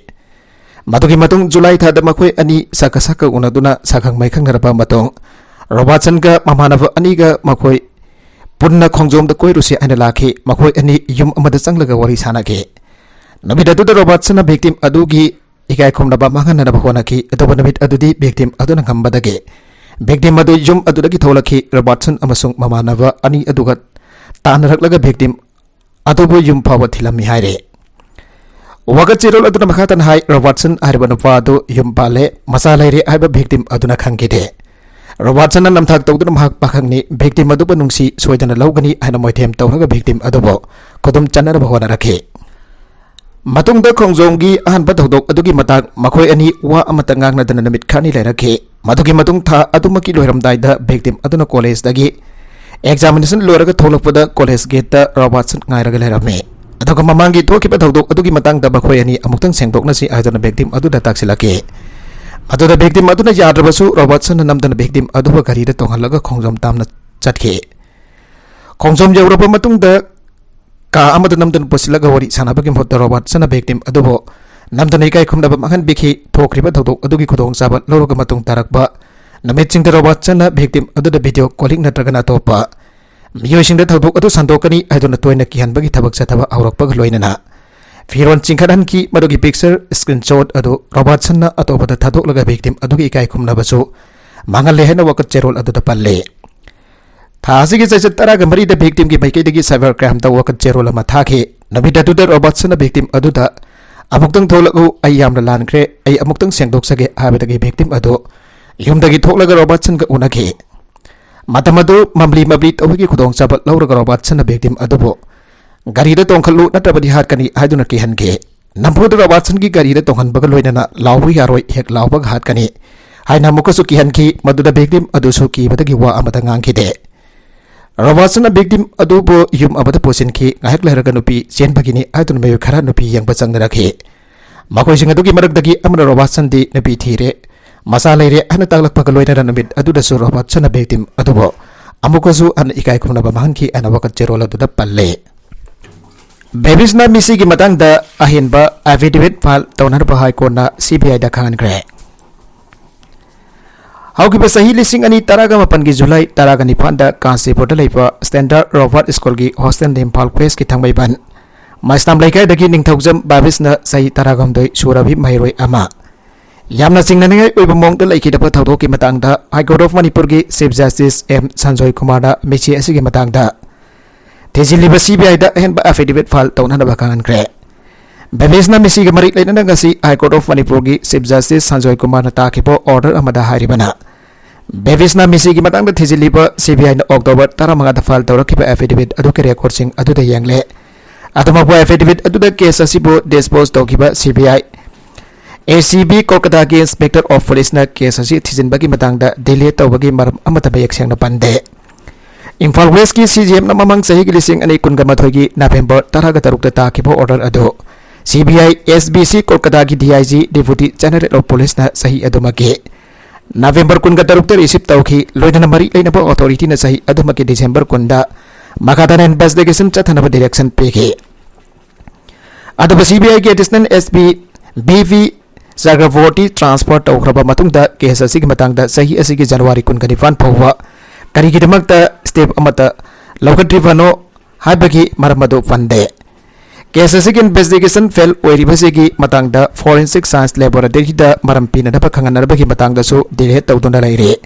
ꯃꯗꯨꯒꯤ ꯃꯇꯨꯡ ꯖꯨꯂꯥꯏ ꯊꯥꯗ ꯃꯈꯣꯏ ꯑꯅꯤ ꯁꯛꯀ ꯁꯛꯀ ꯎꯅꯗꯨꯅ ꯁꯛꯈꯪ ꯃꯥꯏꯈꯪꯅꯔꯕ ꯃꯇꯨꯡ, ꯔꯣꯕꯥꯔꯠꯁꯟꯒ ꯃꯃꯥꯟꯅꯕ ꯑꯅꯤꯒ ꯃꯈꯣꯏ ꯄꯨꯟꯅ ꯈꯣꯡꯖꯣꯝꯗ ꯀꯣꯏꯔꯨꯁꯤ ꯍꯥꯏꯅ ꯂꯥꯛꯈꯤ꯫ ꯃꯈꯣꯏ ꯑꯅꯤ ꯌꯨꯝ ꯑꯃꯗ ꯆꯪꯂꯒ ꯋꯥꯔꯤ ꯁꯥꯟꯅꯈꯤ꯫ ꯅꯨꯃꯤꯠ ꯑꯗꯨꯗ ꯔꯣꯕꯥꯔꯠꯁꯟꯅ ꯚꯤꯛꯇꯤꯝ ꯑꯗꯨꯒꯤ ꯏꯀꯥꯏ ꯈꯨꯝꯅꯕ ꯃꯥꯡꯍꯟꯅꯅꯕ ꯍꯣꯠꯅꯈꯤ꯫ ꯑꯗꯨꯕꯨ ꯅꯨꯃꯤꯠ ꯑꯗꯨꯗꯤ ꯚꯤꯛꯇꯤꯝ ꯑꯗꯨꯅ ꯉꯝꯕꯗꯒꯤ ꯚꯤꯛꯇꯤꯝ ꯑꯗꯨ ꯌꯨꯝ ꯑꯗꯨꯗꯒꯤ ꯊꯣꯛꯂꯛꯈꯤ꯫ ꯔꯣꯕꯥꯔꯠꯁꯟ ꯑꯃꯁꯨꯡ ꯃꯃꯥꯟꯅꯕ ꯑꯅꯤ ꯑꯗꯨꯒ ꯇꯥꯟꯅꯔꯛꯂꯒ ꯚꯤꯛꯇꯤꯝ ꯑꯗꯨꯕꯨ ꯌꯨꯝ ꯐꯥꯎꯕ ꯊꯤꯜꯂꯝꯃꯤ ꯍꯥꯏꯔꯤ꯫ ꯋꯥꯀꯠ ꯆꯦꯔꯣꯜ ꯑꯗꯨꯅ ꯃꯈꯥ ꯇꯥꯅ ꯍꯥꯏ, ꯔꯣꯕꯥꯔꯠꯁꯟ ꯍꯥꯏꯔꯤꯕ ꯅꯨꯄꯥ ꯑꯗꯨ ꯌꯨꯝ ꯄꯥꯜꯂꯦ, ꯃꯆꯥ ꯂꯩꯔꯦ ꯍꯥꯏꯕ ꯚꯤꯛꯇꯤꯝ ꯑꯗꯨꯅ ꯈꯪꯈꯤꯗꯦ꯫ ꯔꯣꯕꯥꯔꯠꯁꯟꯅ ꯅꯝꯊꯥꯛ ꯇꯧꯗꯨꯅ ꯃꯍꯥꯛ ꯄꯥꯈꯪꯅꯤ, ꯚꯤꯛꯇꯤꯝ ꯑꯗꯨꯕꯨ ꯅꯨꯡꯁꯤ, ꯁꯣꯏꯗꯅ ꯂꯧꯒꯅꯤ ꯍꯥꯏꯅ ꯃꯣꯏꯊꯦꯝ ꯇꯧꯔꯒ ꯚꯤꯛꯇꯤꯝ ꯑꯗꯨꯕꯨ ꯈꯨꯗꯨꯝ ꯆꯟꯅꯅꯕ ꯍꯣꯠꯅꯔꯛꯈꯤ꯫ ꯃꯇꯨꯡꯗ ꯈꯣꯡꯖꯣꯝꯒꯤ ꯑꯍꯥꯟꯕ ꯊꯧꯗꯣꯛ ꯑꯗꯨꯒꯤ ꯃꯇꯥꯡ ꯃꯈꯣꯏ ꯑꯅꯤ ꯋꯥ ꯑꯃꯠꯇ ꯉꯥꯡꯅꯗꯅ ꯅꯨꯃꯤꯠ ꯈꯔꯅꯤ ꯂꯩꯔꯛꯈꯤ꯫ ꯃꯗꯨꯒꯤ ꯃꯇꯨꯡ ꯊꯥ ꯑꯗꯨꯃꯛꯀꯤ ꯂꯣꯏꯔꯝꯗꯥꯏꯗ ꯚꯤꯛꯇꯤꯝ ꯑꯗꯨꯅ ꯀꯣꯂꯦꯖꯇꯒꯤ ꯑꯦꯛꯖꯥꯃꯤꯅꯦꯁꯟ ꯂꯣꯏꯔꯒ ꯊꯣꯛꯂꯛꯄꯗ ꯀꯣꯂꯦꯖ ꯒꯦꯠꯇ ꯔꯣꯕꯥꯔꯠꯁꯟ ꯉꯥꯏꯔꯒ ꯂꯩꯔꯝꯃꯤ꯫ ꯑꯗꯨꯒ ꯃꯃꯥꯡꯒꯤ ꯊꯣꯛꯈꯤꯕ ꯊꯧꯗꯣꯛ ꯑꯗꯨꯒꯤ ꯃꯇꯥꯡꯗ ꯃꯈꯣꯏ ꯑꯅꯤ ꯑꯃꯨꯛꯇꯪ ꯁꯦꯡꯗꯣꯛꯅꯁꯤ ꯍꯥꯏꯗꯨꯅ ꯚꯤꯛꯇꯤꯝ ꯑꯗꯨꯗ ꯇꯥꯛꯁꯤꯜꯂꯛꯈꯤ꯫ ꯃꯗꯨꯗ ꯚꯤꯛꯇꯤꯝ ꯑꯗꯨꯅ ꯌꯥꯗ꯭ꯔꯕꯁꯨ ꯔꯣꯕꯥꯔꯠꯁꯟꯅ ꯅꯝꯗꯨꯅ ꯚꯤꯛꯇꯤꯝ ꯑꯗꯨꯕꯨ ꯒꯥꯔꯤꯗ ꯇꯣꯡꯍꯜꯂꯒ ꯈꯣꯡꯖꯣꯝ ꯇꯥꯝꯅ ꯆꯠꯈꯤ꯫ ꯈꯣꯡꯖꯣꯝ ꯌꯧꯔꯕ ꯃꯇꯨꯡꯗ ꯀꯥ ꯑꯃꯗ ꯅꯝꯗꯨꯅ ꯄꯨꯁꯤꯜꯂꯒ ꯋꯥꯔꯤ ꯁꯥꯟꯅꯕꯒꯤ ꯃꯍꯨꯠꯇ ꯔꯣꯕꯥꯔꯠꯁꯟꯅ ꯚꯤꯛꯇꯤꯝ ꯑꯗꯨꯕꯨ ꯅꯝꯗꯨꯅ ꯏꯀꯥꯏ ꯈꯨꯝꯅꯕ ꯃꯥꯡꯍꯟꯕꯤꯈꯤ꯫ ꯊꯣꯛꯈ꯭ꯔꯤꯕ ꯊꯧꯗꯣꯛ ꯑꯗꯨꯒꯤ ꯈꯨꯗꯣꯡꯆꯥꯕ ꯂꯧꯔꯒ ꯃꯇꯨꯡ ꯇꯥꯔꯛꯄ ꯅꯨꯃꯤꯠꯁꯤꯡꯗ ꯔꯣꯕꯥꯔꯠꯁꯟꯅ ꯚꯤꯛꯇꯤꯝ ꯑꯗꯨꯗ ꯚꯤꯗꯤꯑꯣ ꯀꯣꯂꯤꯡ ꯅꯠꯇ꯭ꯔꯒꯅ ꯑꯇꯣꯞꯄ ꯃꯤꯑꯣꯏꯁꯤꯡꯗ ꯊꯧꯗꯣꯛ ꯑꯗꯨ ꯁꯟꯗꯣꯛꯀꯅꯤ ꯍꯥꯏꯗꯨꯅ ꯇꯣꯏꯅ ꯀꯤꯍꯟꯕꯒꯤ ꯊꯕꯛ ꯆꯠꯊꯕ ꯍꯧꯔꯛꯄꯒ ꯂꯣꯏꯅꯅ ꯐꯤꯔꯣꯜ ꯆꯤꯡꯈꯠꯍꯟꯈꯤ꯫ ꯃꯗꯨꯒꯤ ꯄꯤꯛꯆꯔ ꯁ꯭ꯀ꯭ꯔꯤꯟ ꯁꯣꯠ ꯑꯗꯨ ꯔꯣꯕꯥꯔꯠꯁꯟꯅ ꯑꯇꯣꯞꯄꯗ ꯊꯥꯗꯣꯛꯂꯒ ꯚꯤꯛꯇꯤꯝ ꯑꯗꯨꯒꯤ ꯏꯀꯥꯏ ꯈꯨꯝꯅꯕꯁꯨ ꯃꯥꯡꯍꯜꯂꯦ ꯍꯥꯏꯅ ꯋꯥꯀꯠ ꯆꯦꯔꯣꯜ ꯑꯗꯨꯗ ꯄꯜꯂꯤ꯫ ꯊꯥ ꯑꯁꯤꯒꯤ ꯆꯩꯆꯠ ꯇꯔꯥꯒ ꯃꯔꯤꯗ ꯚꯤꯛꯇꯤꯝꯒꯤ ꯃꯥꯏꯀꯩꯗꯒꯤ ꯁꯥꯏꯕꯔ ꯀ꯭ꯔꯥꯏꯝꯗ ꯋꯥꯀꯠ ꯆꯦꯔꯣꯜ ꯑꯃ ꯊꯥꯈꯤ꯫ ꯅꯨꯃꯤꯠ ꯑꯗꯨꯗ ꯔꯣꯕꯥꯔꯠꯁꯟꯅ ꯚꯤꯛꯇꯤꯝ ꯑꯗꯨꯗ "ꯑꯃꯨꯛꯇꯪ ꯊꯣꯛꯂꯛꯎ, ꯑꯩ ꯌꯥꯝꯅ ꯂꯥꯟꯈ꯭ꯔꯦ, ꯑꯩ ꯑꯃꯨꯛꯇꯪ ꯁꯦꯡꯗꯣꯛꯆꯒꯦ" ꯍꯥꯏꯕꯗꯒꯤ ꯚꯤꯛꯇꯤꯝ ꯑꯗꯨ ꯌꯨꯝꯗꯒꯤ ꯊꯣꯛꯂꯒ ꯔꯣꯕꯥꯔꯠꯁꯟꯒ ꯎꯅꯈꯤ꯫ ꯃꯇꯝ ꯑꯗꯨ ꯃꯝꯂꯤ ꯃꯝꯂꯤ ꯇꯧꯕꯒꯤ ꯈꯨꯗꯣꯡꯆꯥꯕ ꯂꯧꯔꯒ ꯔꯣꯕꯥꯔꯠꯁꯟꯅ victim ꯑꯗꯨꯕꯨ "ꯒꯥꯔꯤꯗ ꯇꯣꯡꯈꯠꯂꯨ, ꯅꯠꯇ꯭ꯔꯕꯗꯤ ꯍꯥꯠꯀꯅꯤ" ꯍꯥꯏꯗꯨꯅ ꯀꯤꯍꯟꯈꯤ꯫ ꯅꯝꯐꯨꯗ ꯔꯣꯕꯥꯔꯠꯁꯟꯒꯤ ꯒꯥꯔꯤꯗ ꯇꯣꯡꯍꯟꯕꯒ ꯂꯣꯏꯅꯅ "ꯂꯥꯎꯕ ꯌꯥꯔꯣꯏ, ꯍꯦꯛ ꯂꯥꯎꯕꯒ ꯍꯥꯠꯀꯅꯤ" ꯍꯥꯏꯅ ꯑꯃꯨꯛꯀꯁꯨ ꯀꯤꯍꯟꯈꯤ꯫ ꯃꯗꯨꯗ victim ꯑꯗꯨꯁꯨ ꯀꯤꯕꯗꯒꯤ ꯋꯥ ꯑꯃꯠꯇ ꯉꯥꯡꯈꯤꯗꯦ꯫ ꯔꯣꯕꯥꯔꯠꯁꯟꯅ victim ꯑꯗꯨꯕꯨ ꯌꯨꯝ ꯑꯃꯗ ꯄꯨꯁꯤꯟꯈꯤ꯫ ꯉꯥꯏꯍꯥꯛ ꯂꯩꯔꯒ ꯅꯨꯄꯤ ꯆꯦꯟꯕꯒꯤꯅꯤ ꯍꯥꯏꯗꯨꯅ ꯃꯤꯑꯣꯏ ꯈꯔ ꯅꯨꯄꯤ ꯌꯦꯡꯕ ꯆꯪꯅꯔꯛꯈꯤ꯫ ꯃꯈꯣꯏꯁꯤꯡ ꯑꯗꯨꯒꯤ ꯃꯔꯛꯇꯒꯤ ꯑꯃꯅ ꯔꯣꯕꯥꯔꯠꯁꯟꯗꯤ ꯅꯨꯄꯤ ꯊꯤꯔꯦ, ꯃꯆꯥ ꯂꯩꯔꯦ ꯍꯥꯏꯅ ꯇꯥꯛꯂꯛꯄꯒ ꯂꯣꯏꯅꯅ ꯅꯨꯃꯤꯠ ꯑꯗꯨꯗꯁꯨ ꯔꯣꯕꯥꯔꯠꯁꯟꯅ victim ꯑꯗꯨꯕꯨ ꯑꯃꯨꯛꯀꯁꯨ ꯍꯟꯅ ꯏꯀꯥꯏ ꯈꯨꯝꯅꯕ ꯃꯥꯡꯍꯟꯈꯤ ꯍꯥꯏꯅ ꯋꯥꯀꯠ ꯆꯦꯔꯣꯜ ꯑꯗꯨꯗ ꯄꯜꯂꯦ꯫ ꯕꯦꯕꯤꯁꯅ ꯃꯤꯁꯤꯒꯤ ꯃꯇꯥꯡꯗ ꯑꯍꯦꯟꯕ affidavit file ꯇꯧꯅꯅꯕ ꯍꯥꯏ ꯀꯣꯔꯠꯅ CBIꯗ ꯈꯪꯍꯟꯈ꯭ꯔꯦ꯫ ꯍꯧꯈꯤꯕ ꯆꯍꯤ ꯂꯤꯁꯤꯡ ꯑꯅꯤ ꯇꯔꯥꯒ ꯃꯥꯄꯟꯒꯤ ꯖꯨꯂꯥꯏ ꯇꯔꯥꯒ ꯅꯤꯄꯥꯟꯗ ꯀꯥꯟꯆꯤꯄꯨꯔꯗ ꯂꯩꯕ Standard Robert Schoolꯒꯤ hostelꯗ ꯏꯝꯐꯥꯜ Westꯀꯤ ꯊꯥꯡꯃꯩꯕꯟ ꯃꯩꯁꯅꯥꯝ ꯂꯩꯀꯥꯏꯗꯒꯤ ꯅꯤꯡꯊꯧꯖꯝ ꯕꯥꯕꯤꯁꯅ ꯆꯍꯤ ꯇꯔꯥꯒꯍꯨꯝꯗꯣꯏ ꯁꯨꯔꯕꯤ ꯃꯍꯩꯔꯣꯏ ꯑꯃ ꯌꯥꯝꯅ ꯆꯤꯡꯅꯅꯤꯡꯉꯥꯏ ꯑꯣꯏꯕ ꯃꯑꯣꯡꯗ ꯂꯩꯈꯤꯗꯕ ꯊꯧꯗꯣꯛꯀꯤ ꯃꯇꯥꯡꯗ High Court of ꯃꯅꯤꯄꯨꯔꯒꯤ Chief Justice M ꯁꯟꯖꯣꯏ ꯀꯨꯃꯥꯔꯅ ꯃꯤꯁꯤ ꯑꯁꯤꯒꯤ ꯃꯇꯥꯡꯗ ꯊꯤꯖꯤꯜꯂꯤꯕ CBIꯗ ꯑꯍꯦꯟꯕ affidavit file ꯇꯧꯅꯅꯕ ꯈꯪꯍꯟꯈ꯭ꯔꯦ꯫ ꯕꯦꯕꯤꯁꯅ ꯃꯤꯁꯤꯒ ꯃꯔꯤ ꯂꯩꯅꯅ ꯉꯁꯤ High Court of ꯃꯅꯤꯄꯨꯔꯒꯤ Chief Justice ꯁꯟꯖꯣꯏ ꯀꯨꯃꯥꯔꯅ ꯇꯥꯈꯤꯕ order ꯑꯃꯗ ꯍꯥꯏꯔꯤꯕꯅ, ꯕꯦꯕꯤꯁꯅ ꯃꯤꯁꯤꯒꯤ ꯃꯇꯥꯡꯗ ꯊꯤꯖꯤꯜꯂꯤꯕ CBIꯅ October ꯇꯔꯥꯃꯉꯥꯗ file ꯇꯧꯔꯛꯈꯤꯕ affidavit ꯑꯗꯨꯒꯤ recordꯁꯤꯡ ꯑꯗꯨꯗ ꯌꯦꯡꯂꯦ꯫ ꯑꯗꯨꯃꯛꯄꯨ affidavit ꯑꯗꯨꯗ case ꯑꯁꯤꯕꯨ dispose ꯇꯧꯈꯤꯕ CBI ACB ꯀꯣꯜꯀꯇꯥꯒꯤ Inspector of Policeꯅ case ꯑꯁꯤ ꯊꯤꯖꯤꯟꯕꯒꯤ ꯃꯇꯥꯡꯗ delay ꯇꯧꯕꯒꯤ ꯃꯔꯝ ꯑꯃꯠꯇ ꯃꯌꯦꯛ ꯁꯦꯡꯅ ꯄꯟꯗꯦ꯫ ꯏꯝꯐꯥꯜ Westꯀꯤ CJMꯅ ꯃꯃꯥꯡ ꯆꯍꯤꯒꯤ ꯂꯤꯁꯤꯡ ꯑꯅꯤ ꯀꯨꯟꯒ ꯃꯥꯊꯣꯏꯒꯤ November ꯇꯔꯥꯒ ꯇꯔꯨꯛꯇ ꯇꯥꯈꯤꯕ order ꯑꯗꯨ CBI SBC ꯀꯣꯜꯀꯇꯥꯒꯤ DIG Deputy General of Policeꯅ ꯆꯍꯤ ꯑꯗꯨꯃꯛꯀꯤ November ꯀꯨꯟꯒ ꯇꯔꯨꯛꯇ receive ꯇꯧꯈꯤ꯫ ꯂꯣꯏꯅꯅ ꯃꯔꯤ ꯂꯩꯅꯕ authorityꯅ ꯆꯍꯤ ꯑꯗꯨꯃꯛꯀꯤ December ꯀꯨꯟꯗ ꯃꯈꯥ ꯇꯥꯅ investigation ꯆꯠꯊꯅꯕ direction ꯄꯤꯈꯤ꯫ ꯑꯗꯨꯕꯨ CBIꯒꯤ Additional SP BV ꯆꯀ꯭ꯔꯕꯣꯔꯇꯤ transfer ꯇꯧꯈ꯭ꯔꯕ ꯃꯇꯨꯡꯗ case ꯑꯁꯤꯒꯤ ꯃꯇꯥꯡꯗ ꯆꯍꯤ ꯑꯁꯤꯒꯤ January ꯀꯨꯟꯒ ꯅꯤꯄꯥꯟ ꯐꯥꯎꯕ ꯀꯔꯤꯒꯤꯗꯃꯛꯇ step ꯑꯃꯠꯇ ꯂꯧꯈꯠꯇ꯭ꯔꯤꯕꯅꯣ ꯍꯥꯏꯕꯒꯤ ꯃꯔꯝ ꯑꯗꯨ ꯄꯟꯗꯦ꯫ Case ꯑꯁꯤꯒꯤ investigation fail ꯑꯣꯏꯔꯤꯕꯁꯤꯒꯤ ꯃꯇꯥꯡꯗ Forensic Science Laboratoryꯗ ꯃꯔꯝ ꯄꯤꯅꯅꯕ ꯈꯪꯍꯟꯅꯕꯒꯤ ꯃꯇꯥꯡꯗꯁꯨ delay ꯇꯧꯗꯨꯅ ꯂꯩꯔꯤ꯫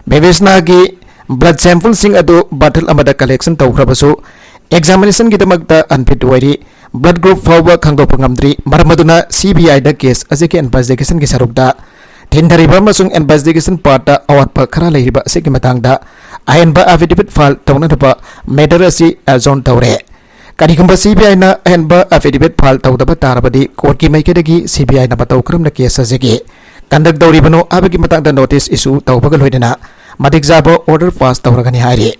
ꯕꯦꯕꯤꯁꯅꯥꯒꯤ blood sampleꯁꯤꯡ ꯑꯗꯨ bottle ꯑꯃꯗ collection ꯇꯧꯈ꯭ꯔꯕꯁꯨ examinationꯒꯤꯗꯃꯛꯇ unfit ꯑꯣꯏꯔꯤ꯫ Blood group ꯐꯥꯎꯕ ꯈꯪꯗꯣꯛꯄ ꯉꯝꯗ꯭ꯔꯤ꯫ ꯃꯔꯝ ꯑꯗꯨꯅ CBIꯗ case ꯑꯁꯤꯒꯤ investigationꯒꯤ ꯁꯔꯨꯛꯇ ꯊꯤꯟꯊꯔꯤꯕ ꯑꯃꯁꯨꯡ ꯏꯟꯚꯦꯁꯇꯤꯒꯦꯁꯟ ꯄꯥꯔꯠꯇ ꯑꯋꯥꯠꯄ ꯈꯔ ꯂꯩꯔꯤꯕ ꯑꯁꯤꯒꯤ ꯃꯇꯥꯡꯗ ꯑꯍꯦꯟꯕ ꯑꯦꯐꯤꯗꯦꯚꯤꯠ ꯐꯥꯏꯜ ꯇꯧꯅꯅꯕ ꯃꯦꯇꯔ ꯑꯁꯤ ꯑꯦꯖꯣꯔꯟ ꯇꯧꯔꯦ꯫ ꯀꯔꯤꯒꯨꯝꯕ ꯁꯤꯕꯤꯑꯥꯏꯅ ꯑꯍꯦꯟꯕ ꯑꯦꯐꯤꯗꯦꯚꯤꯠ ꯐꯥꯏꯜ ꯇꯧꯗꯕ ꯇꯥꯔꯕꯗꯤ ꯀꯣꯔꯠꯀꯤ ꯃꯥꯏꯀꯩꯗꯒꯤ ꯁꯤꯕꯤꯑꯥꯏꯅ ꯃꯇꯧ ꯀꯔꯝꯅ ꯀꯦꯁ ꯑꯁꯤꯒꯤ ꯀꯟꯗꯛ ꯇꯧꯔꯤꯕꯅꯣ ꯍꯥꯏꯕꯒꯤ ꯃꯇꯥꯡꯗ ꯅꯣꯇꯤꯁ ꯏꯁꯨ ꯇꯧꯕꯒ ꯂꯣꯏꯅꯅ ꯃꯇꯤꯛ ꯆꯥꯕ ꯑꯣꯔꯗꯔ ꯄꯥꯁ ꯇꯧꯔꯒꯅꯤ ꯍꯥꯏꯔꯤ꯫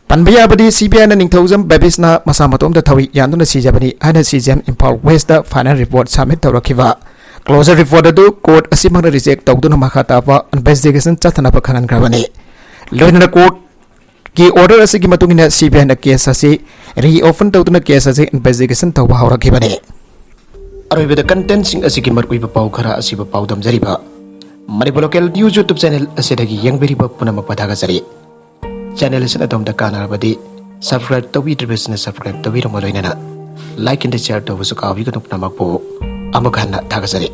ꯄꯟꯕ ꯌꯥꯕꯗꯤ ꯁꯤꯕꯤꯑꯥꯏꯅ ꯅꯤꯡꯊꯧꯖꯝ ꯕꯦꯕꯤꯁꯅ ꯃꯁꯥ ꯃꯇꯣꯝꯇ ꯊꯧꯔꯤ ꯌꯥꯟꯗꯨꯅ ꯁꯤꯖꯕꯅꯤ ꯍꯥꯏꯅ C J M Imphal west final report submit ꯇꯧꯔꯛꯈꯤꯕ ꯀ꯭ꯂꯣꯖꯔ ꯔꯤꯄꯣꯔꯠ ꯑꯗꯨ ꯀꯣꯔꯠ ꯑꯁꯤꯃꯛꯅ ꯔꯤꯖꯦꯛ ꯇꯧꯗꯨꯅ ꯃꯈꯥ ꯇꯥꯕ ꯏꯟꯚꯦꯁꯇꯤꯒꯦꯁꯟ ꯆꯠꯊꯅꯕ ꯈꯪꯍꯟꯈ꯭ꯔꯕꯅꯤ꯫ ꯂꯣꯏꯅꯅ ꯀꯣꯔꯠꯀꯤ ꯑꯣꯔꯗꯔ ꯑꯁꯤꯒꯤ ꯃꯇꯨꯡ ꯏꯟꯅ ꯁꯤꯕꯤꯑꯥꯏꯅ ꯀꯦꯁ ꯑꯁꯤ ꯔꯤꯑꯣꯄꯟ ꯇꯧꯗꯨꯅ ꯀꯦꯁ ꯑꯁꯤ ꯏꯟꯚꯦꯁꯇꯤꯒꯦꯁꯟ ꯇꯧꯕ ꯍꯧꯔꯛꯈꯤꯕꯅꯤ꯫ ꯑꯔꯣꯏꯕꯗ ꯀꯟꯇꯦꯟꯁꯤꯡ ꯑꯁꯤꯒꯤ ꯃꯔꯨꯑꯣꯏꯕ ꯄꯥꯎ ꯈꯔ ꯑꯁꯤꯕꯨ ꯄꯥꯎꯗꯝꯖꯔꯤꯕ Manipur local news YouTube channel ꯑꯁꯤꯗꯒꯤ ꯌꯦꯡꯕꯤꯔꯤꯕ ꯄꯨꯝꯅꯃꯛꯄꯨ ꯊꯥꯒꯠꯆꯔꯤ꯫ ꯆꯦꯅꯦꯜ ꯑꯁꯤꯅ ꯑꯗꯣꯝꯗ ꯀꯥꯟꯅꯔꯕꯗꯤ ꯁꯕꯁꯀ꯭ꯔꯥꯏꯕ ꯇꯧꯕꯤꯗ꯭ꯔꯤꯕꯁꯤꯅ ꯁꯕꯁꯀ꯭ꯔꯥꯏꯕ ꯇꯧꯕꯤꯔꯝꯕ ꯂꯣꯏꯅꯅ ꯂꯥꯏꯛ ꯑꯦꯟ ꯁꯤꯌꯔ ꯇꯧꯕꯁꯨ ꯀꯥꯎꯕꯤꯒꯅꯨ꯫ ꯄꯨꯝꯅꯃꯛꯄꯨ ꯑꯃꯨꯛ ꯍꯟꯅ ꯊꯥꯒꯠꯆꯔꯤ꯫